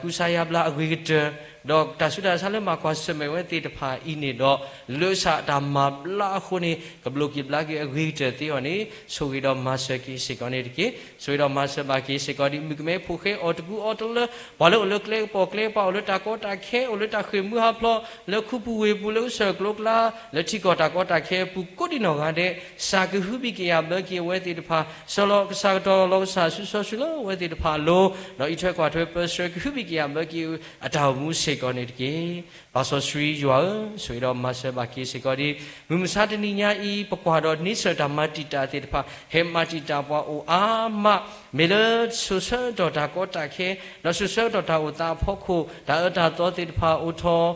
ကူစါယါဘျါအဂ့ၤကတၢၢ်, ဒီးတၢ်ဆူးတၢ်ဆါလၢဘၣ်ကွၢ်ဆၢၣ်မဲာ်ဝဲသ့ၣ်တဖၣ်အံၤန့ၣ်ဒီး, လၢစးအတၢ်မၤဘျါအဃိန့ၣ် ကဘျိးက့ၤဘျါက့ၤအဂ့ၤကတၢၢ်သ့အဂီၢ်န့ၣ်, ဆိၣ်ဂ့ၤဒီးမၤစၢၤက့ၤစ့ၢ်ကီးန့ၣ်တက့ၢ်. ဆိၣ်ဂ့ၤဒီးမၤစၢၤဘၣ်က့ၤစ့ၢ်ကီးဒ်မုၣ်ကမဲဖိဃဲအီၣ်တကူအီတလၢ, ပှၤလၢအိၣ်လၢကျဲကပီၤကျဲကပၤ, အိၣ်လၢတၢ်ကီတၢ်ခဲ, အိၣ်လၢတၢ်ဃ့ၢ်မုၢ်ဟးဖျိး, လၢခူပူၤဝ့ၢ်ပူၤ, လၢဆၢၣ်ကျိၤကျါ, လၢထံကီၢ်တၢ်ကီတၢ်ခဲအပူၤကိးဒံနီၢ်ဂၤဒဲး, စးကဟုဘံၣ်ကယာ်ဘၢက့ၤအဝဲသ့ၣ်တဖၣ်, စီၤလီၤကစၢ်ကတီၤလီၤကစၢ်စုစီဆှံလၢအဝဲသ့ၣ်တဖၣ်အလိၤ, ဒီးအံးထွဲကွၢ်ထွဲပၢဆှၢကဟုဘံၣ်ကယာ်ဘၢက့ၤအတၢ်အိၣ်မူစ့ၢ်ကီးန့ၣ်တက့ၢ်. ပၢ်စီဆှံယွၤဧၢ, ဆိၣ်ဂ့ၤဒီးမၤစၢၤဘၣ်က့ၤစ့ၢ်ကီးဒ်, မုၢ်မဆါတနံၤညါအံၤ ပကွၢ်ဒီးန့ဆၢၣ်တၢ်မၤတံာ်တာ်သ့ၣ်တဖၣ်, ဟဲမၤတံာ်တာ်ပှၤအိၣ်အါမး, မ့ၢ်လၢစိၤဆၢကတီၢ်တၢ်ကီတၢ်ခဲ, ဒီးစိၤဆၢကတီၢ်တၢ်အိၣ်သးအဖီခိၣ်, တၢ်အၢတၢ်သီသ့ၣ်တဖၣ်အိၣ်ထီၣ်,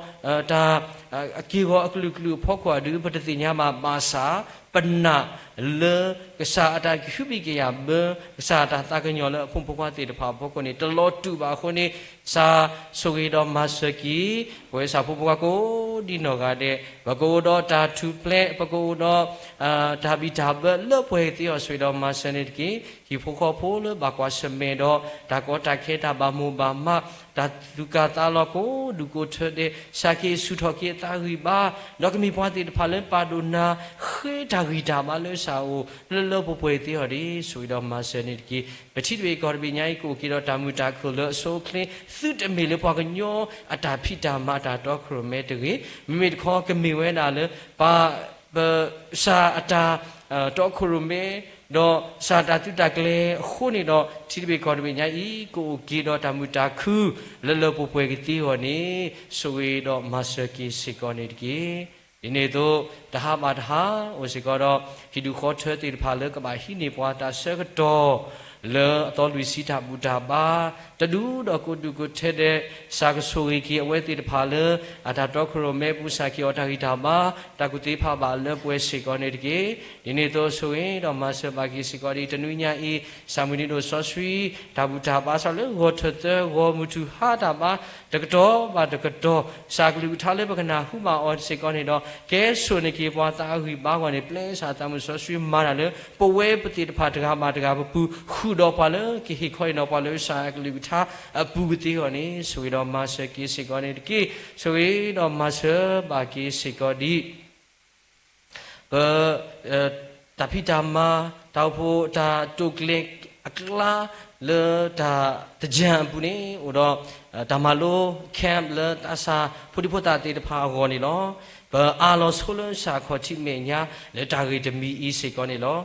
တၢ် အက့ၢ်အဂီၤအကလုာ်ကလုာ်အဖီခိၣ်အဒုး ပတသ့ၣ်ညါဘၣ်, ဘၣ်ဆၣ်ပနာ်လၢကစၢ်အတၢ်ကဟုဘံၣ်ကယာ်ဘၢ, ကစၢ်အတၢ်သးကညီၤလၢအဖိမုၣ်ဖိခွါသ့ၣ်တဖၣ်အဖီခိၣ်န့ၣ် တလီၤတူာ်ဘၣ်အဃိန့ၣ်, စးဆိၣ်ဂ့ၤဒီးမၤစၢၤက့ၤ ပဝဲကစၢ်ဖိမုၣ်ဖိခွါကိးဒံနီၢ်ဂၤဒဲး, ပကအိၣ်ဒီးတၢ်ထူၣ်ဖျဲး, ပကအိၣ်ဒီး တၢ်ဘံၣ်တၢ်ဘၢလၢပှဲၤကသ့အီၤ, ဆိၣ်ဂ့ၤဒီးမၤစၢၤန့ၣ်တက့ၢ်. ဟံၣ်ဖိဃီဖိလၢဘၣ်ကွၢ်ဆၢၣ်မဲာ်ဒီး တၢ်ကီတၢ်ခဲတၢ်ဘၣ်မိၢ်ဘၣ်မး, တၢ်သူၣ်ကၢ်သးလီၤကိးဒူၣ်ကိးထၢဒဲး, စးက့ၤဆူၣ်ထီၣ်က့ၤအသးဂံၢ်ဘါ, ဒီးကမ့ၢ်ပှၤသ့ၣ်တဖၣ်လၢပာ်ဒိၣ်နၤ, ဃ့တၢ်ဂံၢ်တၢ်ဘါလၢကစၢ်အအိၣ် လၢလၢပှဲၤပှဲၤသ့အီၤဒ်, ဆိၣ်ဂ့ၤဒီးမၤစၢၤန့ၣ်တက့ၢ်. ပထံတဘ့ၣ်ကီၢ်တဘ့ၣ်ညါအံၤ ကအိၣ်က့ၤဒီးတၢ်မုာ်တၢ်ခုၣ်လၢအဆိအချ့, သုတမ့ၢ်လၢပှၤကညီအတၢ်ဖံးတၢ်မၤအတၢ်တီခိၣ်ရိၣ်မဲတဂ့ၤ, မ့မ့ၢ်တခီကမ့ၢ်ဝဲဒၣ်လၢ ပ ပ ကစၢ်အတၢ်တီခိၣ်ရိၣ်မဲ, ဒီးကစၢ်အတၢ်သုးတၢ်ကျဲၤအဃိန့ၣ်ဒီး ထံတဘ့ၣ်ကီၢ်တဘ့ၣ်ညါအံၤ ကအိၣ်က့ၤဒီးတၢ်မုာ်တၢ်ခုၣ် လၢလၢပှဲၤပှဲၤကသ့အဂီၢ်န့ၣ်, ဆိၣ်ဂ့ၤဒီးမၤစၢၤက့ၤစ့ၢ်ကီးန့ၣ်တက့ၢ်. ဒ်န့ၣ်အသိး တဟါဘၣ်တဟါ အိၣ်စ့ၢ်ကီးဒီး ဟံၣ်ဒူၣ်ဃီထၢသ့ၣ်တဖၣ်လၢကဘၣ်ဟံးန့ၢ်ပှၤတၢ်ဆၢကတီၢ် လၢအသီလွံၢ်ဆံတၢ်ဘူၣ်တၢ်ဘါ, တဒူဒီးကိးဒူၣ်ကိးထၢဒဲး, စးကဆိၣ်ဂ့ၤက့ၤအဝဲသ့ၣ်တဖၣ်လၢ အတၢ်တီခိၣ်ရိၣ်မဲပူၤ စးက့ၤအီၤတၢ်ဂံၢ်တၢ်ဘါ, တၢ်ကူၣ်သ့ဖးဘၣ်လၢပှဲၤစ့ၢ်ကီးန့ၣ်တက့ၢ်. ဒ်န့ၣ်အသိး ဆိၣ်ဂ့ၤဒီးမၤစၢၤဘၣ်က့ၤစ့ၢ်ကီးဒ်တနွံညါအံၤ, စၢ်မုၢ်နံၤဒိၣ်စီဆှံ တၢ်ဘူၣ်တၢ်ဘါစးလၢဂီၤထၢၣ်သၢဂီၤမုၢ်ထူၣ်ဟါတၢ်ဘါ, တကတီၢ်ဘၣ်တကတီၢ်, စးကလုၢ်ကထါလၢပကနၢ်ဟူဘၣ်အီၤစ့ၢ်ကီးန့ၣ်ဒီး ကဲစိာ်န့ၢ်က့ၤပှၤသးအဂံၢ်ဘါအဂီၢ်န့ၣ် ပျဲစၢ်သးမုၢ်စီဆှံမၤတၢ်လၢ ပဝဲပသ့ၣ်တဖၣ်တဂၤဘၣ်တဂၤပပူၤ, ဃုာ်ဒီးပှၤလၢကဟ့ၣ်ခီဟ့ၣ်နီၤပှၤလၢကစၢ်အကလုၢ်ကထါအပူၤကသ့အဂီၢ်န့ၣ်, ဆိၣ်ဂ့ၤဒီးမၤစၢၤက့ၤစ့ၢ်ကီးန့ၣ်တက့ၢ်. ဆိၣ်ဂ့ၤဒီးမၤစၢၤဘၣ်က့ၤစ့ၢ်ကီးဒ် ပ တၢ်ဖံးတၢ်မၤ, တၢ်အိၣ်ဖှိၣ်တၢ်တိာ်ကျဲၤအကျါ လၢတၢ်သကၢၢ်အပူၤန့ၣ် အိၣ်ဒီးတၢ်မၤလိ camp လၢသးစၢ်ဖိဒံဖိသၣ်သ့ၣ်တဖၣ်အဂီၢ်န့ၣ်လီၤ. ပအးလီၤဆိလၢစၢ်ခီၣ်ထံးမဲာ်ညါ လၢတၢ်ဂ့ၢ်တမံၤအံၤစ့ၢ်ကီးန့ၣ်လီၤ.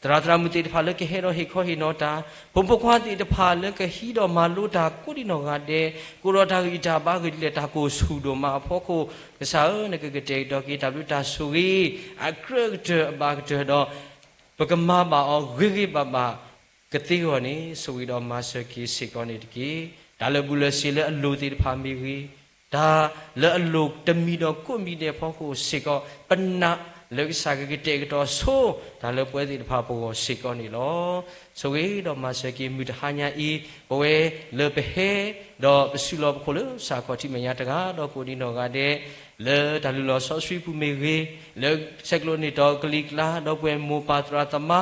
သရၣ်သရၣ်မုၣ်သ့ၣ်တဖၣ်လၢကဟဲဒီးဟ့ၣ်ခီဟ့ၣ်နီၤတၢ်, ဖိမုၣ်ဖိခွါသ့ၣ်တဖၣ်လၢကဟံးဒီးမၤလိတၢ်ကိးဒံနီၢ်ဂၤဒဲး, ကအိၣ်ဒီးတၢ်ဂံၢ်တၢ်ဘါဂ့ၤဒ်လဲၣ် တၢ်ကိၢ်ဆူၣ်ဒိၣ်မးအဖီခိၣ်, ကစၢ်ဧၢ, နကကတဲာ်ကတီၤက့ၤတၢ်ဘျုးတၢ်ဆိၣ်ဂ့ၤ အကြၢးကတၢၢ်အဘၣ်ကတၢၢ်ဒီး ပကမၤဘၣ်အီၤဂ့ၤဂ့ၤဘၣ်ဘၣ်ကသ့အဂီၢ်န့ၣ်, ဆိၣ်ဂ့ၤဒီးမၤစၢၤက့ၤစ့ၢ်ကီးန့ၣ်တက့ၢ်. တၢ်လၢာ်ဘူၣ်လၢာ်စ့ၤလၢအလိၣ်သ့ၣ်တဖၣ်မ့ၢ်ဂ့ၤ, တၢ်လၢအလိၣ်တမံၤဒီးကိးမံၤဒဲးအဖီခိၣ်စ့ၢ်ကီး, ပနာ် လၢကစၢ်ကကတဲာ်ကတီၤဆိတၢ်လၢပဝဲသ့ၣ်တဖၣ်ပဂီၢ်စ့ၢ်ကီးန့ၣ်လီၤ. ဆိၣ်ဂ့ၤဒီးမၤစၢၤက့ၤမုၢ်တဟါညါအံၤ ပဝဲလၢပဟဲ ဒီးပစုလီၤပခိၣ်လၢကစၢ်ခီၣ်ထံးမဲာ်ညါတဂၤဒီးကိးဒံနီၢ်ဂၤဒဲး လၢတၢ်လုၢ်လီၢ်စီဆှံပူၤမ့ၢ်ဂ့ၤ, လၢဆဲးကျိးန့ၢ်တီၤကလံၤကျါ ဒီပုၢ်ဝဲၢ်မိၢ်ပၢ်သရၣ်သမါ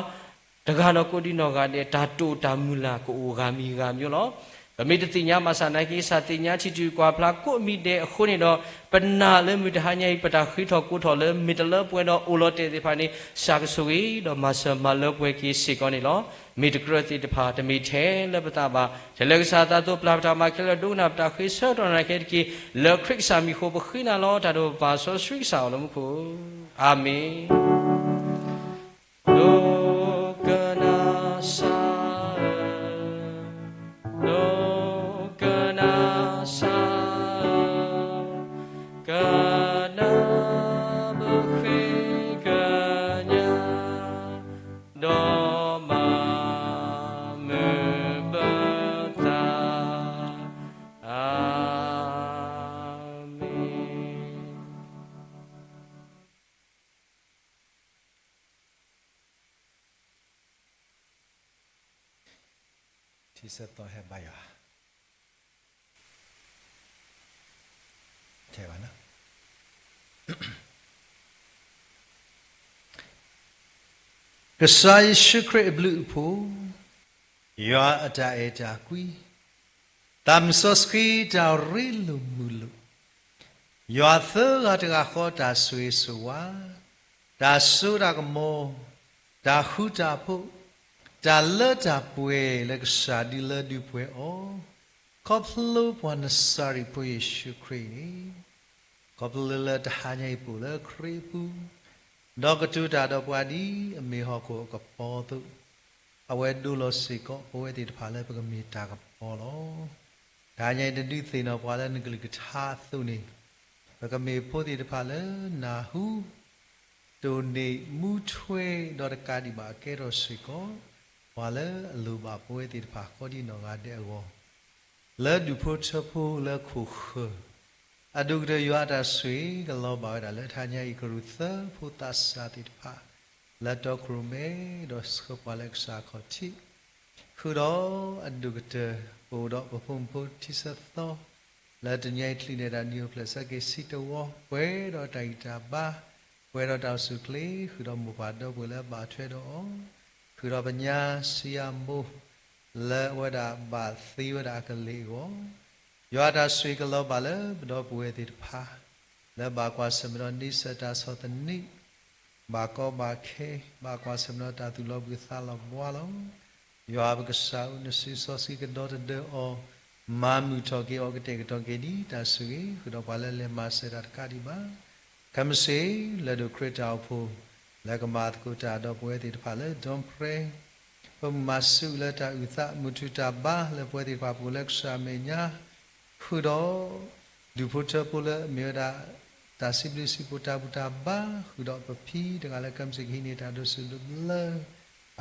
တဂၤဒီးကိးဒံနီၢ်ဂၤဒဲး တၢ်တိာ်တၢ်မုၢ်လၢ်ကအိၣ်ဂၤမံၤဂၤမံၤလီၤ. ပမ့ၢ်တသ့ၣ်ညါဘၣ်ဆၣ်နာ်က့ ကစၢ်သ့ၣ်ညါထံၣ်တုၤကွၢ်ဖျါကိးမံၤဒဲးအဃိန့ၣ်ဒီး ပနာ်လၢမုၢ်တဟါညါအံၤ ပတၢ်ဃ့ထီၣ်ကိးထီၣ်လၢမ့ၢ်တလၢပှဲၤဒီးအိၣ်လီၤတဲာ်သ့ၣ်တဖၣ်န့ၣ် ကစၢ်ကဆိၣ်ဂ့ၤဒီးမၤစၢၤမၤလၢပှဲၤက့ၤစ့ၢ်ကီးန့ၣ်လီၤ. မ့ၢ်တကြၢးသ့ၣ်တဖၣ် တမ့ၢ်ထဲလၢပသးဘၣ်, ထဲလၢကစၢ်အသးသိးပျၢ်ပတၢ်မၤခဲလၢာ် ဒိကနၣ်ပတၢ်ဃ့ဆၢထီၣ်နာ်က့တက့ၢ်. လၢခရံာ်ကစၢ်မံၤအဃိ ပဃ့နၤလီၤတၢ်ဒိၣ်ပပၢ်စီဆှံကစၢ်အလၢမူခိၣ်, အၤမ့ၣ်. ဒိကနၣ်စၢ်ဧၢ, ဒိကနၣ်စၢ်ဧၢ, ကနၣ်ပဃ့ကညး, ဒီးမၤမုာ်ပသး, အၤမ့ၣ်. ထံဆၢသီဟဲဘါယွၤ, ထဲဘၣ်နၤ, ကစၢ်ယ့ၣ်ၡူးခရံာ်အဘျုးအဖှိၣ်, ယွၤအတၢ်အဲၣ်တၢ်ကွံ, သးမုၢ်စီဆှံတၢ်ရ့လိာ်မုာ်လိာ်, ယွၤသၢဂၤတဂၤဃီတၢ်ဆိၣ်ဂ့ၤဆိၣ်ဝါ, တၢ်စိတၢ်ကမီၤ, တၢ်ဃူတၢ်ဖိး, တၢ်လၢတၢ်ပှဲၤလၢကစၢ်ဒုးလၢဒုးပှဲၤအီၤ, ခီဖျိပှၤနစၤရ့းဖိယ့ၣ်ၡူးခရံာ်န့ၣ် ခီဖျိလၢတဟါညါအံၤပအိၣ်လၢခရံာ်အပူၤ, ဒီးကတိၤတၢ်ဒီးပှၤဒ်အမ့ၢ်ဟီၣ်ခိၣ်အကပီၤအသိး, အဝဲဒိလီၤစ့ၢ်ကီးပဝဲသ့ၣ်တဖၣ်လၢပကမ့ၢ်တၢ်ကပီၤလီၤ. တဟါညါအံၤတဒုးသ့ၣ်နီၣ်ပှၤလၢနကလုၢ်ကထါအသိးန့ၣ်, ပကမ့ၢ်ဖိသ့ၣ်တဖၣ်လၢနၢ်ဟူ တိၢ်န့ၢ်မူထွဲဒီးတကးဒံးဘၣ်အကဲထီၣ်စ့ၢ်ကီး ပှၤလၢအလိၣ်ဘၣ်ပဝဲသ့ၣ်တဖၣ်ကိးဒံနီၢ်ဂၤဒဲးအဂီၢ်, လၢဒူၣ်ဖိထၢဖိလၢခိၣ်ဃၢၤ, အဒိၣ်ကတၢၢ်ယွၤအတၢ်ဆိၣ်ဂ့ၤကလီၤဘၣ်ဝဲဒၣ်လၢတဟါညါအံၤ ကရူၢ်သၢဖိသးစၢ်သ့ၣ်တဖၣ် လၢတီခိၣ်ရိၣ်မဲ ဒီးဆှၢပှၤလၢကစၢ်အခီၣ်ထံး ဃုာ်ဒီးအဒိၣ်ကတၢၢ် ပအိၣ်ဒီးပဖိမုၣ်ဖိထံဆၢသီ လၢတနံၤအံၤချုးန့ၢ်တၢ်နံၤအိၣ်ဖျဲၣ်ဆၢက့ၤဆံတဝီ ပှဲၤဒီးတၢ်ဂံၢ်တၢ်ဘါ ပှဲၤဒီးတၢ်အိၣ်ဆူၣ်အိၣ်ချ့ ဃုာ်ဒီးမိၢ်ပၢ်ဒီပုၢ်ဝဲၢ်လၢအဘၣ်ထွဲဒီးအီၤ ဃုာ်ဒီးပညါဆူယၤမိၢ် လၢအဝဲဒၣ်ဘၣ်သံဝဲဒၣ်အကလ့ၢ်အဂီၢ် ယွၤအတၢ်ဆိၣ်ဂ့ၤကလီၤဘၣ်လၢပဒီပုၢ်ဝဲၢ်သ့ၣ်တဖၣ် လၢဘၣ်ကွၢ်ဆၢၣ်မဲာ်ဒီးန့ဆၢၣ်တၢ်ဆီၣ်သနံး ဘၣ်ကီဘၣ်ခဲ ဘၣ်ကွၢ်ဆၢၣ်မဲာ်ဒီးတၢ်သူၣ်လီၤဘှံးသးလီၤဘှါလီၤ. ယွၤပကစၢ်ဧၢ နစုစီဆှံကဒီသဒၢအီၤ မၤမုာ်ထီၣ်က့ၤအီၤ ကတဲာ်ကတီၤက့ၤဒ်တၢ်ဆိၣ်ဂ့ၤ ဃုာ်ဒီးပှၤလၢလဲၤမၤစၢၤတၢ်တကးဒံးဘၣ် ခဲမုၢ်ဆ့ၣ် လၢဒိၣ်ခရံာ်တၢ်အိၣ်ဖှိၣ် လၢကမၤသကိးတၢ်ဒီးပဝဲသ့ၣ်တဖၣ်လၢ Dawn Prayer ပမုၢ်မၤဆူၣ်လၢတၢ်အုၣ်သး မုၢ်ထူၣ်တၢ်ဘါလၢပဝဲသ့ၣ်တဖၣ်ပအိၣ်လၢကစၢ်အမဲာ်ညါ ဃုာ်ဒီး ဒူၣ်ဖိထၢဖိလၢအမ့ၢ်ဝဲဒၣ် တၢ်စံးဘျုးစံးဖှိၣ်တၢ်ဘူၣ်တၢ်ဘါ ဃုာ်ဒီးပဖံတဂၤလၢခဲမုၢ်ဆ့ၣ်ကဟံးန့ၢ်တၢ်ဒိးစူးဒိးဘျၢ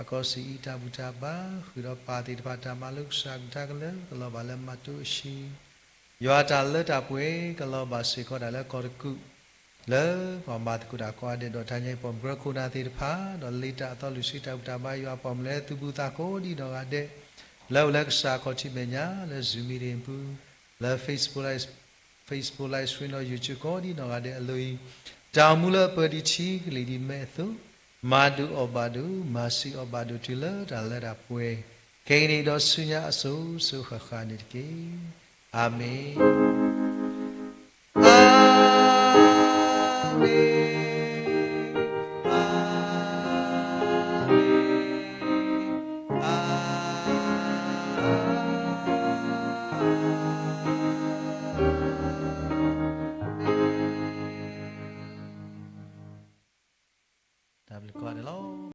အကီၢ်စံၣ်အံၤတၢ်ဘူၣ်တၢ်ဘါ ဃုာ်ဒီးပၢ်သ့ၣ်တဖၣ်တၢ်မၤလိကစၢ်အကလုၢ်ကထါကလၢာ် ကလီၤဘၣ်လၢမၤတိအဆှံ ယွၤတၢ်လၢတၢ်ပှဲၤ ကလီၤဘၣ်စ့ၢ်ကီးဒၣ်လၢကီၢ်တကူၣ် လၢပှၤမၤသကိးတၢ်ကိးဂၤဒဲး ဒီးတဟါညါအံၤ ပိာ်မုၣ်ကြၢးခိၣ်နၢ်သ့ၣ်တဖၣ် ဒီးလ့တၢ်အသီလွံၢ်ဆံတၢ်ဘူၣ်တၢ်ဘါ ယွၤပိာ်မုၣ်လၢသုဘူးသးကိးဒံးနီၢ်ဂၤဒဲး လၢအိၣ်လၢကစၢ်အခီၣ်ထံးမဲာ်ညါ လၢ Zoom meeting ပူၤ လၢ Facebook Live Stream ဒီး YouTube ကိးဒံးနီၢ်ဂၤဒဲးအလိၤအံၤ တၢ်အိၣ်မူလၢအပၢၤဒံးထံ ကလံၤဒံးမဲးအသိး မၤဒိၣ်အီၣ်ဘၣ်ဒိၣ် မၤစံးအီၣ်ဘၣ်ဒိၣ်တုၤလၢတၢ်လၢတၢ်ပှဲၤ ခဲကနံၣ်အံၤဒီးဆူညါအစိၤစိၤဃၣ်ဃၣ်န့ၣ်တက့ၢ်. အၤမ့ၣ်.